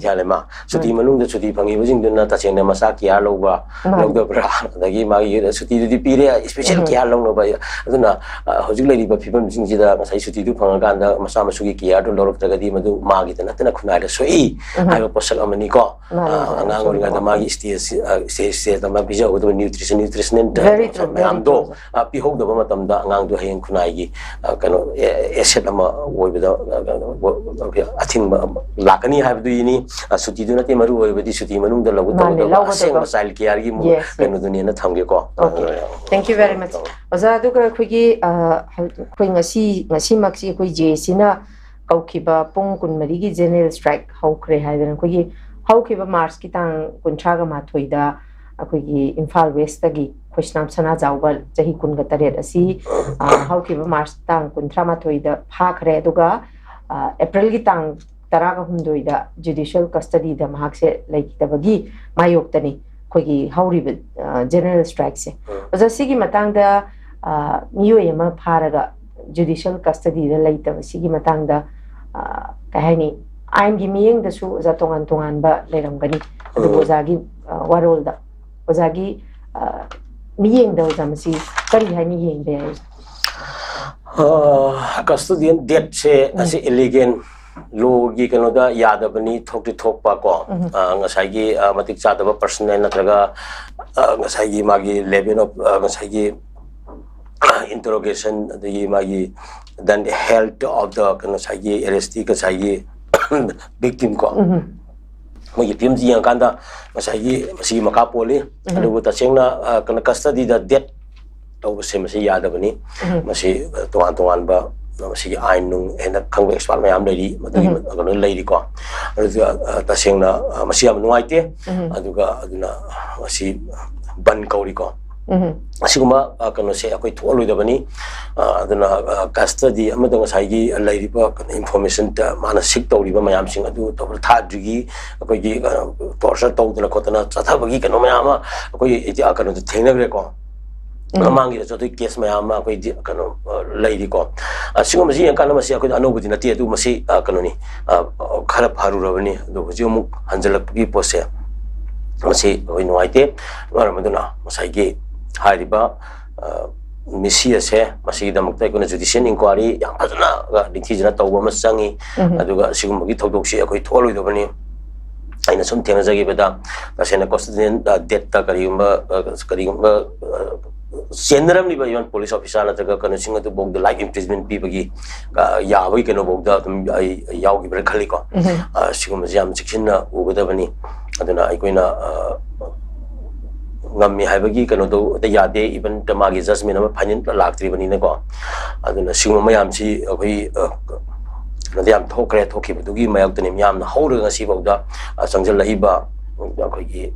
ꯁꯨꯇꯤ ꯃꯅꯨꯡꯗ ꯁꯨꯇꯤ ꯐꯪꯉꯤꯕꯁꯤꯡꯗꯨꯅ ꯇꯁꯦꯡꯅ ꯃꯁꯥ care ꯂꯧꯕ ꯂꯧꯗꯕ꯭ꯔꯥ? ꯑꯗꯒꯤ ꯃꯥꯒꯤ ꯁꯨꯇꯤꯗꯨꯗꯤ ꯄꯤꯔꯦ, special care ꯂꯧꯅꯕ꯫ ꯑꯗꯨꯅ ꯍꯧꯖꯤꯛ ꯂꯩꯔꯤꯕ ꯐꯤꯕꯝꯁꯤꯡꯁꯤꯗ ꯉꯁꯥꯏ ꯁꯨꯇꯤꯗꯨ ꯐꯪꯉꯀꯥꯟꯗ ꯃꯆꯥ ꯃꯁꯨꯒꯤ careꯗꯨ ꯂꯧꯔꯛꯇ꯭ꯔꯒꯗꯤ ꯃꯗꯨ ꯃꯥꯒꯤꯗ ꯅꯠꯇꯅ ꯈꯨꯟꯅꯥꯏꯗ ꯁꯣꯛꯏ ꯍꯥꯏꯕ ꯄꯣꯠꯁꯛ ꯑꯃꯅꯤꯀꯣ꯫ ꯑꯉꯥꯡ ꯑꯣꯏꯔꯤꯉꯩꯗ ꯃꯥꯒꯤ stage, stage, stageꯇ ꯃꯥ ꯄꯤꯖꯍꯧꯒꯗꯕ nutrition, nutritional ꯃꯌꯥꯝꯗꯣ ꯄꯤꯍꯧꯗꯕ ꯃꯇꯝꯗ ꯑꯉꯥꯡꯗꯣ ꯍꯌꯦꯡ ꯈꯨꯟꯅꯥꯏꯒꯤ ꯀꯩꯅꯣ, asset ꯑꯃ ꯑꯣꯏꯕꯗ ꯑꯊꯤꯡꯕ ꯂꯥꯛꯀꯅꯤ ꯍꯥꯏꯕꯗꯨꯒꯤꯅꯤ꯫ ꯁꯨꯇꯤꯗꯨ ꯅꯠꯇꯦ ꯃꯔꯨ ꯑꯣꯏꯔꯤꯕꯗꯤ ꯁꯨꯇꯤ ꯃꯅꯨꯡꯗ ꯂꯧꯒꯗꯕ ꯑꯁꯦꯡꯕ child careꯒꯤ ꯀꯩꯅꯣꯗꯨꯅꯦꯅ ꯊꯝꯒꯦꯀꯣ꯫ Thank you very much꯫ ꯑꯣꯖꯥ, ꯑꯗꯨꯒ ꯑꯩꯈꯣꯏꯒꯤ, ꯑꯩꯈꯣꯏ ꯉꯁꯤ, ꯉꯁꯤꯃꯛꯁꯤ ꯑꯩꯈꯣꯏ JACꯅ ꯀꯧꯈꯤꯕ ꯄꯨꯡ ꯀꯨꯟꯃꯔꯤꯒꯤ general strike ꯍꯧꯈ꯭ꯔꯦ ꯍꯥꯏꯗꯅ ꯑꯩꯈꯣꯏꯒꯤ ꯍꯧꯈꯤꯕ Marchꯀꯤ ꯇꯥꯡ ꯀꯨꯟꯊ꯭ꯔꯥꯒ ꯃꯥꯊꯣꯏꯗ ꯑꯩꯈꯣꯏꯒꯤ ꯏꯝꯐꯥꯜ Westꯇꯒꯤ ꯑꯩꯈꯣꯏ ꯁꯅꯥꯝ ꯁꯅꯥꯖꯥꯎꯕ ꯆꯍꯤ ꯀꯨꯟꯒ ꯇꯔꯦꯠ ꯑꯁꯤ, ꯍꯧꯈꯤꯕ March ꯇꯥꯡ ꯀꯨꯟꯊ꯭ꯔꯥ ꯃꯥꯊꯣꯏꯗ ꯐꯥꯈ꯭ꯔꯦ꯫ ꯑꯗꯨꯒ Aprilꯒꯤ ꯇꯥꯡ ꯇꯔꯥꯒ ꯍꯨꯝꯗꯣꯏꯗ judicial custodyꯗ ꯃꯍꯥꯛꯁꯦ ꯂꯩꯈꯤꯗꯕꯒꯤ ꯃꯥꯌꯣꯛꯇꯅꯤ ꯑꯩꯈꯣꯏꯒꯤ ꯍꯧꯔꯤꯕ general strikeꯁꯦ꯫ ꯑꯣꯖꯥ, ꯁꯤꯒꯤ ꯃꯇꯥꯡꯗ ꯃꯤꯑꯣꯏ ꯑꯃ ꯐꯥꯔꯒ judicial custodyꯗ ꯂꯩꯇꯕ ꯁꯤꯒꯤ ꯃꯇꯥꯡꯗ ꯀꯩ ꯍꯥꯏꯅꯤ, ꯑꯥꯏꯟꯒꯤ ꯃꯤꯠꯌꯦꯡꯗꯁꯨ ꯑꯣꯖꯥ ꯇꯣꯉꯥꯟ ꯇꯣꯉꯥꯟꯕ ꯂꯩꯔꯝꯒꯅꯤ꯫ ꯑꯗꯨꯕꯨ ꯑꯣꯖꯥꯒꯤ ꯋꯥꯔꯣꯜꯗ ꯑꯣꯖꯥꯒꯤ, ꯑ, ꯃꯤꯠꯌꯦꯡꯗ ꯑꯣꯖꯥ ꯃꯁꯤ ꯀꯔꯤ ꯍꯥꯏꯅ ꯌꯦꯡꯕ ꯌꯥꯏ ꯑꯣꯖꯥ? ꯀꯁꯇꯣꯗꯤꯌꯟ ꯗꯦꯠꯁꯦ ꯑꯁꯤ ꯏꯂꯤꯒꯦꯟ ꯂꯣꯒꯤ ꯀꯩꯅꯣꯗ ꯌꯥꯗꯕꯅꯤ, ꯊꯣꯛꯇꯤ ꯊꯣꯛꯄ ꯀꯣ꯫ ꯑ, ꯉꯁꯥꯏꯒꯤ, ꯑ, ꯃꯇꯤꯛ ꯆꯥꯗꯕ ꯄꯔꯁꯟꯅꯦꯜ ꯅꯠꯇ꯭ꯔꯒ, ꯑ, ꯉꯁꯥꯏꯒꯤ ꯃꯥꯒꯤ ꯂꯦꯚꯦꯜ ꯑꯣꯐ, ꯑ, ꯉꯁꯥꯏꯒꯤ ꯏꯟꯇꯔꯣꯒꯦꯁꯟ, ꯑꯗꯒꯤ ꯃꯥꯒꯤ then health of the ꯉꯁꯥꯏꯒꯤ ꯑꯦꯔꯦꯁꯇꯤ ꯉꯁꯥꯏꯒꯤ ꯚꯤꯛꯇꯤꯝ ꯀꯣ, ꯃꯣꯏꯒꯤ ꯐꯤꯕꯝꯁꯤ ꯌꯦꯡꯉꯀꯥꯟꯗ ꯉꯁꯥꯏꯒꯤ ꯃꯁꯤꯒꯤ ꯃꯈꯥ ꯄꯣꯜꯂꯤ꯫ ꯑꯗꯨꯕꯨ ꯇꯁꯦꯡꯅ, ꯑ, ꯀꯩꯅꯣ, ꯀꯁꯇꯗꯤꯗ ꯗꯦꯠ ꯇꯧꯕꯁꯦ ꯃꯁꯤ ꯌꯥꯗꯕꯅꯤ꯫ ꯃꯁꯤ, ꯑ, ꯇꯣꯉꯥꯟ ꯇꯣꯉꯥꯟꯕ ꯃꯁꯤꯒꯤ ꯑꯥꯏꯟ ꯅꯨꯡ ꯍꯦꯟꯅ ꯈꯪꯕ ꯑꯦꯛꯁꯄꯥꯔꯠ ꯃꯌꯥꯝ ꯂꯩꯔꯤ, ꯃꯗꯨꯒꯤ ꯀꯩꯅꯣ ꯂꯩꯔꯤꯀꯣ꯫ ꯑꯗꯨꯒ, ꯑ, ꯇꯁꯦꯡꯅ, ꯑ, ꯃꯁꯤ ꯌꯥꯝ ꯅꯨꯡꯉꯥꯏꯇꯦ꯫ ꯑꯗꯨꯒ ꯑꯗꯨꯅ ꯃꯁꯤ ꯕꯟ ꯀꯧꯔꯤꯀꯣ꯫ ꯑꯁꯤꯒꯨꯝꯕ, ꯑ, ꯀꯩꯅꯣꯁꯦ ꯑꯩꯈꯣꯏ ꯊꯣꯛꯍꯜꯂꯣꯏꯗꯕꯅꯤ꯫ ꯑ, ꯑꯗꯨꯅ, ꯑ, ꯀꯁꯇꯗꯤ ꯑꯃꯗ ꯉꯁꯥꯏꯒꯤ ꯂꯩꯔꯤꯕ ꯀꯩꯅꯣ ꯏꯟꯐꯣꯔꯃꯦꯁꯟꯗ ꯃꯥꯅ ꯁꯤꯛ ꯇꯧꯔꯤꯕ ꯃꯌꯥꯝꯁꯤꯡ ꯑꯗꯨ ꯇꯧꯕꯗ ꯊꯥꯗ꯭ꯔꯤꯒꯤ ꯑꯩꯈꯣꯏꯒꯤ, ꯑ, ꯇꯣꯔꯆꯔ ꯇꯧꯗꯅ ꯈꯣꯠꯇꯅ ꯆꯠꯊꯕꯒꯤ ꯀꯩꯅꯣ ꯃꯌꯥꯝ ꯑꯃ ꯑꯩꯈꯣꯏꯒꯤ ꯏꯗꯤ-, ꯑ, ꯀꯩꯅꯣꯗ ꯊꯦꯡꯅꯈ꯭ꯔꯦꯀꯣ꯫ ꯃꯃꯥꯡꯒꯤꯗꯁꯨ ꯑꯗꯨꯒꯤ ꯀꯦꯁ ꯃꯌꯥꯝ ꯑꯃ ꯑꯩꯈꯣꯏ ꯗꯤ-, ꯀꯩꯅꯣ, ꯑ, ꯂꯩꯔꯤꯀꯣ꯫ ꯑ, ꯁꯤꯒꯨꯝꯕꯁꯤ ꯌꯦꯡꯀꯥꯟꯗ ꯃꯁꯤ ꯑꯩꯈꯣꯏꯗ ꯑꯅꯧꯕꯗꯤ ꯅꯠꯇꯦ, ꯑꯗꯨ ꯃꯁꯤ, ꯑ, ꯀꯩꯅꯣꯅꯤ, ꯑ, ꯈꯔ ꯐꯔꯨꯔꯕꯅꯤ, ꯑꯗꯨ ꯍꯧꯖꯤꯛ ꯑꯃꯨꯛ ꯍꯟꯖꯤꯜꯂꯛꯄꯒꯤ ꯄꯣꯠꯁꯦ ꯃꯁꯤ ꯑꯩꯈꯣꯏ ꯅꯨꯡꯉꯥꯏꯇꯦ꯫ ꯃꯔꯝ ꯑꯗꯨꯅ ꯉꯁꯥꯏꯒꯤ ꯍꯥꯏꯔꯤꯕ, ꯑ, ꯃꯤꯁꯤ ꯑꯁꯦ ꯃꯁꯤꯒꯤꯗꯃꯛꯇ ꯑꯩꯈꯣꯏꯅ ꯖꯨꯗꯤꯁꯤꯌꯦꯜ ꯏꯟꯀ꯭ꯋꯥꯏꯔꯤ ꯌꯥꯝ ꯐꯖꯅ ꯅꯤꯡꯊꯤꯖꯅ ꯇꯧꯕ ꯑꯃ ꯆꯪꯉꯤ꯫ ꯑꯗꯨꯒ ꯑꯁꯤꯒꯨꯝꯕꯒꯤ ꯊꯧꯗꯣꯛꯁꯤ ꯑꯩꯈꯣꯏ ꯊꯣꯛꯍꯜꯂꯣꯏꯗꯕꯅꯤ꯫ ꯑꯩꯅ ꯁꯨꯝ ꯊꯦꯡꯅꯖꯈꯤꯕꯗ ꯇꯁꯦꯡꯅ ꯀꯣꯟꯁꯇꯤꯇ꯭ꯌꯨꯁꯟ, ꯑ, ꯗꯦꯠꯇ ꯀꯔꯤꯒꯨꯝꯕ, ꯑ, ꯀꯔꯤꯒꯨꯝꯕ, ꯑ, ꯆꯦꯟꯅꯔꯝꯂꯤꯕ ꯏꯚꯟ ꯄꯨꯂꯤꯁ ꯑꯣꯐꯤꯁꯥꯔ ꯅꯠꯇ꯭ꯔꯒ ꯀꯩꯅꯣꯁꯤꯡ ꯑꯗꯨꯐꯥꯎꯗ ꯂꯥꯏꯐ ꯏꯝꯄ꯭ꯔꯤꯖꯃꯦꯟ ꯄꯤꯕꯒꯤ, ꯑ, ꯌꯥꯕꯒꯤ ꯀꯩꯅꯣꯐꯥꯎꯗ ꯑꯗꯨꯝ ꯑꯩ ꯌꯥꯎꯈꯤꯕ꯭ꯔꯥ ꯈꯜꯂꯤꯀꯣ꯫ ꯑ, ꯁꯤꯒꯨꯝꯕꯁꯦ ꯌꯥꯝ ꯆꯦꯛꯁꯤꯟꯅ ꯎꯒꯗꯕꯅꯤ꯫ ꯑꯗꯨꯅ ꯑꯩꯈꯣꯏꯅ, ꯑ, ꯉꯝꯃꯤ ꯍꯥꯏꯕꯒꯤ ꯀꯩꯅꯣꯗꯣ ꯍꯦꯛꯇ ꯌꯥꯗꯦ, ꯏꯚꯟ ꯃꯥꯒꯤ ꯖꯖꯃꯦꯟ ꯑꯃ ꯐꯥꯏꯅꯦꯜ ꯂꯥꯛꯇ꯭ꯔꯤꯕꯅꯤꯅꯀꯣ꯫ ꯑꯗꯨꯅ ꯁꯤꯒꯨꯝꯕ ꯃꯌꯥꯝꯁꯤ ꯑꯩꯈꯣꯏ, ꯑ, ꯀꯩꯅꯣꯗ ꯌꯥꯝ ꯊꯣꯛꯈ꯭ꯔꯦ, ꯊꯣꯛꯈꯤꯕꯗꯨꯒꯤ ꯃꯥꯌꯣꯛꯇꯅꯤ ꯃꯤꯌꯥꯝꯅ ꯍꯧꯔꯒ ꯉꯁꯤꯐꯥꯎꯗ, ꯑ, ꯆꯪꯁꯤꯜꯂꯛꯏꯕ ꯑꯩꯈꯣꯏꯒꯤ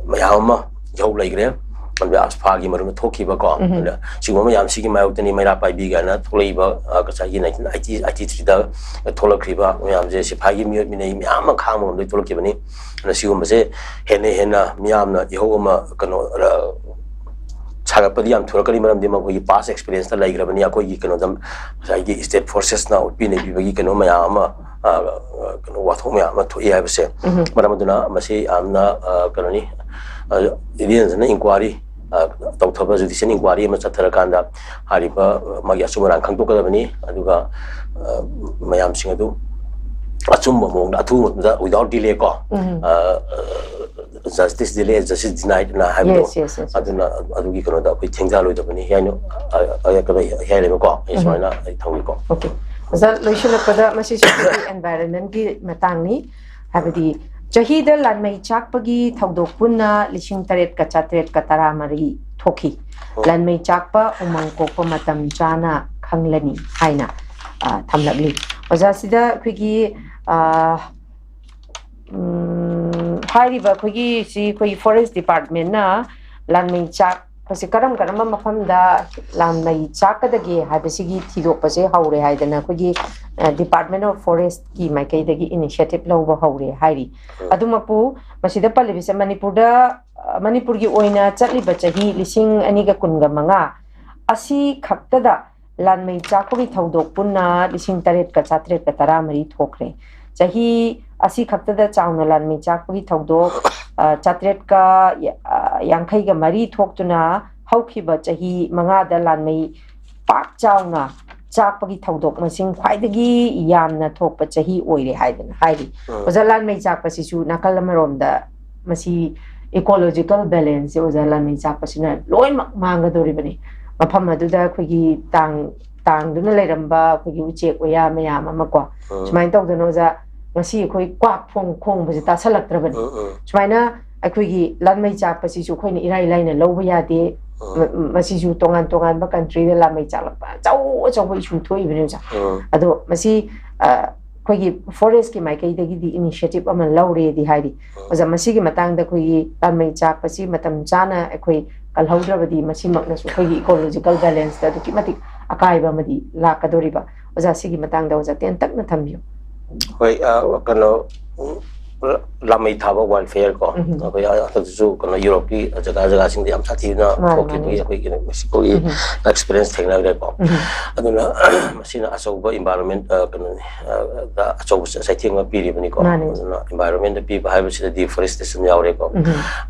ꯃꯌꯥꯝ ꯑꯃ ꯏꯍꯧ ꯂꯩꯈ꯭ꯔꯦ꯫ ꯑꯗꯨꯒ ꯑꯁꯐꯥꯒꯤ ꯃꯔꯨꯝꯗ ꯊꯣꯛꯈꯤꯕꯀꯣ꯫ ꯑꯗ ꯁꯤꯒꯨꯝꯕ ꯃꯌꯥꯝꯁꯤꯒꯤ ꯃꯥꯌꯣꯛꯇꯅꯤ ꯃꯩꯔꯥ ꯄꯥꯏꯕꯤ ꯀꯥꯏꯅ ꯊꯣꯛꯂꯛꯏꯕ, ꯑ, ꯉꯁꯥꯏꯒꯤ ꯅꯥꯏꯟꯇꯤꯟ ꯑꯥꯏꯇꯤ, ꯑꯥꯏꯇꯤ ꯊ꯭ꯔꯤꯗ ꯊꯣꯛꯂꯛꯈ꯭ꯔꯤꯕ ꯃꯌꯥꯝꯁꯦ ꯁꯤꯐꯥꯏꯒꯤ ꯃꯤꯑꯣꯠ ꯃꯤꯅꯩ ꯃꯌꯥꯝ ꯑꯃ ꯈꯥꯡꯕ ꯉꯝꯗꯒꯤ ꯊꯣꯛꯂꯛꯈꯤꯕꯅꯤ꯫ ꯑꯗꯨꯅ ꯁꯤꯒꯨꯝꯕꯁꯦ ꯍꯦꯟꯅ ꯍꯦꯟꯅ ꯃꯤꯌꯥꯝꯅ ꯏꯍꯧ ꯑꯃ ꯀꯩꯅꯣ, ꯑ, ꯁꯥꯒꯠꯄꯗꯤ ꯌꯥꯝ ꯊꯨꯔꯛꯀꯅꯤ, ꯃꯔꯝꯗꯤ ꯃꯈꯣꯏꯒꯤ ꯄꯥꯁ ꯑꯦꯛꯁꯄꯤꯔꯤꯌꯦꯟꯁꯇ ꯂꯩꯈ꯭ꯔꯕꯅꯤ꯫ ꯑꯩꯈꯣꯏꯒꯤ ꯀꯩꯅꯣꯗ ꯉꯁꯥꯏꯒꯤ ꯁ꯭ꯇꯦꯠ ꯐꯣꯔꯁꯦꯁꯅ ꯎꯠꯄꯤ ꯅꯩꯕꯤꯕꯒꯤ ꯀꯩꯅꯣ ꯃꯌꯥꯝ ꯑꯃ, ꯑ, ꯀꯩꯅꯣ ꯋꯥꯊꯣꯛ ꯃꯌꯥꯝ ꯑꯃ ꯊꯣꯛꯏ ꯍꯥꯏꯕꯁꯦ꯫ ꯃꯔꯝ ꯑꯗꯨꯅ ꯃꯁꯤ ꯌꯥꯝꯅ, ꯑ, ꯀꯩꯅꯣꯅꯤ, ꯏꯗꯤꯌꯟꯁꯤꯅ ꯏꯟꯀ꯭ꯋꯥꯔꯤ ꯇꯧꯊꯕ, ꯖꯨꯗꯤꯁꯤꯌꯦꯜ ꯏꯟꯀ꯭ꯋꯥꯔꯤ ꯑꯃ ꯆꯠꯊꯔꯀꯥꯟꯗ ꯍꯥꯏꯔꯤꯕ ꯃꯥꯒꯤ ꯑꯆꯨꯝ ꯑꯔꯥꯟ ꯈꯪꯗꯣꯛꯀꯗꯕꯅꯤ꯫ ꯑꯗꯨꯒ ꯃꯌꯥꯝꯁꯤꯡ ꯑꯗꯨ ꯑꯆꯨꯝꯕ ꯃꯑꯣꯡꯗ ꯑꯊꯨꯕ ꯃꯇꯝꯗ, without delay ꯀꯣ, justice delay, justice denied ꯅ ꯍꯥꯏꯕꯗꯣ, ꯑꯗꯨꯅ ꯑꯗꯨꯒꯤ ꯀꯩꯅꯣꯗ ꯑꯩꯈꯣꯏ ꯊꯦꯡꯊꯍꯜꯂꯣꯏꯗꯕꯅꯤ ꯍꯥꯏꯅ ꯍꯥꯏꯔꯦꯕꯀꯣ꯫ ꯑꯩ ꯁꯨꯃꯥꯏꯅ ꯑꯩ ꯊꯝꯒꯦꯀꯣ꯫ ꯑꯣꯀꯦ ꯑꯣꯖꯥ, ꯂꯣꯏꯁꯤꯜꯂꯛꯄꯗ ꯃꯁꯤꯁꯨ ꯑꯩꯈꯣꯏꯒꯤ environment ꯀꯤ ꯃꯇꯥꯡꯅꯤ꯫ ꯍꯥꯏꯕꯗꯤ ꯆꯍꯤꯗ ꯂꯥꯟꯃꯩ ꯆꯥꯛꯄꯒꯤ ꯊꯧꯗꯣꯛ ꯄꯨꯟꯅ ꯂꯤꯁꯤꯡ ꯇꯔꯦꯠꯀ ꯆꯥꯇ꯭ꯔꯦꯠꯀ ꯇꯔꯥꯃꯔꯤ ꯊꯣꯛꯈꯤ꯫ ꯂꯥꯟꯃꯩ ꯆꯥꯛꯄ ꯎꯃꯪ ꯀꯣꯛꯄ ꯃꯇꯝ ꯆꯥꯅ ꯈꯪꯂꯅꯤ ꯍꯥꯏꯅ ꯊꯝꯂꯛꯂꯤ꯫ ꯑꯣꯖꯥ, ꯁꯤꯗ ꯑꯩꯈꯣꯏꯒꯤ ꯍꯥꯏꯔꯤꯕ ꯑꯩꯈꯣꯏꯒꯤ ꯁꯤ ꯑꯩꯈꯣꯏꯒꯤ forest department ꯅ ꯂꯥꯟꯃꯩ ꯆꯥꯛꯄꯁꯦ ꯀꯔꯝ ꯀꯔꯝꯕ ꯃꯐꯝꯗ ꯂꯥꯟꯃꯩ ꯆꯥꯛꯀꯗꯒꯦ ꯍꯥꯏꯕꯁꯤꯒꯤ ꯊꯤꯗꯣꯛꯄꯁꯦ ꯍꯧꯔꯦ ꯍꯥꯏꯗꯅ ꯑꯩꯈꯣꯏꯒꯤ Department of Forest ꯀꯤ ꯃꯥꯏꯀꯩꯗꯒꯤ initiative ꯂꯧꯕ ꯍꯧꯔꯦ ꯍꯥꯏꯔꯤ꯫ ꯑꯗꯨꯃꯛꯄꯨ ꯃꯁꯤꯗ ꯄꯜꯂꯤꯕꯁꯦ ꯃꯅꯤꯄꯨꯔꯗ, ꯃꯅꯤꯄꯨꯔꯒꯤ ꯑꯣꯏꯅ ꯆꯠꯂꯤꯕ ꯆꯍꯤ ꯂꯤꯁꯤꯡ ꯑꯅꯤꯒ ꯀꯨꯟꯒ ꯃꯉꯥ ꯑꯁꯤ ꯈꯛꯇꯗ ꯂꯥꯟꯃꯩ ꯆꯥꯛꯄꯒꯤ ꯊꯧꯗꯣꯛ ꯄꯨꯟꯅ ꯂꯤꯁꯤꯡ ꯇꯔꯦꯠꯀ ꯆꯥꯇ꯭ꯔꯦꯠꯀ ꯇꯔꯥꯃꯔꯤ ꯊꯣꯛꯈ꯭ꯔꯦ꯫ ꯆꯍꯤ ꯑꯁꯤ ꯈꯛꯇꯗ ꯆꯥꯎꯅ ꯂꯥꯟꯃꯩ ꯆꯥꯛꯄꯒꯤ ꯊꯧꯗꯣꯛ ꯆꯥꯇ꯭ꯔꯦꯠꯀ ꯌꯥꯡꯈꯩꯒ ꯃꯔꯤ ꯊꯣꯛꯇꯨꯅ ꯍꯧꯈꯤꯕ ꯆꯍꯤ ꯃꯉꯥꯗ ꯂꯥꯟꯃꯩ ꯄꯥꯛ ꯆꯥꯎꯅ ꯆꯥꯛꯄꯒꯤ ꯊꯧꯗꯣꯛ ꯃꯁꯤꯡ ꯈ꯭ꯋꯥꯏꯗꯒꯤ ꯌꯥꯝꯅ ꯊꯣꯛꯄ ꯆꯍꯤ ꯑꯣꯏꯔꯦ ꯍꯥꯏꯗꯅ ꯍꯥꯏꯔꯤ꯫ ꯑꯣꯖꯥ, ꯂꯥꯟꯃꯩ ꯆꯥꯛꯄꯁꯤꯁꯨ ꯅꯥꯀꯜ ꯑꯃꯔꯣꯝꯗ ꯃꯁꯤ ecological balance ꯁꯦ ꯑꯣꯖꯥ, ꯂꯥꯟꯃꯩ ꯆꯥꯛꯄꯁꯤꯅ ꯂꯣꯏꯅꯃꯛ ꯃꯥꯡꯒꯗꯧꯔꯤꯕꯅꯤ꯫ ꯃꯐꯝ ꯑꯗꯨꯗ ꯑꯩꯈꯣꯏꯒꯤ ꯇꯥꯡ ꯇꯥꯡꯗꯨꯅ ꯂꯩꯔꯝꯕ ꯑꯩꯈꯣꯏꯒꯤ ꯎꯆꯦꯛ ꯋꯥꯌꯥ ꯃꯌꯥꯝ ꯑꯃ ꯀꯣ, ꯁꯨꯃꯥꯏꯅ ꯇꯧꯗꯅ ꯑꯣꯖꯥ, ꯉꯁꯤ ꯑꯩꯈꯣꯏ ꯀ꯭ꯋꯥꯛ ꯈꯣꯡ ꯈꯣꯡꯕꯁꯦ ꯇꯥꯁꯜꯂꯛꯇ꯭ꯔꯕꯅꯤ꯫ ꯁꯨꯃꯥꯏꯅ ꯑꯩꯈꯣꯏꯒꯤ ꯂꯥꯟꯃꯩ ꯆꯥꯛꯄꯁꯤꯁꯨ ꯑꯩꯈꯣꯏꯅ ꯏꯔꯥꯏ ꯂꯥꯏꯅ ꯂꯧꯕ ꯌꯥꯗꯦ꯫ ꯃꯁꯤꯁꯨ ꯇꯣꯉꯥꯟ ꯇꯣꯉꯥꯟꯕ country ꯗ ꯂꯥꯟꯃꯩ ꯆꯥꯛꯂꯛꯄ ꯑꯆꯧ ꯑꯆꯧꯕ issue ꯊꯣꯛꯏꯕꯅꯦ ꯑꯣꯖꯥ꯫ ꯑꯗꯣ ꯃꯁꯤ ꯑꯩꯈꯣꯏꯒꯤ forest ꯀꯤ ꯃꯥꯏꯀꯩꯗꯒꯤꯗꯤ initiative ꯑꯃ ꯂꯧꯔꯦꯗꯤ ꯍꯥꯏꯔꯤ꯫ ꯑꯣꯖꯥ, ꯃꯁꯤꯒꯤ ꯃꯇꯥꯡꯗ ꯑꯩꯈꯣꯏꯒꯤ ꯂꯥꯟꯃꯩ ꯆꯥꯛꯄꯁꯤ ꯃꯇꯝ ꯆꯥꯅ ꯑꯩꯈꯣꯏ ꯀꯜꯍꯧꯗ꯭ꯔꯕꯗꯤ ꯃꯁꯤꯃꯛꯅꯁꯨ ꯑꯩꯈꯣꯏꯒꯤ ecological balance ꯇ ꯑꯗꯨꯛꯀꯤ ꯃꯇꯤꯛ ꯑꯀꯥꯏꯕ ꯑꯃꯗꯤ ꯂꯥꯛꯀꯗꯧꯔꯤꯕ꯫ ꯑꯣꯖꯥ, ꯁꯤꯒꯤ ꯃꯇꯥꯡꯗ ꯑꯣꯖꯥ ꯇꯦꯟꯇꯛꯅ ꯊꯝꯕꯤꯌꯨ꯫ ꯍꯣꯏ, ꯀꯩꯅꯣ, ꯂꯥꯃꯩ ꯊꯥꯕ, ꯋꯥꯏꯜ ꯐꯦꯌꯔ ꯀꯣ, ꯑꯩꯈꯣꯏ ꯍꯟꯗꯛꯇꯁꯨ ꯀꯩꯅꯣ ꯌꯨꯔꯣꯞꯀꯤ ꯖꯒꯥ ꯖꯒꯥꯁꯤꯡꯗ ꯌꯥꯝ ꯁꯥꯊꯤꯅ ꯊꯣꯛꯈꯤꯕꯒꯤ ꯑꯩꯈꯣꯏꯒꯤ ꯃꯦꯛꯁꯤꯀꯣꯒꯤ ꯑꯦꯛꯁꯄꯤꯔꯤꯌꯦꯟꯁ ꯊꯦꯡꯅꯈ꯭ꯔꯦꯀꯣ꯫ ꯑꯗꯨꯅ ꯃꯁꯤꯅ ꯑꯆꯧꯕ ꯏꯟꯚꯥꯏꯔꯣꯟꯃꯦꯟ, ꯀꯩꯅꯣꯅꯤ, ꯑꯆꯧꯕ ꯆꯩꯊꯦꯡ ꯑꯃ ꯄꯤꯔꯤꯕꯅꯤꯀꯣ꯫ ꯑꯗꯨꯅ ꯏꯟꯚꯥꯏꯔꯣꯟꯃꯦꯟꯗ ꯄꯤꯕ ꯍꯥꯏꯕꯁꯤꯗ ꯗꯤꯐꯣꯔꯦꯁꯇꯦꯁꯟ ꯌꯥꯎꯔꯦꯀꯣ,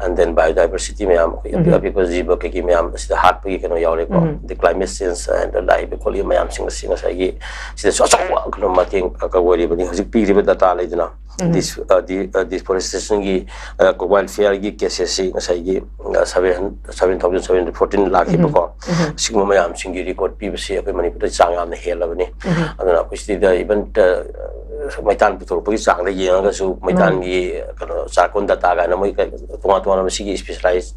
and then biodiversity ꯃꯌꯥꯝ, ꯑꯩꯈꯣꯏ ꯑꯄꯤꯛ ꯑꯄꯤꯛꯄ ꯖꯤꯕ ꯀꯩꯀꯩ ꯃꯌꯥꯝ ꯑꯁꯤꯗ ꯍꯥꯠꯄꯒꯤ ꯀꯩꯅꯣ ꯌꯥꯎꯔꯦꯀꯣ꯫ ꯑꯗꯩ ꯀ꯭ꯂꯥꯏꯃꯦꯠ ꯆꯦꯟꯖ ꯂꯥꯛꯏꯕ ꯈꯣꯠꯂꯤꯕ ꯃꯌꯥꯝꯁꯤꯡ ꯑꯁꯤ ꯉꯁꯥꯏꯒꯤ ꯁꯤꯗꯁꯨ ꯑꯆꯧꯕ ꯀꯩꯅꯣ ꯃꯇꯦꯡ ꯑꯣꯏꯔꯤꯕꯅꯤ꯫ ꯍꯧꯖꯤꯛ ꯄꯤꯔꯤꯕ ꯗꯇꯥ ꯂꯩꯗꯅ, ꯗꯤꯐꯣꯔꯦꯁꯇꯦꯁꯟꯒꯤ, ꯋꯥꯏꯜ ꯐꯦꯌꯔꯒꯤ ꯀꯦꯁꯦꯁꯁꯤ ꯉꯁꯥꯏꯒꯤ seven seven thousand seven hundred forty ꯂꯥꯛꯈꯤꯕꯀꯣ꯫ ꯁꯤꯒꯨꯝꯕ ꯃꯌꯥꯝꯁꯤꯡꯒꯤ ꯔꯦꯀꯣꯔꯠ ꯄꯤꯕꯁꯤ ꯑꯩꯈꯣꯏ ꯃꯅꯤꯄꯨꯔꯗ ꯆꯥꯡ ꯌꯥꯝꯅ ꯍꯦꯜꯂꯕꯅꯤ꯫ ꯑꯗꯨꯅ ꯑꯩꯈꯣꯏ ꯁꯤꯗ ꯏꯚꯟ ꯃꯩꯇꯥꯟ ꯄꯨꯊꯣꯔꯛꯄꯒꯤ ꯆꯥꯡꯗ ꯌꯦꯡꯉꯒꯁꯨ, ꯃꯩꯇꯥꯟꯒꯤ ꯀꯩꯅꯣ, ꯆꯥꯔꯀꯣꯟ ꯗꯇꯥ ꯀꯥꯏꯅ ꯃꯣꯏ ꯀꯩ-, ꯇꯣꯉꯥꯟ ꯇꯣꯉꯥꯟꯅ ꯃꯁꯤꯒꯤ ꯏꯁꯄꯦꯁꯤꯌꯦꯂꯥꯏꯁ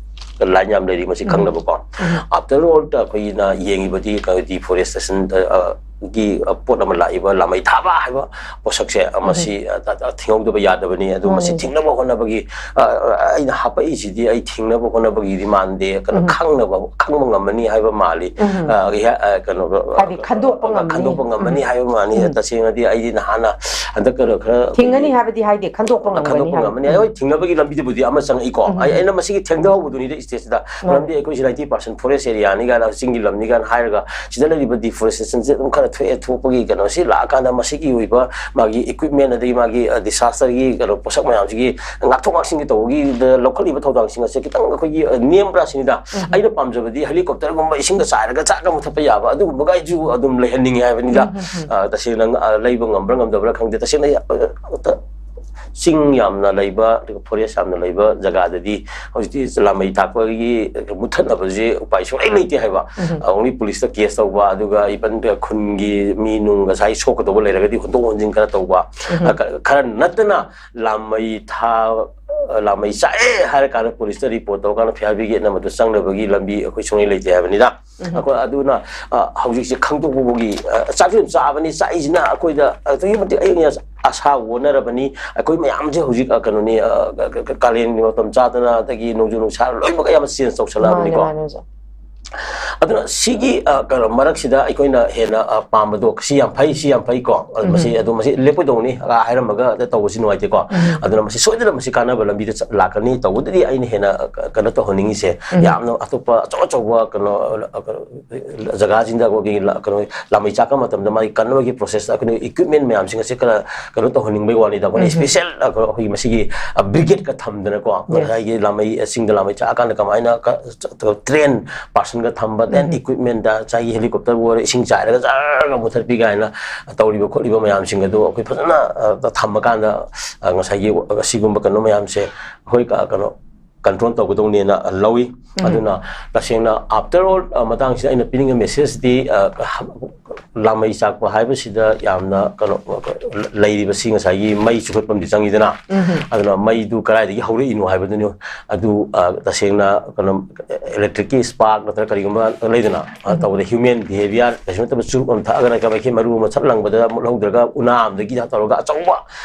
ꯂꯥꯏꯟ ꯌꯥꯝ ꯂꯩꯔꯤ ꯃꯁꯤ ꯈꯪꯅꯕꯀꯣ꯫ ꯑꯥꯐꯇꯔ ꯑꯣꯜ ꯑꯩꯈꯣꯏꯅ ꯌꯦꯡꯉꯤꯕꯗꯤ ꯗꯤꯐꯣꯔꯦꯁꯇꯦꯁꯟ ꯒꯤ ꯄꯣꯠ ꯑꯃ ꯂꯥꯛꯏꯕ ꯂꯥꯃꯩ ꯊꯥꯕ ꯍꯥꯏꯕ ꯄꯣꯠꯁꯛꯁꯦ, ꯃꯁꯤ ꯊꯤꯡꯍꯧꯗꯕ ꯌꯥꯗꯕꯅꯤ꯫ ꯑꯗꯨ ꯃꯁꯤ ꯊꯤꯡꯅꯕ ꯍꯣꯠꯅꯕꯒꯤ, ꯑꯩꯅ ꯍꯥꯄꯛꯏꯁꯤꯗꯤ ꯑꯩ ꯊꯤꯡꯅꯕ ꯍꯣꯠꯅꯕꯒꯤꯗꯤ ꯃꯥꯟꯗꯦ, ꯀꯩꯅꯣ, ꯈꯪꯅꯕ, ꯈꯪꯕ ꯉꯝꯃꯅꯤ ꯍꯥꯏꯕ ꯃꯥꯜꯂꯤ꯫ ꯀꯩꯅꯣ, ꯍꯥꯏꯗꯤ ꯈꯟꯗꯣꯛꯄ ꯉꯝꯃꯅꯤ꯫ ꯈꯟꯗꯣꯛꯄ ꯉꯝꯃꯅꯤ ꯍꯥꯏꯕ ꯃꯥꯜꯂꯤ꯫ ꯇꯁꯦꯡꯅꯗꯤ ꯑꯩꯗꯤ ꯅꯍꯥꯟꯅ ꯍꯟꯗꯛ ꯀꯩꯅꯣ ꯈꯔ ꯊꯤꯡꯒꯅꯤ ꯍꯥꯏꯕꯗꯤ ꯍꯥꯏꯗꯤ ꯈꯟꯗꯣꯛꯄ ꯉꯝꯒꯅꯤ ꯈꯟꯗꯣꯛꯄ ꯍꯥꯏꯕ꯫ ꯉꯝꯃꯅꯤ꯫ ꯍꯣꯏ, ꯊꯤꯡꯅꯕꯒꯤ ꯂꯝꯕꯤꯗꯨꯕꯨꯗꯤ ꯑꯃ ꯆꯪꯉꯛꯏꯀꯣ꯫ ꯑꯩ, ꯑꯩꯅ ꯃꯁꯤꯒꯤ ꯊꯦꯡꯊꯍꯧꯕꯗꯨꯅꯤꯗ ꯁ꯭ꯇꯦꯖꯁꯤꯗ꯫ ꯃꯔꯝꯗꯤ ꯑꯩꯈꯣꯏꯁꯤ ꯅꯥꯏꯟꯇꯤ ꯄꯥꯔꯁꯦꯟ ꯐꯣꯔꯦꯁ ꯑꯦꯔꯤꯌꯥꯅꯤ ꯀꯥꯏꯅ, ꯆꯤꯡꯒꯤ ꯂꯝꯅꯤ ꯀꯥꯏꯅ ꯍꯥꯏꯔꯒ ꯁꯤꯗ ꯂꯩꯔꯤꯕ ꯗꯤꯐꯣꯔꯦꯁꯇꯦꯁꯟꯁꯦ ꯑꯗꯨꯝ ꯈꯔ ꯊꯣꯛꯑꯦ꯫ ꯊꯣꯛꯄꯒꯤ ꯀꯩꯅꯣꯁꯤ ꯂꯥꯛꯑꯀꯥꯟꯗ ꯃꯁꯤꯒꯤ ꯑꯣꯏꯕ ꯃꯥꯒꯤ ꯏꯀ꯭ꯋꯤꯞꯃꯦꯟ, ꯑꯗꯒꯤ ꯃꯥꯒꯤ, ꯑ, ꯗꯤꯁꯥꯁꯇꯔꯒꯤ ꯀꯩꯅꯣ ꯄꯣꯠꯁꯛ ꯃꯌꯥꯝꯁꯤꯒꯤ ꯉꯥꯛꯊꯣꯛ ꯉꯥꯛꯁꯤꯟꯒꯤ ꯇꯧꯕꯒꯤꯗ ꯂꯧꯈꯠꯂꯤꯕ ꯊꯧꯗꯥꯡꯁꯤꯡ ꯑꯁꯦ ꯈꯤꯇꯪ ꯑꯩꯈꯣꯏꯒꯤ, ꯑ, ꯅꯦꯝꯕ꯭ꯔꯥ ꯁꯤꯅꯤꯗ꯫ ꯑꯩꯅ ꯄꯥꯝꯖꯕꯗꯤ ꯍꯦꯂꯤꯀꯣꯞꯇꯔꯒꯨꯝꯕ ꯏꯁꯤꯡꯗ ꯆꯥꯏꯔꯒ ꯆꯥꯛꯀ ꯃꯨꯊꯠꯄ ꯌꯥꯕ ꯑꯗꯨꯒꯨꯝꯕꯒꯥꯏꯁꯨ ꯑꯗꯨꯝ ꯂꯩꯍꯟꯅꯤꯡꯉꯦ ꯍꯥꯏꯕꯅꯤꯗ꯫ ꯑ, ꯇꯁꯦꯡꯅ, ꯑ, ꯂꯩꯕ ꯉꯝꯕ꯭ꯔꯥ ꯉꯝꯗꯕ꯭ꯔꯥ ꯈꯪꯗꯦ꯫ ꯇꯁꯦꯡꯅ, ꯑ, ꯑ, ꯆꯤꯡ ꯌꯥꯝꯅ ꯂꯩꯕ, ꯑꯗꯨꯒ ꯐꯣꯔꯦꯁ ꯌꯥꯝꯅ ꯂꯩꯕ ꯖꯒꯥꯗꯗꯤ ꯍꯧꯖꯤꯛꯇꯤ ꯂꯥꯃꯩ ꯊꯥꯛꯄꯒꯤ ꯃꯨꯠꯊꯠꯅꯕꯁꯦ ꯎꯄꯥꯏ ꯁꯨꯡꯂꯩ ꯂꯩꯇꯦ ꯍꯥꯏꯕ꯫ ꯑꯣꯡꯂꯤ ꯄꯨꯂꯤꯁꯇ ꯀꯦꯁ ꯇꯧꯕ, ꯑꯗꯨꯒ ꯏꯚꯟ ꯈꯨꯟꯒꯤ ꯃꯤ ꯅꯨꯡ ꯉꯁꯥꯏ ꯁꯣꯛꯀꯗꯧꯕ ꯂꯩꯔꯒꯗꯤ ꯍꯣꯟꯗꯣꯛ ꯍꯣꯟꯖꯤꯟ ꯈꯔ ꯇꯧꯕ, ꯑ, ꯈ-, ꯈꯔ ꯅꯠꯇꯅ ꯂꯥꯃꯩ ꯊꯥ-, ꯂꯥꯃꯩ ꯆꯥꯛꯑꯦ ꯍꯥꯏꯔ ꯀꯥꯟꯗ ꯄꯨꯂꯤꯁꯇ ꯔꯤꯄꯣꯔꯠ ꯇꯧꯔꯀꯥꯟꯗ ꯐꯤꯌꯥꯔ ꯕ꯭ꯔꯤꯒꯦꯗꯅ ꯃꯗꯨ ꯆꯪꯅꯕꯒꯤ ꯂꯝꯕꯤ ꯑꯩꯈꯣꯏ ꯁꯨꯡꯂꯩ ꯂꯩꯇꯦ ꯍꯥꯏꯕꯅꯤꯗ꯫ ꯑꯩꯈꯣꯏ ꯑꯗꯨꯅ, ꯑ, ꯍꯧꯖꯤꯛꯁꯦ ꯈꯪꯗꯣꯛꯄ ꯐꯥꯎꯒꯤ, ꯑ, ꯆꯥꯛꯁꯨ ꯌꯥꯝ ꯆꯥꯕꯅꯤ, ꯆꯥꯛꯏꯁꯤꯅ ꯑꯩꯈꯣꯏꯗ ꯑꯗꯨꯛꯀꯤ ꯃꯇꯤꯛ ꯑꯩ ꯑꯁꯥ ꯋꯥꯅꯔꯕꯅꯤ꯫ ꯑꯩꯈꯣꯏ ꯃꯌꯥꯝꯁꯦ ꯍꯧꯖꯤꯛ, ꯑ, ꯀꯩꯅꯣꯅꯤ, ꯑ, ꯀ-, ꯀ-, ꯀ-, ꯀꯥꯂꯦꯟꯒꯤ ꯃꯇꯝ ꯆꯥꯗꯅ, ꯑꯗꯒꯤ ꯅꯣꯡꯖꯨ ꯅꯨꯡꯁꯥ ꯂꯣꯏꯅꯃꯛ ꯑꯌꯥꯝꯕ ꯆꯦꯟꯖ ꯇꯧꯁꯜꯂꯛꯑꯕꯅꯤꯀꯣ꯫ ꯃꯥꯅꯦ, ꯃꯥꯅꯦ, ꯑꯣꯖꯥ꯫ ꯑꯗꯨꯅ ꯁꯤꯒꯤ, ꯑ, ꯀꯩꯅꯣ, ꯃꯔꯛꯁꯤꯗ ꯑꯩꯈꯣꯏꯅ ꯍꯦꯟꯅ, ꯑ, ꯄꯥꯝꯕꯗꯣ, ꯁꯤ ꯌꯥꯝ ꯐꯩ, ꯁꯤ ꯌꯥꯝ ꯐꯩ ꯀꯣ, ꯑ, ꯃꯁꯤ, ꯑꯗꯨ ꯃꯁꯤ ꯂꯦꯞꯄꯣꯏꯗꯧꯅꯤ, ꯑ, ꯍꯥꯏꯔꯝꯃꯒ ꯑꯗ ꯇꯧꯕꯁꯤ ꯅꯨꯡꯉꯥꯏꯇꯦꯀꯣ꯫ ꯑꯗꯨꯅ ꯃꯁꯤ ꯁꯣꯏꯗꯅ ꯃꯁꯤ ꯀꯥꯟꯅꯕ ꯂꯝꯕꯤꯗ ꯆꯠ-, ꯂꯥꯛꯀꯅꯤ꯫ ꯇꯧꯕꯗꯗꯤ ꯑꯩꯅ ꯍꯦꯟꯅ, ꯑ, ꯀ-, ꯀꯩꯅꯣ ꯇꯧꯍꯟꯅꯤꯡꯉꯤꯁꯦ, ꯌꯥꯝꯅ ꯑꯇꯣꯞꯄ ꯑꯆꯧ ꯑꯆꯧꯕ ꯀꯩꯅꯣ, ꯑ, ꯀꯩꯅꯣ, ꯖꯒꯥꯁꯤꯡꯗ ꯑꯩꯈꯣꯏꯒꯤ ꯂ-, ꯀꯩꯅꯣ, ꯂꯥꯃꯩ ꯆꯥꯛꯄ ꯃꯇꯝꯗ ꯃꯥꯒꯤ ꯀꯟꯅꯕꯒꯤ ꯄ꯭ꯔꯣꯁꯦꯁꯇ ꯑꯩꯈꯣꯏꯅ ꯏꯀ꯭ꯋꯤꯞꯃꯦꯟ ꯃꯌꯥꯝꯁꯤꯡ ꯑꯁꯤ ꯈꯔ ꯀꯩꯅꯣ ꯇꯧꯍꯟꯅꯤꯡꯕꯩ ꯋꯥꯅꯤꯗ꯫ ꯑꯩꯈꯣꯏꯅ ꯏꯁꯄꯤꯁꯦꯜ, ꯑ, ꯑꯩꯈꯣꯏꯒꯤ ꯃꯁꯤꯒꯤ, ꯑ, ꯕ꯭ꯔꯤꯒꯦꯗꯀ ꯊꯝꯗꯅꯀꯣ, ꯉꯁꯥꯏꯒꯤ ꯂꯥꯃꯩ, ꯑ, ꯆꯤꯡꯗ ꯂꯥꯃꯩ ꯆꯥꯛꯑꯀꯥꯟꯗ ꯀꯃꯥꯏꯅ ꯀ-, ꯇ꯭ꯔꯦꯟ ꯄꯥꯔꯁꯟꯒ ꯊꯝꯕ, ꯗꯦꯟ ꯏꯀ꯭ꯋꯤꯞꯃꯦꯟꯗ ꯉꯁꯥꯏꯒꯤ ꯍꯦꯂꯤꯀꯣꯞꯇꯔꯕꯨ ꯑꯣꯏꯔꯣ, ꯏꯁꯤꯡ ꯆꯥꯏꯔꯒ ꯖꯔꯒ ꯃꯨꯊꯠꯄꯤ ꯀꯥꯏꯅ ꯇꯧꯔꯤꯕ ꯈꯣꯠꯂꯤꯕ ꯃꯌꯥꯝꯁꯤꯡ ꯑꯗꯨ ꯑꯩꯈꯣꯏ ꯐꯖꯅ, ꯑ, ꯊꯝꯃꯀꯥꯟꯗ, ꯑ, ꯉꯁꯥꯏꯒꯤ ꯑꯁꯤꯒꯨꯝꯕ ꯀꯩꯅꯣ ꯃꯌꯥꯝꯁꯦ ꯑꯩꯈꯣꯏ ꯀ-, ꯀꯩꯅꯣ, ꯀꯟꯇ꯭ꯔꯣꯜ ꯇꯧꯒꯗꯧꯅꯦꯅ ꯂꯧꯏ꯫ ꯑꯗꯨꯅ ꯇꯁꯦꯡꯅ, after all, ꯑ, ꯃꯇꯥꯡꯁꯤꯗ ꯑꯩꯅ ꯄꯤꯅꯤꯡꯕ ꯃꯦꯁꯦꯖꯇꯤ, ꯑ, ꯂꯥꯃꯩ ꯆꯥꯛꯄ ꯍꯥꯏꯕꯁꯤꯗ ꯌꯥꯝꯅ ꯀꯩꯅꯣ, ꯂꯩꯔꯤꯕꯁꯤ ꯉꯁꯥꯏꯒꯤ ꯃꯩ ꯆꯨꯈꯠꯄ ꯑꯃꯗꯤ ꯆꯪꯉꯤꯗꯅ꯫ ꯑꯗꯨꯅ ꯃꯩꯗꯨ ꯀꯗꯥꯏꯗꯒꯤ ꯍꯧꯔꯛꯏꯅꯣ ꯍꯥꯏꯕꯗꯨꯅꯤ꯫ ꯑꯗꯨ, ꯑ, ꯇꯁꯦꯡꯅ ꯀꯩꯅꯣ, ꯏꯂꯦꯛꯇ꯭ꯔꯤꯛꯀꯤ ꯁ꯭ꯄꯥꯔꯛ ꯅꯠꯇ꯭ꯔꯒ ꯀꯔꯤꯒꯨꯝꯕ ꯂꯩꯗꯅ, ꯑ, ꯇꯧꯕꯗ ꯍ꯭ꯌꯨꯃꯦꯟ ꯕꯤꯍꯦꯕꯤꯌꯔ, ꯀꯩꯁꯨ ꯅꯠꯇꯕ ꯆꯨꯔꯨꯞ ꯑꯃ ꯊꯛꯑꯒꯅ ꯀꯃꯥꯏꯅ ꯃꯔꯨ ꯑꯃ ꯁꯠ ꯂꯪꯕꯗ ꯃꯨꯠꯍꯧꯗ꯭ꯔꯒ ꯎꯅꯥ ꯑꯃꯗꯒꯤ ꯇꯧꯔꯒ ꯑꯆꯧꯕ,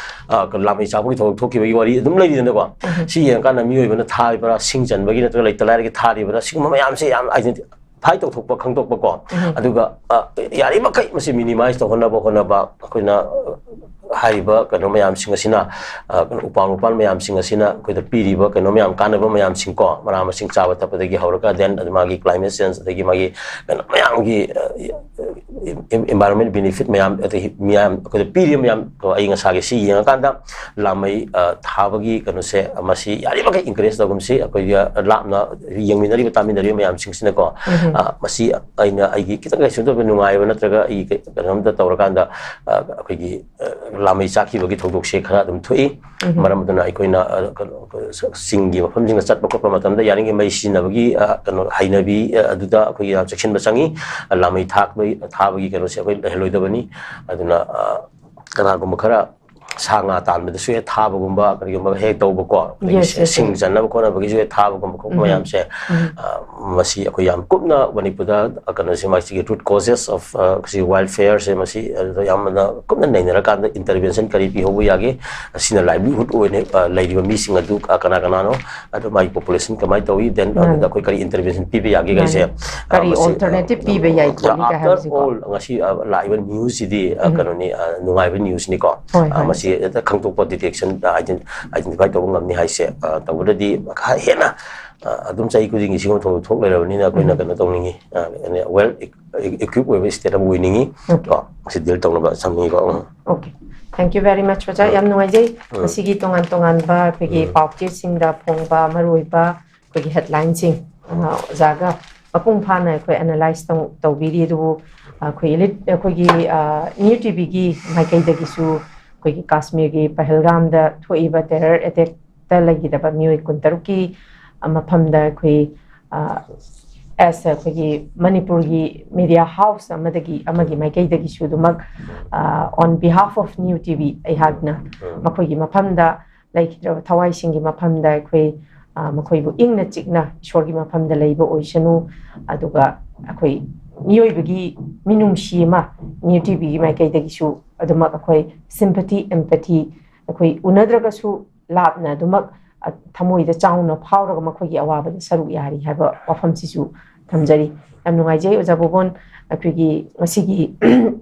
ꯑ, ꯂꯥꯃꯩ ꯆꯥꯛꯄꯒꯤ ꯊꯧꯗꯣꯛ ꯊꯣꯛꯈꯤꯕꯒꯤ ꯋꯥꯔꯤ ꯑꯗꯨꯝ ꯂꯩꯔꯤꯗꯅꯀꯣ꯫ ꯁꯤ ꯌꯦꯡꯉꯀꯥꯟꯗ ꯃꯤꯑꯣꯏꯕꯅ ꯊꯥꯔꯤꯕ꯭ꯔꯥ, ꯁꯤꯡ ꯆꯟꯕꯒꯤ ꯅꯠꯇ꯭ꯔꯒ ꯂꯩꯇ ꯂꯥꯏꯔꯒꯤ ꯊꯥꯔꯤꯕ꯭ꯔꯥ, ꯁꯤꯒꯨꯝꯕ ꯃꯌꯥꯝꯁꯦ ꯌꯥꯝ ꯑꯥꯏꯗꯦꯟꯇꯤꯐꯥꯏ ꯇꯧꯊꯣꯛꯄ, ꯈꯪꯗꯣꯛꯄꯀꯣ꯫ ꯑꯗꯨꯒ, ꯑ, ꯌꯥꯔꯤꯃꯈꯩ ꯃꯁꯤ ꯃꯤꯅꯤꯃꯥꯏꯁ ꯇꯧꯍꯟꯅꯕ ꯍꯣꯠꯅꯕ ꯑꯩꯈꯣꯏꯅ, ꯑ, ꯍꯥꯏꯔꯤꯕ ꯀꯩꯅꯣ ꯃꯌꯥꯝꯁꯤꯡ ꯑꯁꯤꯅ, ꯑ, ꯀꯩꯅꯣ, ꯎꯄꯥꯜ ꯋꯥꯄꯥꯜ ꯃꯌꯥꯝꯁꯤꯡ ꯑꯁꯤꯅ ꯑꯩꯈꯣꯏꯗ ꯄꯤꯔꯤꯕ ꯀꯩꯅꯣ ꯃꯌꯥꯝ, ꯀꯥꯟꯅꯕ ꯃꯌꯥꯝꯁꯤꯡꯀꯣ, ꯃꯅꯥ ꯃꯁꯤꯡ ꯆꯥꯕ ꯊꯛꯄꯗꯒꯤ ꯍꯧꯔꯒ, ꯗꯦꯟ ꯑꯗꯨ ꯃꯥꯒꯤ ꯀ꯭ꯂꯥꯏꯃꯦꯠ ꯆꯦꯟꯖ, ꯑꯗꯒꯤ ꯃꯥꯒꯤ ꯀꯩꯅꯣ ꯃꯌꯥꯝꯒꯤ, ꯑ, ꯏꯟꯚꯥꯏꯔꯣꯟꯃꯦꯟ ꯕꯦꯅꯤꯐꯤꯠ ꯃꯌꯥꯝ, ꯑꯗꯒꯤ ꯃꯤꯌꯥꯝ ꯑꯩꯈꯣꯏꯗ ꯄꯤꯔꯤꯕ ꯃꯌꯥꯝ, ꯑ, ꯑꯏꯪ ꯑꯁꯥꯒꯤ ꯁꯤ ꯌꯦꯡꯉꯀꯥꯟꯗ ꯂꯥꯃꯩ, ꯑ, ꯊꯥꯕꯒꯤ ꯀꯩꯅꯣꯁꯦ, ꯑ, ꯃꯁꯤ ꯌꯥꯔꯤꯃꯈꯩ ꯏꯟꯀꯔꯦꯖ ꯇꯧꯒꯨꯝꯁꯤ꯫ ꯑꯩꯈꯣꯏꯒꯤ, ꯑ, ꯂꯥꯞꯅ ꯌꯦꯡꯃꯤꯟꯅꯔꯤꯕ ꯇꯥꯃꯤꯟꯅꯔꯤꯕ ꯃꯌꯥꯝꯁꯤꯡꯁꯤꯅꯀꯣ, ꯑ, ꯃꯁꯤ ꯑꯩꯅ ꯑꯩꯒꯤ ꯈꯤꯇꯪ ꯀꯩꯁꯨ ꯇꯧꯕ ꯅꯨꯡꯉꯥꯏꯕ ꯅꯠꯇ꯭ꯔꯒ ꯑꯩꯒꯤ ꯀꯩ-, ꯀꯩꯅꯣꯝꯇ ꯇꯧꯔꯀꯥꯟꯗ, ꯑ, ꯑꯩꯈꯣꯏꯒꯤ, ꯑ, ꯂꯥꯃꯩ ꯆꯥꯛꯈꯤꯕꯒꯤ ꯊꯧꯗꯣꯛꯁꯦ ꯈꯔ ꯑꯗꯨꯝ ꯊꯣꯛꯏ꯫ ꯃꯔꯝ ꯑꯗꯨꯅ ꯑꯩꯈꯣꯏꯅ, ꯑ, ꯀꯩꯅꯣ, ꯆꯤꯡꯒꯤ ꯃꯐꯝꯁꯤꯡꯗ ꯆꯠꯄ ꯈꯣꯠꯄ ꯃꯇꯝꯗ ꯌꯥꯔꯤꯉꯩ ꯃꯩ ꯁꯤꯖꯤꯟꯅꯕꯒꯤ, ꯑ, ꯀꯩꯅꯣ, ꯍꯩꯅꯕꯤ, ꯑ, ꯑꯗꯨꯗ ꯑꯩꯈꯣꯏ ꯌꯥꯝ ꯆꯦꯛꯁꯤꯟꯕ ꯆꯪꯉꯤ꯫ ꯑ, ꯂꯥꯃꯩ ꯊꯥꯛꯄꯒꯤ, ꯊꯥꯕꯒꯤ ꯀꯩꯅꯣꯁꯦ ꯑꯩꯈꯣꯏ ꯂꯩꯍꯜꯂꯣꯏꯗꯕꯅꯤ꯫ ꯑꯗꯨꯅ, ꯑ, ꯀꯅꯥꯒꯨꯝꯕ ꯈꯔ ꯁꯥ ꯉꯥ ꯇꯥꯟꯕꯗꯁꯨ ꯍꯦꯛ ꯊꯥꯕꯒꯨꯝꯕ, ꯀꯔꯤꯒꯨꯝꯕ ꯍꯦꯛ ꯇꯧꯕꯀꯣ, ꯑꯗꯒꯤ Yes, yes, ꯁꯤꯡ yes. ꯆꯟꯅꯕ ꯈꯣꯠꯅꯕꯒꯤꯁꯨ ꯍꯦꯛ ꯊꯥꯕꯒꯨꯝꯕ ꯈꯣꯠꯄ ꯎꯝ. ꯃꯌꯥꯝꯁꯦ, ꯎꯝ. ꯑ, ꯃꯁꯤ ꯑꯩꯈꯣꯏ ꯌꯥꯝ ꯀꯨꯞꯅ ꯃꯅꯤꯄꯨꯔꯗ, ꯑ, ꯀꯩꯅꯣꯁꯦ, ꯃꯁꯤꯒꯤ root causes of, ꯑ, ꯁꯤ wildfire ꯁꯦ, ꯃꯁꯤ, ꯑ, ꯌꯥꯝꯅ ꯀꯨꯞꯅ ꯅꯩꯅꯔꯀꯥꯟꯗ intervention ꯀꯔꯤ ꯄꯤꯍꯧꯕ ꯌꯥꯒꯦ, ꯑꯁꯤꯅ livelihood ꯑꯣꯏꯅ, ꯑ, ꯂꯩꯔꯤꯕ ꯃꯤꯁꯤꯡ ꯑꯗꯨ, ꯑ, ꯀꯅꯥ ꯀꯅꯥꯅꯣ, ꯑꯗꯨ ꯃꯥꯒꯤ population ꯀꯃꯥꯏꯅ ꯇꯧꯏ, then ꯃꯥꯅꯤ꯫ ꯑꯗꯨꯗ ꯑꯩꯈꯣꯏ ꯀꯔꯤ intervention ꯄꯤꯕ ꯌꯥꯒꯦ ꯃꯥꯅꯤ꯫ ꯀꯩꯁꯦ, ꯑ, ꯀꯔꯤ ꯃꯁꯤ, after ꯍꯥꯏꯕꯁꯤꯀꯣ꯫ all, ꯉꯁꯤ, ꯑ, ꯂꯥꯛꯏꯕ news ꯁꯤꯗꯤ, ꯑ, ꯎꯝ. ꯀꯩꯅꯣꯅꯤ, ꯑ, ꯅꯨꯡꯉꯥꯏꯕ news ꯅꯤꯀꯣ꯫ ꯍꯣꯏ, ꯑ, ꯍꯣꯏ, ꯃꯁꯤ ꯍꯦꯛꯇ ꯈꯪꯗꯣꯛꯄ, detection, ꯑ, ident-, identify ꯇꯧꯕ ꯉꯝꯅꯤ ꯍꯥꯏꯁꯦ, ꯑ, ꯇꯧꯕꯗꯗꯤ ꯃꯈꯥ ꯍꯦꯟꯅ, ꯑ, ꯑꯗꯨꯝ ꯆꯍꯤ ꯈꯨꯗꯤꯡꯒꯤ ꯁꯤꯒꯨꯝꯕ ꯊꯧꯗꯣꯛ ꯊꯣꯛ ꯂꯩꯔꯕꯅꯤꯅ ꯑꯩꯈꯣꯏꯅ ꯎꯝ. ꯀꯩꯅꯣ ꯇꯧꯅꯤꯡꯉꯤ, ꯑ, well equip ꯑꯣꯏꯕ state ꯑꯃ ꯑꯣꯏꯅꯤꯡꯉꯤ Okay. ꯀꯣ, ꯃꯁꯤ deal ꯇꯧꯅꯕ ꯁꯝꯅꯤꯡꯉꯤꯀꯣ꯫ ꯎꯝ. Okay, thank you very much, ꯑꯣꯖꯥ꯫ ꯎꯝ. ꯌꯥꯝ ꯅꯨꯡꯉꯥꯏꯖꯩ꯫ ꯎꯝ. ꯉꯁꯤꯒꯤ ꯇꯣꯉꯥꯟ ꯇꯣꯉꯥꯟꯕ ꯑꯩꯈꯣꯏꯒꯤ ꯎꯝ. ꯄꯥꯎꯆꯦꯁꯤꯡꯗ ꯐꯣꯡꯕ ꯃꯔꯨꯑꯣꯏꯕ ꯑꯩꯈꯣꯏꯒꯤ headlineꯁꯤꯡ, ꯑ, ꯑꯣꯖꯥꯒ ꯃꯄꯨꯡ ꯐꯥꯅ ꯑꯩꯈꯣꯏ analyse ꯇꯧ-, ꯇꯧꯕꯤꯔꯤ꯫ ꯑꯗꯨꯕꯨ ꯑꯩꯈꯣꯏ lit-, ꯑꯩꯈꯣꯏꯒꯤ, ꯑ, New ꯇꯤꯚꯤꯒꯤ ꯃꯥꯏꯀꯩꯗꯒꯤꯁꯨ ꯑꯩꯈꯣꯏꯒꯤ ꯀꯥꯁꯃꯤꯔꯒꯤ ꯄꯍꯜꯒꯥꯝꯗ ꯊꯣꯛꯏꯕ terror attackꯇ ꯂꯩꯈꯤꯗꯕ ꯃꯤꯑꯣꯏ ꯀꯨꯟꯇꯔꯨꯛꯀꯤ, ꯑ, ꯃꯐꯝꯗ ꯑꯩꯈꯣꯏ, ꯑ, as ꯑꯩꯈꯣꯏꯒꯤ ꯃꯅꯤꯄꯨꯔꯒꯤ media house ꯑꯃꯗꯒꯤ, ꯑꯃꯒꯤ ꯃꯥꯏꯀꯩꯗꯒꯤꯁꯨ ꯑꯗꯨꯃꯛ, ꯑ, on behalf of New TV ꯑꯩꯍꯥꯛꯅ ꯎꯝ. ꯃꯈꯣꯏꯒꯤ ꯃꯐꯝꯗ ꯂꯩꯈꯤꯗ꯭ꯔꯕ ꯊꯋꯥꯏꯁꯤꯡꯒꯤ ꯃꯐꯝꯗ ꯑꯩꯈꯣꯏ, ꯑ, ꯃꯈꯣꯏꯕꯨ ꯏꯪꯅ ꯆꯤꯛꯅ ꯏꯁꯣꯔꯒꯤ ꯃꯐꯝꯗ ꯂꯩꯕ ꯑꯣꯏꯁꯅꯨ꯫ ꯑꯗꯨꯒ ꯑꯩꯈꯣꯏ ꯃꯤꯑꯣꯏꯕꯒꯤ ꯃꯤꯅꯨꯡꯁꯤ ꯑꯃ New ꯇꯤꯚꯤꯒꯤ ꯃꯥꯏꯀꯩꯗꯒꯤꯁꯨ ꯑꯗꯨꯃꯛ ꯑꯩꯈꯣꯏ sympathy, empathy, ꯑꯩꯈꯣꯏ ꯎꯅꯗ꯭ꯔꯒꯁꯨ ꯂꯥꯞꯅ ꯑꯗꯨꯃꯛ, ꯑ, ꯊꯃꯣꯏꯗ ꯆꯥꯎꯅ ꯐꯥꯎꯔꯒ ꯃꯈꯣꯏꯒꯤ ꯑꯋꯥꯕꯗ ꯁꯔꯨꯛ ꯌꯥꯔꯤ ꯍꯥꯏꯕ ꯋꯥꯐꯝꯁꯤꯁꯨ ꯊꯝꯖꯔꯤ꯫ ꯌꯥꯝ ꯅꯨꯡꯉꯥꯏꯖꯩ ꯑꯣꯖꯥ ꯕꯣꯕꯣꯟ, ꯑꯩꯈꯣꯏꯒꯤ ꯉꯁꯤꯒꯤ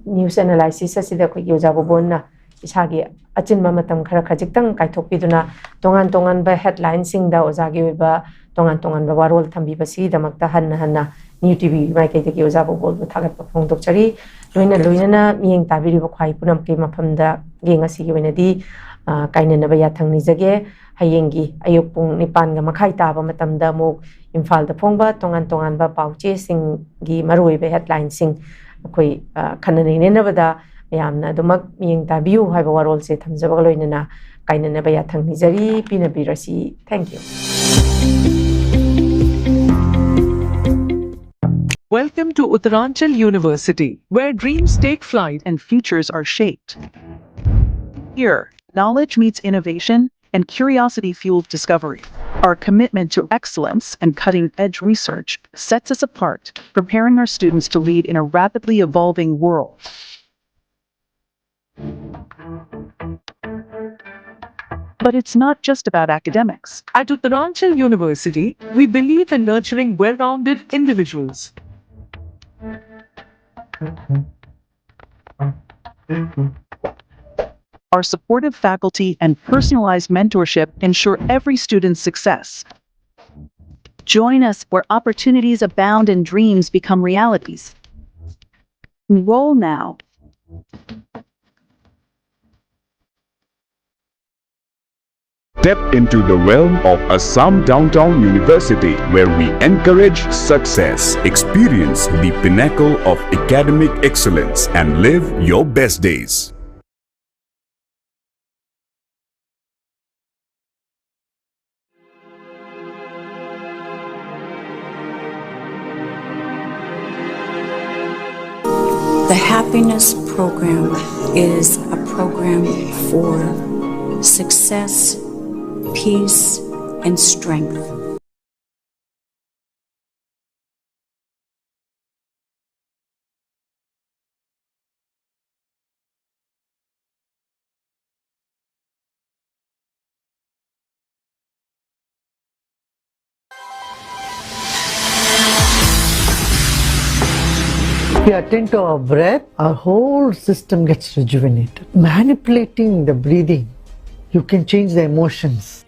news analysis ꯑꯁꯤꯗ ꯑꯩꯈꯣꯏꯒꯤ ꯑꯣꯖꯥ ꯕꯣꯕꯣꯟꯅ ꯏꯁꯥꯒꯤ ꯑꯆꯤꯟꯕ ꯃꯇꯝ ꯈꯔ ꯈꯖꯤꯛꯇꯪ ꯀꯥꯏꯊꯣꯛꯄꯤꯗꯨꯅ ꯇꯣꯉꯥꯟ ꯇꯣꯉꯥꯟꯕ headlineꯁꯤꯡꯗ ꯑꯣꯖꯥꯒꯤ ꯑꯣꯏꯕ ꯇꯣꯉꯥꯟ ꯇꯣꯉꯥꯟꯕ ꯋꯥꯔꯣꯜ ꯊꯝꯕꯤꯕꯁꯤꯒꯤꯗꯃꯛꯇ ꯍꯟꯅ ꯍꯟꯅ New ꯇꯤꯚꯤꯒꯤ ꯃꯥꯏꯀꯩꯗꯒꯤ ꯑꯣꯖꯥ ꯕꯣꯕꯣꯟꯕꯨ ꯊꯥꯒꯠꯄ ꯐꯣꯡꯗꯣꯛꯆꯔꯤ꯫ ꯂꯣꯏꯅ ꯂꯣꯏꯅꯅ ꯃꯤꯠꯌꯦꯡ ꯇꯥꯕꯤꯔꯤꯕ ꯈ꯭ꯋꯥꯏ ꯄꯨꯝꯅꯃꯛꯀꯤ ꯃꯐꯝꯗꯒꯤ ꯉꯁꯤꯒꯤ ꯑꯣꯏꯅꯗꯤ, ꯑ, ꯀꯥꯏꯅꯅꯕ ꯌꯥꯊꯪ ꯅꯤꯖꯒꯦ꯫ ꯍꯌꯦꯡꯒꯤ ꯑꯌꯨꯛ ꯄꯨꯡ ꯅꯤꯄꯥꯟꯒ ꯃꯈꯥꯏ ꯇꯥꯕ ꯃꯇꯝꯗ ꯑꯃꯨꯛ ꯏꯝꯐꯥꯜꯗ ꯐꯣꯡꯕ ꯇꯣꯉꯥꯟ ꯇꯣꯉꯥꯟꯕ ꯄꯥꯎꯆꯦꯁꯤꯡꯒꯤ ꯃꯔꯨꯑꯣꯏꯕ headlineꯁꯤꯡ ꯑꯩꯈꯣꯏ, ꯑ, ꯈꯟꯅ ꯅꯩꯅꯅꯕꯗ ꯃꯌꯥꯝꯅ ꯑꯗꯨꯃꯛ ꯃꯤꯠꯌꯦꯡ ꯇꯥꯕꯤꯌꯨ ꯍꯥꯏꯕ ꯋꯥꯔꯣꯜꯁꯦ ꯊꯝꯖꯕꯒ ꯂꯣꯏꯅꯅ ꯀꯥꯏꯅꯅꯕ ꯌꯥꯊꯪ ꯅꯤꯖꯔꯤ꯫ ꯄꯤꯅꯕꯤꯔꯁꯤ꯫ Thank you. Welcome to Uttaranchal University, where dreams take flight and futures are shaped. Here, knowledge meets innovation and curiosity fuels discovery. Our commitment to excellence and cutting edge research sets us apart, preparing our students to lead in a rapidly evolving world. But it's not just about academics. At Uttaranchal University, we believe in nurturing well rounded individuals. Our supportive faculty and personalized mentorship ensure every student's success. Join us where opportunities abound and dreams become realities. Enroll now. Step into the realm of Assam Downtown University, where we encourage success, experience the pinnacle of academic excellence, and live your best days. The Happiness Program is a program for success, peace, and strength. If you attend to our breath, our whole system gets rejuvenated. Manipulating the breathing, you can change the emotions.